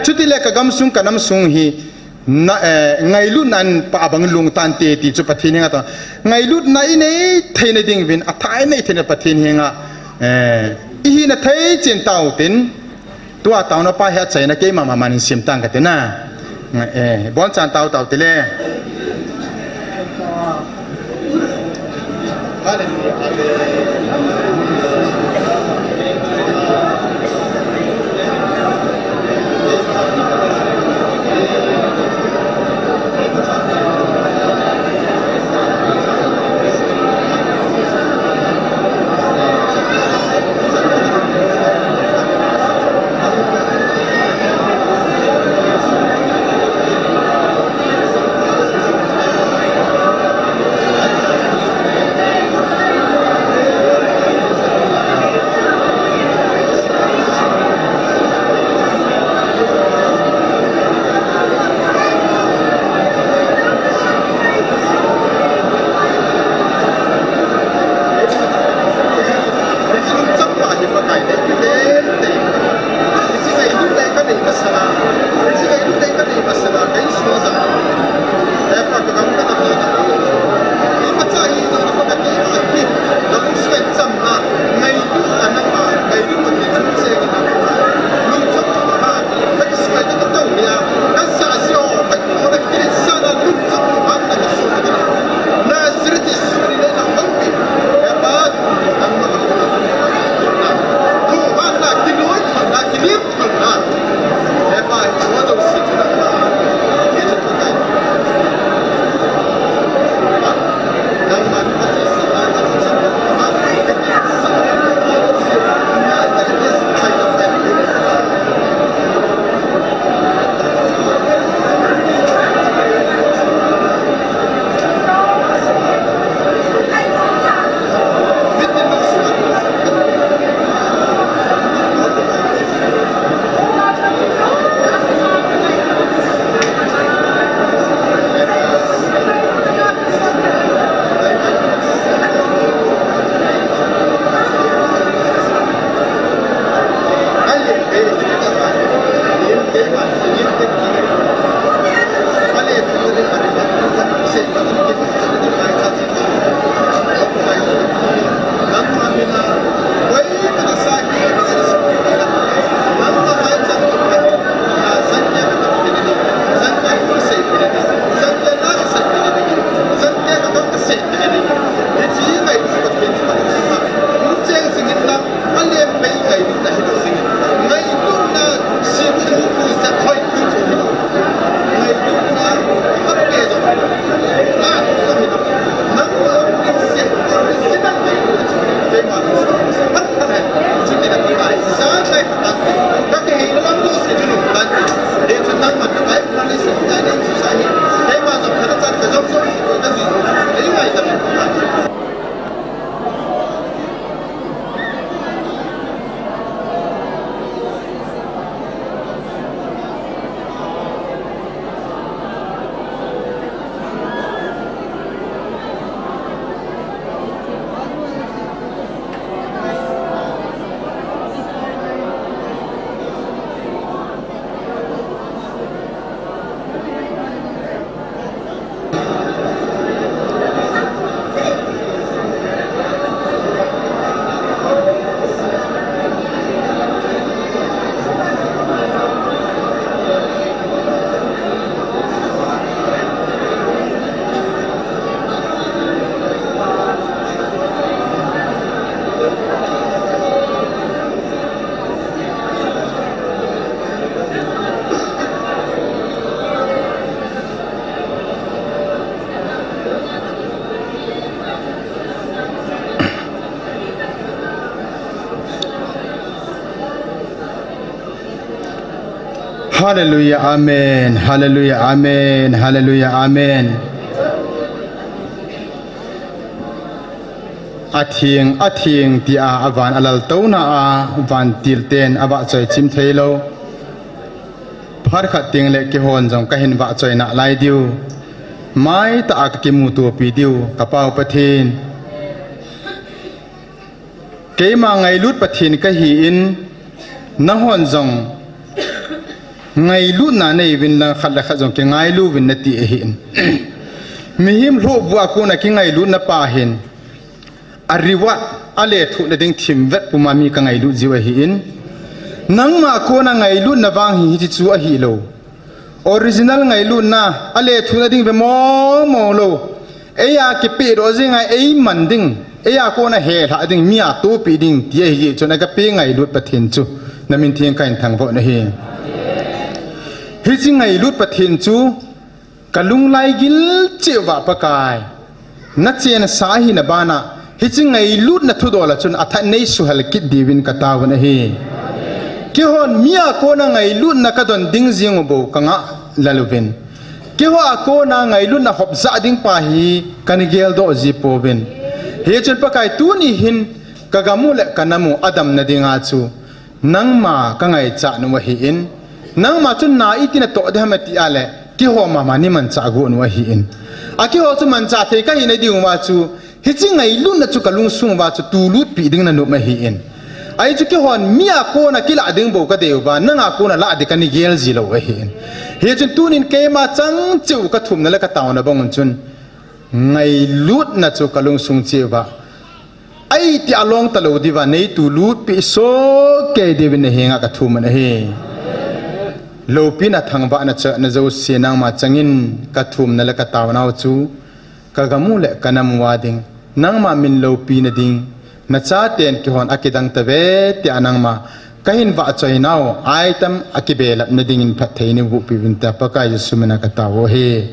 Chuti le ka gamsung ka namsung hi na, eh, ngailutna in pa abang lungtan te ti chu Pathen henga ta. Ngailutna i nei theina ding uvin, athah i nei theina Pathen henga, eh, i hina thei chen tao tin. Tua taona pa hi achaina keima mama nin sim tang kati na. Eh, bon chan tao tao tile. Hallelujah, amen. Hallelujah, amen. Hallelujah, amen. Atheng, atheng tia avan alaltouna a, vantil ten avahchoi chim theilou. Phat khat tengle keihon jong kahin vahchoi nalai diu. Maitah a kakimutopi diu, ka Pa u Pathen. Keima ngailut Pathen kahin, nahon jong ngailutna neiuvin lang khat le khat jong kingailu uvin nati ahin. Mihem lhohbua kona kingailutna pa hin, a reward, alethuhna ding themvet puma mi kangailut jiu ahin. Nangma kona ngailutna vang hi hiche chu ahilou. Original ngailutna, alethuhna ding ve mong mong lou. Eia kipehdoh jinga eiman ding, eia kona helhah ding, mi a tohpeh ding, ti ahi jeh chun kape ngailut Pathen chu, namin theng kahin thangvah u ahi. Hiche ngailut Pathen chu, kalung laigil cheh uva Pakai, nachensa ahina bana, hiche ngailutna thudol a chun athah in neisuhel kit diuvin kataovin ahi. Keihon mi a kona ngailutna kadon ding jeng u bou kangah lel uvin. Keiho a kona ngailutna hopjah ding pa hi kana geldoh ji pouvin. Hichun Pakai tuni hin kagam u le kanam u adamna dinga chu nangma kangaichat u ahin. Nangma chun na iti natoh ding ham ati a le, keiho mama neimanchah got u ahin. Akeiho chu manchah thei kahina diuva chu, hiche ngailutna chu kalungsung uva chu tulutpeh ding nanop ahin. Ahi chu keihon mi a kona kilah ding bou kadei uva, nanga kona lah ding kana gel ji lou ahin. Hichun tunin keima chang cheh u kathumna le kataona bang un chun, ngailutna chu kalungsung cheh uva, aiti along talou diuva neitulutpeh sohkei diuvin nahenga kathum un ahi. Loupina thangvahna chana jouse nangma changin kathumna le kataonau chu, kagam u le kanam uva ding, nangma min loupina ding, nachaten keihon akidang tave tia nangma kahin vahchoinau, item akibelapna dingin phatthei neibohpeh uvin tia Pakai Jesu mina katao u ahi.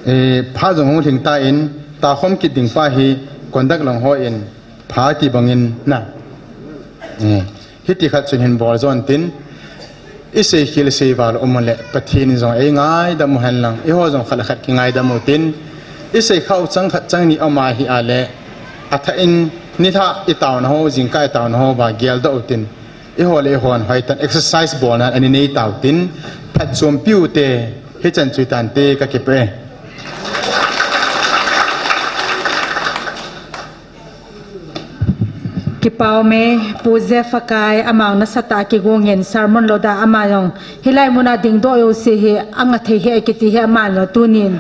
Eh, phat jong hung lhing tan, taokhom kit ding pa hi, conductor lang hon, phat ti bangin na. Eh, hiti khat chun hin bol jon tin, isei khel sei val um le, Pathen in jong eingaidam u henlang, eiho jong khat le khat kingaidam u tin, isei khah u chang khat chang ni um ahi a le, athah in, nilhah itaona ho, jingkah itaona ho uva geldoh u tin, eiho le eihon hoitah in exercise bolna ana nei tau tin, phatchompi u te, hichan chu hitante kakipah e. Kipa um e, Pu Jeff Akai, amang nasatah a kigong in sermon lou da ama jong hilai muna dingdoh jouse hi, anga thei hi akiti hi ama jong tunin,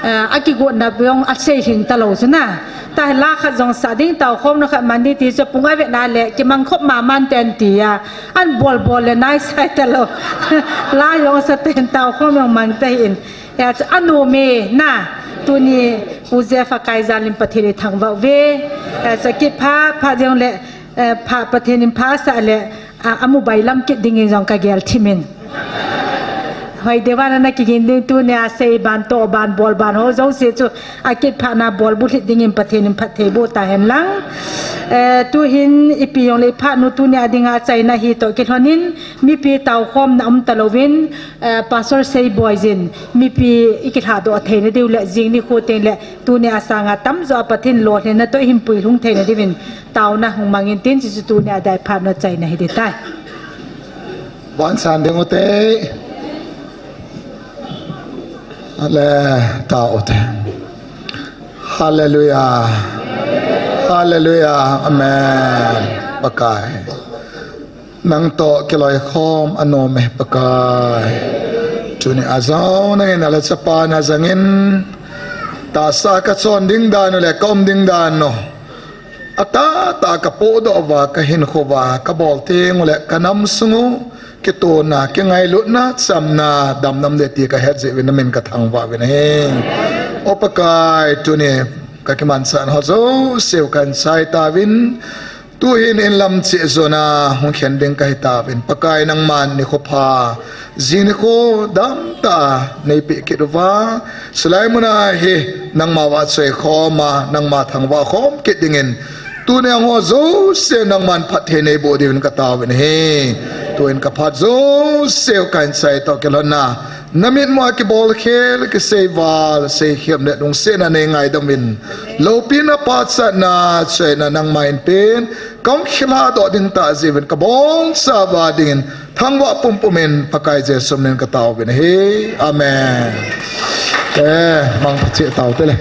eh, akigotna jong asei lhing talou chu na. Tahila khat jong sa ding taokhomna khat man ding ti chu pung avetna le kimang khop maman ten tia. An bol bol le naisai talou. La jong sa ten taokhom jong mang tahin. Hia chu anom e na. Tuni Pu Jeff Akai jal in Pathen ithangvah uve. Hia chu kipah, phat jong le, eh, phat Pathen in phat sah le, a, amu bailam kit dingin jong kagel thim in. Hoi deuva na nakigin ding tunia sei ban toh ban bol ban ho jouse chu akit phat na bol bulhit dingin Pathen in phatthei boh tahen lang. Eh, tuhin ipi jong le phat nu tunia dinga achaina hi toh kilhonin mipi taokhomna um talouvin, eh, Pastor Seiboi jin mipi ikilhadoh theina diu le jing nikho teng le tunia sanga tamjo a Pathen lolhinna toh ihin puilhung theina diuvin taona hung mangin tin, chuchu tunia dai phat nu achaina hi ding tai. Vansan ding u te. Ale, tao u te. Hallelujah. Hallelujah. Amen. Pakai. Nang toh kiloikhom anom e Pakai. Tunia jong nangin nala chapa najangin. Tahsa kachon ding dan u le kaum ding dan u. Atahtah kapohdoh uva, kahinkho uva, kabol teng u le kanam sung u, kitona, kingailutna, chamna, damna um ding ti kahet jeh uvin namin kathangvah uvin ahi. O Pakai, tuni kakimanchah ho jouse u kahin chai tauvin, tuhin inlam cheh jona hung khen ding kahi tauvin. Pakai nangman nikho pha, jing nikho damtah a neipeh kit uva, chulai muna hi nangma vahchoi khom a, nangma thangvah khom kit dingin, tunia ho jouse nangman phatthei neiboh diuvin kataovin ahi. Tuin ka phat jouseu ka insung toh kilhonna, na mitmu a kibol khel, kisei val, sei khel le lungsetna nei ngaidam in, loupina pachatna, chaina nangma in pen, ka hung kilhadoh ding tah jeh uvin ka bongchauva dingin, thangvah pumpum in Pakai Jesu min in ka taovin ahi. Amen. Eh, mang pha cheh tau te le.